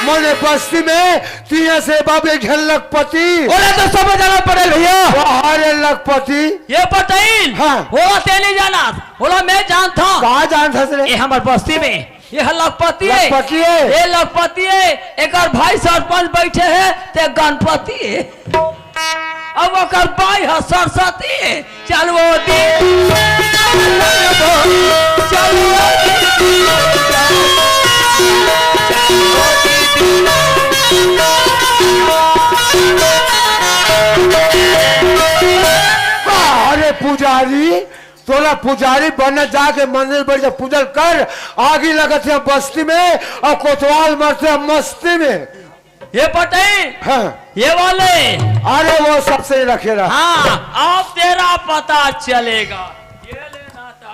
मने बस्ती में तिया से बाबे घर लखपति। ओला तो सब जाना पटेल भैया। बाहर लखपति। ये पटेल। हाँ। ओला ते नहीं जाना, ओला मैं जानता हूँ। कहाँ जानता रे? ये हमार बस्ती में ये ह लखपति हे। लखपति हे। ये लखपति हे, एकर भाई सरपंच बैठे हे, ते गणपति हे। अब ओकर बाई ह सरस्वती हे। चल वो दी, चल वो दी, अरे पुजारी, तोला पुजारी बनना, जाके मंदिर बैठ जा, पूजल कर। आगी लगत हे बस्ती में अउ कोतवाल मरथे मस्ती में। ये पटेल, हाँ। ये वाले। अरे वो सबसे रखे रहा। हाँ, अब तेरा पता चलेगा। ये ले नाता।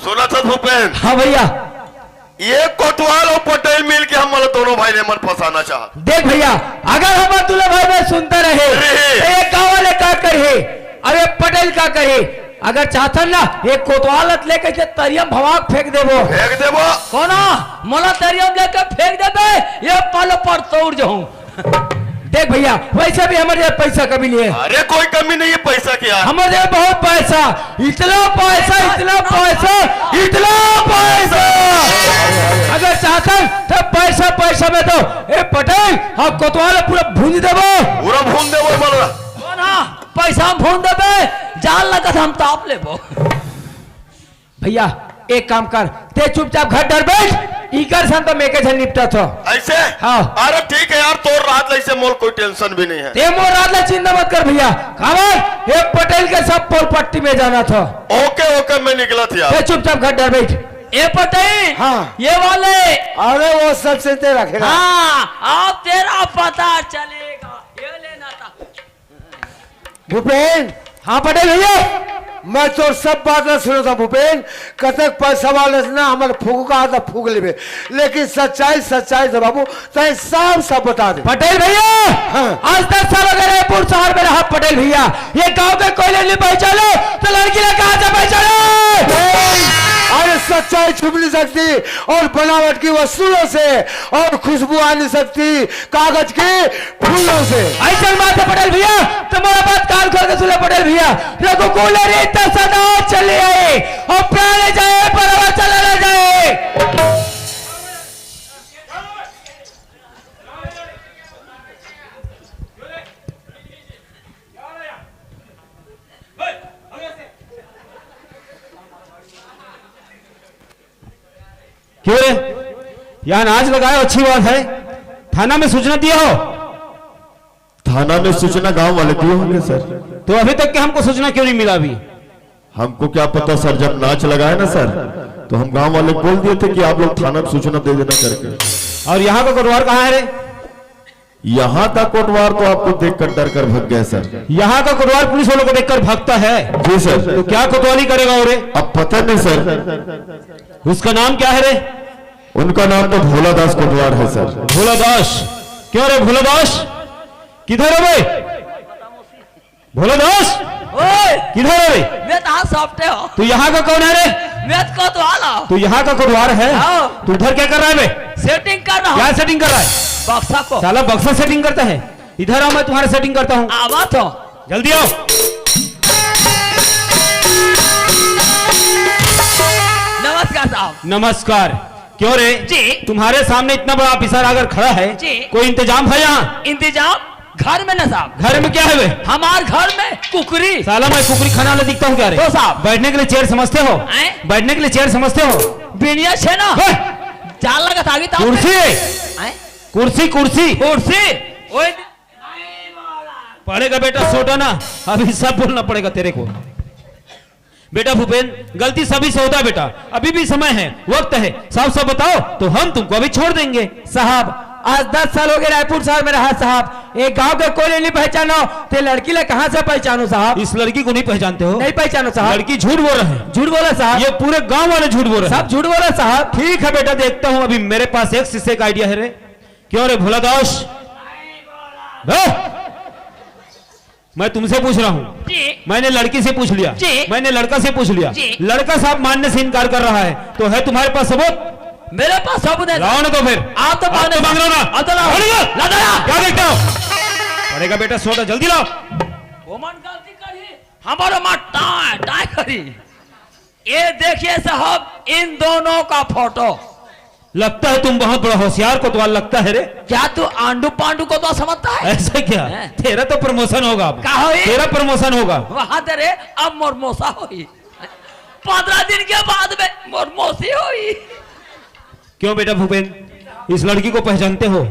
सुनत हस भूपेन? हाँ भैया। ये कोतवाल अउ पटेल मिल के हमन दोनों भाई ल मन फंसाना चाहत। देख भैया, अगर हमर दूनों भाई में सुनता रहे, अरे। तो ये गाँव वाले का करही? अब ये पटेल का करही? अगर चाहथन ना, ये कोतवाल ल लेके के तरिया म भवाक फेंक देबो। फेंक देबो। कोन ह? मोला तरिया म लेके फेंक देबे, ये पालो पर तोड़ जाहूं। देख भैया, वैसे भी हमर जेब पैसा कमी नहीं हे। अरे कोई कमी नहीं हे पैसा के यार। हमर जेब बहुत पैसा, इतना पैसा, इतना पैसा, इतना पैसा। अगर चाहथन तो पैसा, पैसा में तो ए पटेल, हम कोतवाल ल पूरा भूंज देबो। पूरा भूंज देबो बोल रहा। कोन ह? पैसा में भूंज देबे, जान लगत हम ताप लेबो। भैया, एक काम कर, ते चुपचाप घर डर बैठ, इकर सन तो मैं के झन निपटत हो। ऐसे? हाँ। अरे ठीक हे यार, तोर रात ल ऐसे मोल कोई tension भी नहीं हे। ते मोर रात ल चिंता मत कर भैया, काबर ये पटेल के सब पोल पट्टी में जानत हो। OK, OK, मैं निकलत यार। ते चुपचाप घर डर बैठ। ए पटेल, हाँ। ये वाले। अरे वो सब चिंते रखे ना। हाँ, अब तेरा पता चलेगा। ये लेना था। भूपेन। हाँ पटेल भैया। मैं तोर सब बात ल सुनत हूँ भूपेन, कतक पैसा वाले से ना हमर फूक का हाथ फूक लेबे, लेकिन सच्चाई सच्चाई से बाबू, तैं साफ साफ बता दे। पटेल भैया, हाँ। आज दस साल हो गए रायपुर शहर में रहा पटेल भैया, ये गांव के कोई नहीं पहचानो तो लड़की ल कहाँ से पहचानो? अरे सच्चाई छुप नहीं सकती और बनावट की वस्तुओं से और खुशबू आ नहीं सकती कागज के फूलों से। ऐसन बात हे पटेल भैया, तो मोर बात कान खोल के सुन ले पटेल भैया। रघुकुल रीत सदा चली आई, अउ प्राण जाए परवा चला न जाए। क्यों रे? यहाँ नाच लगाए हो, अच्छी बात है। थाना में सूचना दिए हो? थाना में सूचना गांव वाले दिए होंगे सर। तो अभी तक के हमको सूचना क्यों नहीं मिला अभी? हमको क्या पता सर, जब नाच लगाए ना सर, तो हम गांव वाले को बोल दिए थे कि आप लोग थाना में सूचना दे देना करके। और यहाँ का कोटवार कहाँ है रे? यहाँ का कोटवार तो आपको देखकर डर कर भाग गया सर। यहाँ का कोटवार पुलिस वालों को देखकर भागता है? जी सर। तो क्या कोतवाली करेगा वो रे? अब पता नहीं सर। उसका नाम क्या है रे? उनका नाम तो भोला दास कोटवार है सर। भोला दास? क्यों रे भोला दास, किधर है बे? भोला दास, ओए! किधर है बे? मैं तो आज सपटे हो। तू यहाँ का कौन है रे? मैं तो कोतवाल हूँ। तू यहाँ का कोटवार है? हाँ। तू इधर क्या कर रहा है बे? Setting कर रहा हूँ। क्या setting कर रहा है? बक्सा को। साला बक्सा setting करता है? इधर आओ, मैं तुम्हारा setting करता हूँ। आवा तो। जल्दी आओ। नमस्कार साहब। नमस्कार। क्यों रे? जी। तुम्हारे सामने इतना बड़ा officer आकर खड़ा है, जी। कोई इंतजाम है यहाँ? इंतजाम? घर में ना साहब। घर में क्या है बे? हमार घर में कुकरी। साला मैं कुकरी खाने वाला दिखता हूँ क्या रे? तो साहब। बैठने के लिए chair समझते हो? हैं? बैठने के लिए chair समझते हो? बिनिया छे ना। हे! चाल लगा था आगे तो कुर्सी। हैं? कुर्सी, कुर्सी। कुर्सी? ओए। पड़ेगा बेटा सोटा ना, अभी सब बोलना पड़ेगा तेरे को। बेटा भूपेन, गलती सभी से होता है बेटा, अभी भी समय है, वक्त है। साफ साफ बताओ तो हम तुमको अभी छोड़ देंगे। साहब, आज दस साल हो गए रायपुर शहर में रहा साहब, एक गांव के कोई नहीं पहचानो, ते लड़की ला कहाँ से पहचानो साहब? इस लड़की को नहीं पहचानते हो? नहीं पहचानो साहब। लड़की झूठ बोल रहे हैं। झूठ बोला साहब। ये पूरे गांव वाले झूठ बोल रहे हैं। सब झूठ बोला साहब। ठीक है बेटा, देखता हूँ अभी मेरे पास एक से एक आइडिया है रे। क्यों रे भोला दास? हाँ? मैं तुमसे पूछ रहा हूँ। जी। मैंने लड़की से पूछ लिया। जी। मैंने लड़का से पूछ लिया। जी। लड़का साहब मानने से इनकार कर रहा है, तो है तुम्हारे पास सबूत? मेरे पास सबूत है। लाओ ना तो फिर। आप तो आप तो मांगो। मांग रहे हो ना? आप तो लाओ। लाओ ना। ला दो ना। क्या देखते हो? पड़ेगा बेटा, सोटा जल्दी लाओ। वो मन गलती करी, हमारा मन टाय टाय करी। ये देखिए साहब, इन दोनों का फोटो। लगता है तुम बहुत बड़ा होशियार कोतवाल लगता है रे। क्या तू आंडू पांडू कोतवाल समझता है? ऐसा क्या? हैं? तेरा तो प्रमोशन होगा अब। का होई? तेरा प्रमोशन होगा। वहां तेरे अब मोरमोसा होई। पंद्रह दिन के बाद में मोरमोसी होई। क्यों बेटा भूपेन, इस लड़की को पहचानते हो?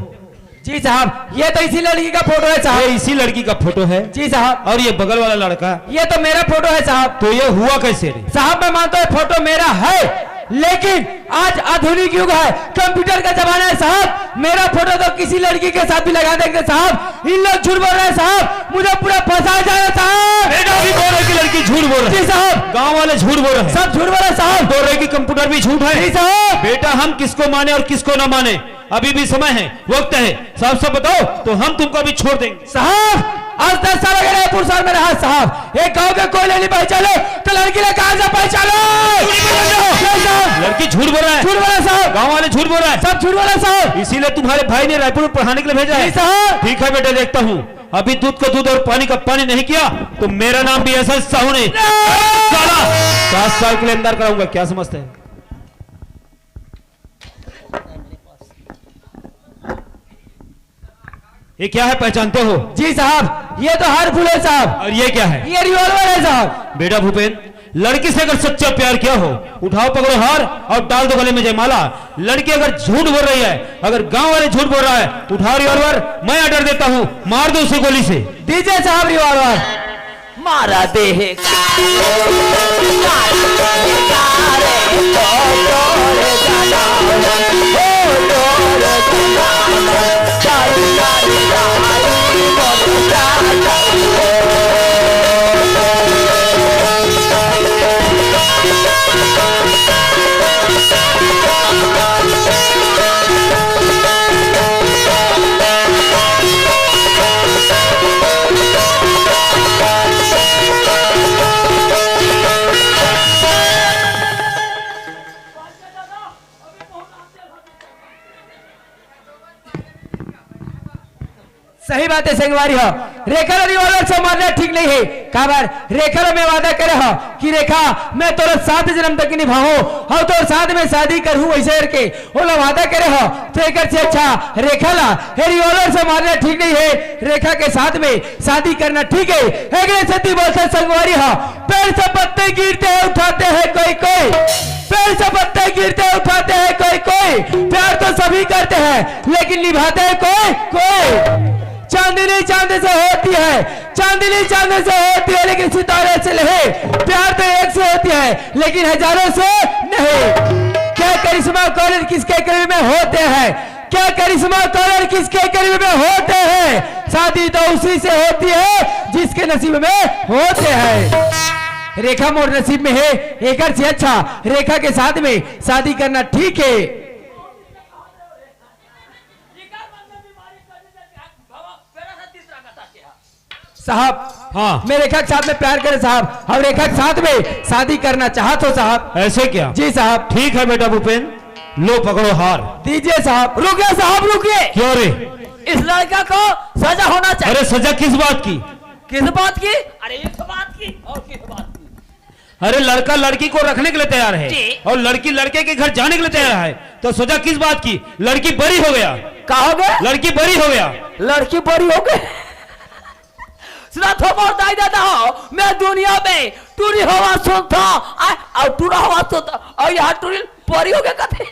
जी साहब, ये तो इसी लड़की का फोटो है साहब। ये इसी लड़की का फोटो है। जी साहब। और ये बगल वाला लड़का? ये तो मेरा फोटो है साहब। तो ये हुआ कैसे रे? साहब, मैं मानता हूँ फोटो मेरा है, लेकिन आज आधुनिक युग है, कंप्यूटर का जमाना है साहब। मेरा फोटो तो किसी लड़की के साथ भी लगा देंगे साहब। इन लोग झूठ बोल रहे हैं साहब, मुझे पूरा फंसा जाए साहब। बेटा भी बोल रहे कि लड़की झूठ बोल रही है। जी साहब। गांव वाले झूठ बोल रहे हैं। सब झूठ बोल रहे हैं साहब। बोल रहे कि कंप्यूटर भी झूठ है। जी साहब। बेटा हम किसको माने और किसको ना माने, अभी भी समय है, वक्त है। साफ साफ बताओ तो हम तुमको अभी छोड़ देंगे। साहब, आज दस साल हो गए रायपुर शहर में रहा साहब, एक गांव के कोई नहीं पहचानो, तो लड़की ने कहां से पहचानो? नहीं पहचानो। नहीं साहब। लड़की झूठ बोल रहा है। झूठ बोला साहब। गांव वाले झूठ बोल रहा है। सब झूठ बोला साहब। इसीलिए तुम्हारे भाई ने रायपुर में पढ़ाने के लिए भेजा है। नहीं साहब। ठीक है बेटा, देखता हूँ, अभी दूध को दूध और पानी का पानी नहीं किया तो मेरा नाम भी ऐसा साहू नहीं। नहीं। साला, सात साल के लिए अंदर कराऊंगा, क्या समझते हैं? ये क्या है, पहचानते हो? जी साहब, ये तो हार फूल है साहब। और ये क्या है? ये रिवॉल्वर है साहब। बेटा भूपेन, लड़की से अगर सच्चा प्यार किया हो, उठाओ पकड़ो हार और डाल दो गले में जयमाला। लड़की अगर झूठ बोल रही है, अगर गांव वाले झूठ बोल रहा है, उठाओ रिवॉल्वर, मैं ऑर्डर देता हूँ, मार दो उसे गोली से। दीजिए साहब रिवॉल्वर। मारा देहे का। सही बात है संगवारी हो, रेखा ला रिवॉल्वर से मारना ठीक नहीं है। काबर रेखा ला मैं वादा करे हो कि रेखा, मैं तोला सात जन्म तक निभाहूं और तोर साथ में शादी करहूं, वैसे करके ओला वादा करे हो, तो एकर से अच्छा रेखा ला हे रिवॉल्वर से मारना ठीक नहीं है। रेखा के साथ में शादी करना ठीक है। एकरे सेती बोलथे संगवारी हो, पेड़ से पत्ते गिरते हैं उठाते हैं कोई कोई, पेड़ से पत्ते गिरते हैं उठाते हैं कोई कोई। प्यार तो सभी करते हैं लेकिन निभाते हैं कोई कोई। चांदनी चांद से होती है, चांदनी चांद से होती है लेकिन सितारे से नहीं। प्यार तो एक से होती है लेकिन हजारों से नहीं। क्या करिश्मा कॉलर किसके करीब में होते हैं? क्या करिश्मा कॉलर किसके करीब में होते हैं? शादी तो उसी से होती है जिसके नसीब में होते हैं। रेखा मोर नसीब में है, एकर से अच्छा रेखा के साथ में शादी करना ठीक है। साहब, हाँ। मैं रेखा के साथ में प्यार करे साहब, हम रेखा के साथ में शादी करना चाहत हो साहब। ऐसे क्या? जी साहब। ठीक है बेटा भूपेन, लो पकड़ो हार। दीजिए साहब। रुकिए साहब, रुकिए। क्यों रे? इस लड़का को सजा होना चाहिए। अरे सजा किस बात की? किस बात की? अरे इस बात की और किस बात की? अरे लड़का लड़की को रखने के लिए तैयार है जी। और लड़की लड़के के घर जाने के लिए तैयार है, तो सजा किस बात की? लड़की बरी हो गया। का हो गया? लड़की बरी हो गया। लड़की बरी हो गई। सुना थो मोर दाई दादा हो, मैं दुनिया में टूरी हवा सुनता, आ, और टूरा हवा सुनता, और यहाँ टूरी बरी हो गया कथे।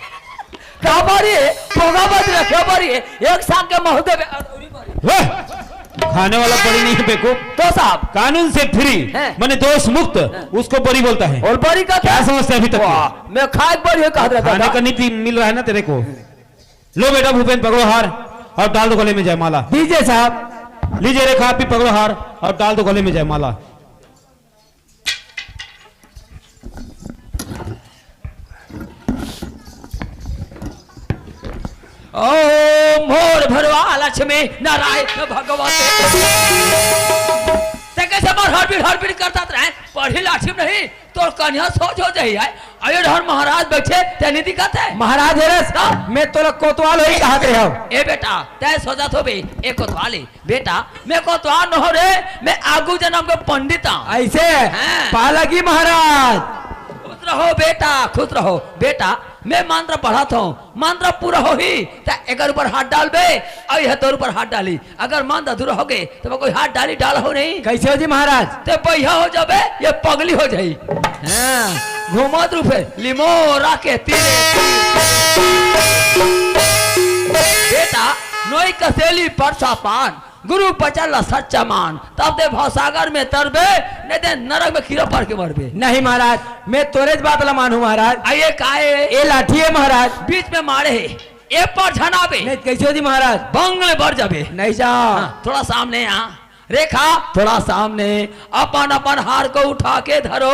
का बरी? भोगा बरी, क्या बरी? एक साथ के महोदय में अधूरी बरी। वाह! खाने वाला बड़ी नहीं है बेवकूफ। तो साहब। कानून से फ्री, हैं। माने दोष मुक्त, हैं। उसको बड़ी बोलता है। और बड़ी का क्या क्या? समझता है अभी तक? वाह, मैं खाए बड़ी है, कहा रहता खाने था। का नहीं मिल रहा है ना तेरे को। लो बेटा भूपेन, पकड़ो हार और डाल दो गले में जयमाला। दीजिए साहब। लीजिए रेखा, आप भी पकड़ो हार और डाल दो गले में जयमाला। ओम भोर भरवा लक्ष्मी नारायण भगवते। ते कैसे मार हड़बीड़ हड़बीड़ करता रहे? पढ़ी लाठी में नहीं, तोर कन्या सोच हो जाई है। अयो ढोर महाराज बैठे, ते नहीं दिखत है? महाराज हे रस, हाँ? मैं तोला कोतवाल होई कहत रहे हो। ए बेटा, तै सोचत हो बे, ए कोतवाल है। बेटा, मैं कोतवाल न हो रे, मैं आगू जन्म के पंडित हूँ। ऐसे? हाँ। पालगी महाराज। खुश रहो बेटा, खुश रहो। बेटा, मैं मंत्र पढ़त हूँ, मंत्र पूरा होही, त एकर ऊपर हाथ डालबे, अउ यह तोर ऊपर हाथ डाली। अगर मंत्र अधूरा हो गए, तो मैं कोई हाथ डाली डाल हो नहीं। कैसे हो जी महाराज? ते बइहा हो जाबे, ये पगली हो जाई। हाँ, घूमत रूपे, लिमोरा के तीरे। बेटा, नोई कसेली परसा पान, गुरु बचन ला सच्चा मान, तब ते भवसागर में तरबे, नहीं ते नरक में कीड़ा पड़ के मरबे। नहीं महाराज, मैं तोरेच बात ला मानू महाराज। आ ये का है? ये लाठी है महाराज। बीच में मारे है, ये पर झनाबे। नहीं, कैसे हो जी महाराज? बंगले बढ़ जाबे। नहीं जा। हाँ, थोड़ा सामने आ। रेखा, थोड़ा सामने। अपन अपन हार को उठा के धरो,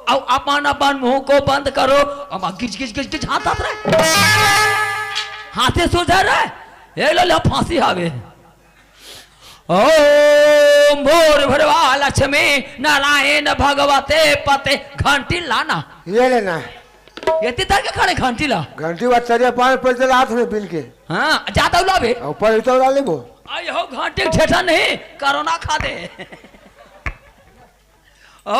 अउ अपन अपन मुंह को बंद करो। अमा गिच गिच गिच गिच हाथ हाथ रहे। हाथे सोझा रहे। ए लो, ले फांसी हावे। ओम भूर्भुवः लक्ष्मी नारायण भगवते पते। घंटी लाना। ये लेना। ये तितर के खड़े घंटी ला। घंटी वा चरिया पाँच पैसे लात में बिल के। हाँ, जाता उला बे। ऊपर उतर ला लेबो। आई हो घंटी ठेठा नहीं, कोरोना खा दे। ओ।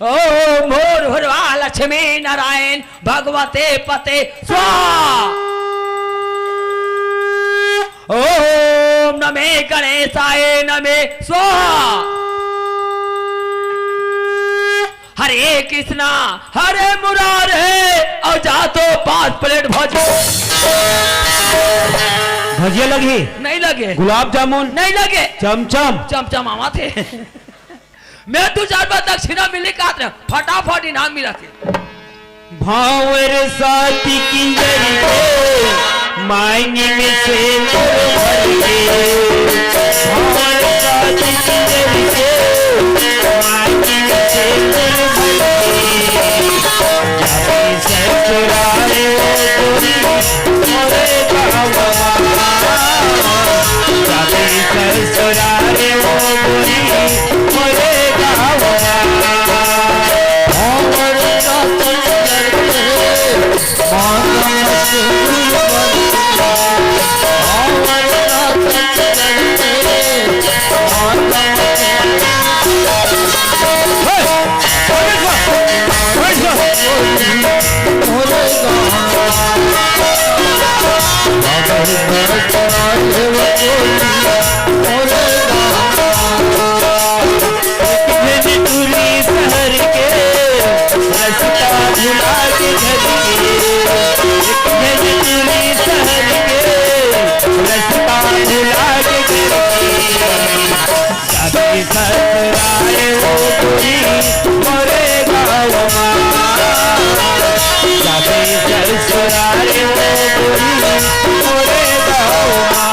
ओम भूर्भुवः लक्ष्मी नारायण भगवते पते स्वाहा। ओम नमे गणेशाय नमे स्वाहा। हरे कृष्णा, हरे मुरारे, अउ जा तो पाँच प्लेट भजिया। भजिया लगी? नहीं लगे। गुलाब जामुन? नहीं लगे। चमचम? चमचम आवा थे। मैं दू चार बार दक्षिणा मिली का थे, फटाफट इनाम मिला थे। भांवर साथी किंजर के मांगी में से भर के। भांवर साथी किंजर के मांगी में से भर के। जाबे ससुरारे ओ गोरी मोरे गाँववा। जाबे ससुरारे ओ गोरी मोरे गाँववा। भांवर साथी किंजर के एक भेजी टूरी शहर के, रस्ता भुला के घर के। एक भेजी टूरी शहर के, रस्ता भुला के घर के। जाबे ससुरारे ओ गोरी मोरे गाँववा। जाबे ससुरारे ओ गोरी मोरे गाँववा।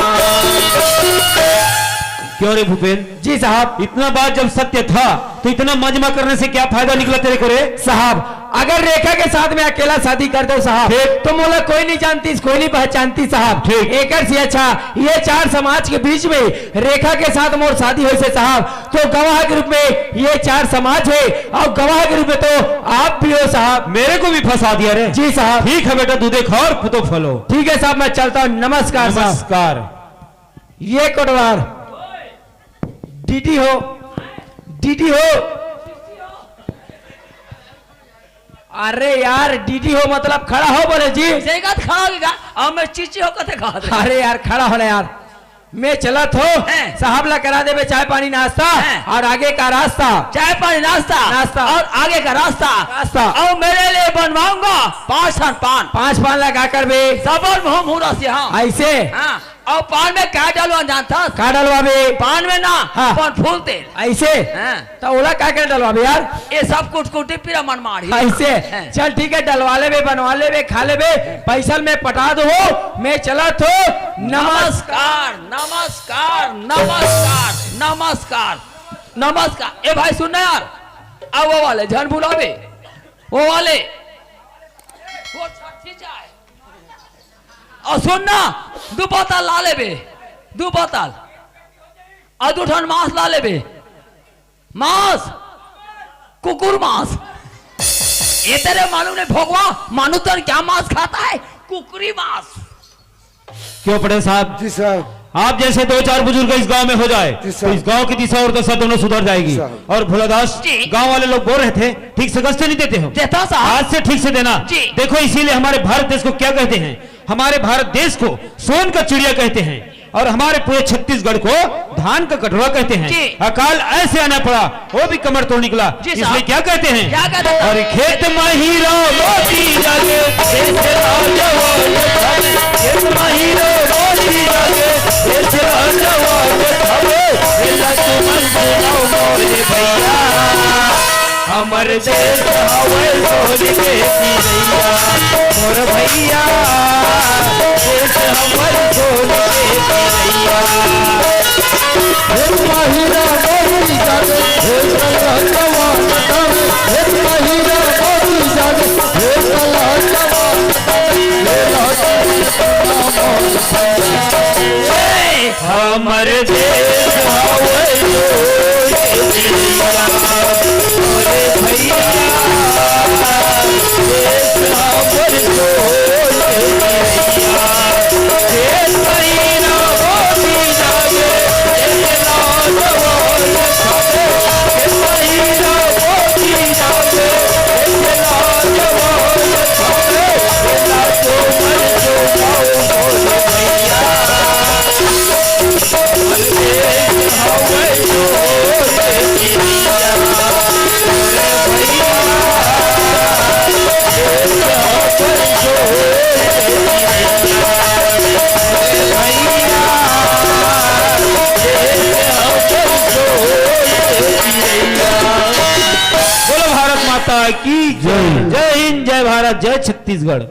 क्यों रे भूपेन? जी साहब। इतना बात जब सत्य था, तो इतना मजमा करने से क्या फायदा निकला तेरे को रे? साहब, अगर रेखा के साथ मैं अकेला शादी कर दूं साहब, ठीक। तो मोला कोई नहीं जानती, कोई नहीं पहचानती साहब। ठीक। एकर से अच्छा ये चार समाज के बीच में रेखा के साथ मोर शादी होइसे साहब, तो गवाह के रूप में ये चार समाज है और गवाह के रूप में तो आप भी हो साहब। मेरे को भी फंसा दिया रे। जी साहब। ठीक है बेटा, दूधे खाओ और पुतो फलो। ठीक है साहब, मैं चलता हूँ। नमस्कार साहब। नमस्कार। ये कोटवार डीडी हो, डीडी हो। अरे यार, डीडी हो मतलब खड़ा हो बोले जी। जय गात खड़ा हो गया, अब मैं चीची हो कथे कहा दे। अरे यार, खड़ा हो ना यार। मैं चलत हो, हैं। साहब ला करा देबे चाय पानी नाश्ता, हैं। और आगे का रास्ता। चाय पानी नाश्ता। नाश्ता। और आगे का रास्ता। रास्ता। और मेरे लिए बनवाऊंगा पाँच ठन पान। पाँच पान ला का करबे? सबर मुँह मुरा से, हाँ। ऐसे? हाँ। और पान में का डलवा जानता? का डलवाबे? पान में ना, हाँ। पान फूल तेल। ऐसे? हाँ। त ओला का कर डलवाबे यार? ये सब कुटकुटी पीरा मन मारी। ऐसे? हैं। चल ठीक है, डलवा लेबे, बनवा लेबे, खा लेबे, पैसा मैं पटा दो हो, मैं चलत हो। नमस्कार। नमस्कार, नमस्कार, नमस्कार, नमस्कार। ए भाई सुन ना यार, अब वो वाले झन बुलाबे, वो वाले, वो छठी चाय। और सुन ना, दू बोतल ला लेबे, दू बोतल, और दू ठन मांस ला लेबे। मांस, कुकुर मांस। ये तेरे मालूम नहीं भोगवा, मानू तन क्या मांस खाता है? कुकरी मांस। क्यों पटेल साहब? जी साहब। आप जैसे दो चार बुजुर्ग इस गांव में हो जाए, जी साहब। तो इस गांव की दिशा और दशा दोनों सुधर जाएगी। जी साहब। और भोलादास, जी। गांव वाले लोग बोल रहे थे, ठीक से गश्त नहीं देते हो। देता साहब। आज से ठीक से देना। जी। देखो, इसीलिए हमारे भारत देश को क्या कहते हैं? हमारे भारत देश को सोन का चिड़िया कहते हैं। और हमारे पूरे छत्तीसगढ़ को धान का कटोरा कहते हैं। जी। अकाल ऐसे आना पड़ा, वो भी कमर तोड़ निकला। जी साहब। इसलिए क्या कहते हैं? क्या कहते हैं? अरे खेत मा हीरा मोती जागे, देश ला जवान बने। खेत मा हीरा मोती जागे, देश ला जवान बने। एला तुमन सुनाओ मोरे भैया। हमर देश हवय सोन के चिरैया, मोर भैया, देश हमर सोन के चिरैया। हे माहिरा मोरी जागे, हे कलकवा बतावे, हे माहिरा मोरी जागे, हे कलकवा बतावे, हे लागे सुना मोर भैया। हमर देश हवय सोन के चिरैया, मोरे भैया, देश हमर सोन के चिरैया। देश महीना मोती जागे, देश राजवान छावे। देश महीना मोती जागे, देश राजवान छावे। बेटा तो मर जो जाओ मोरे भैया। बोलो भारत माता की जय। जय हिंद, जय भारत, जय छत्तीसगढ़।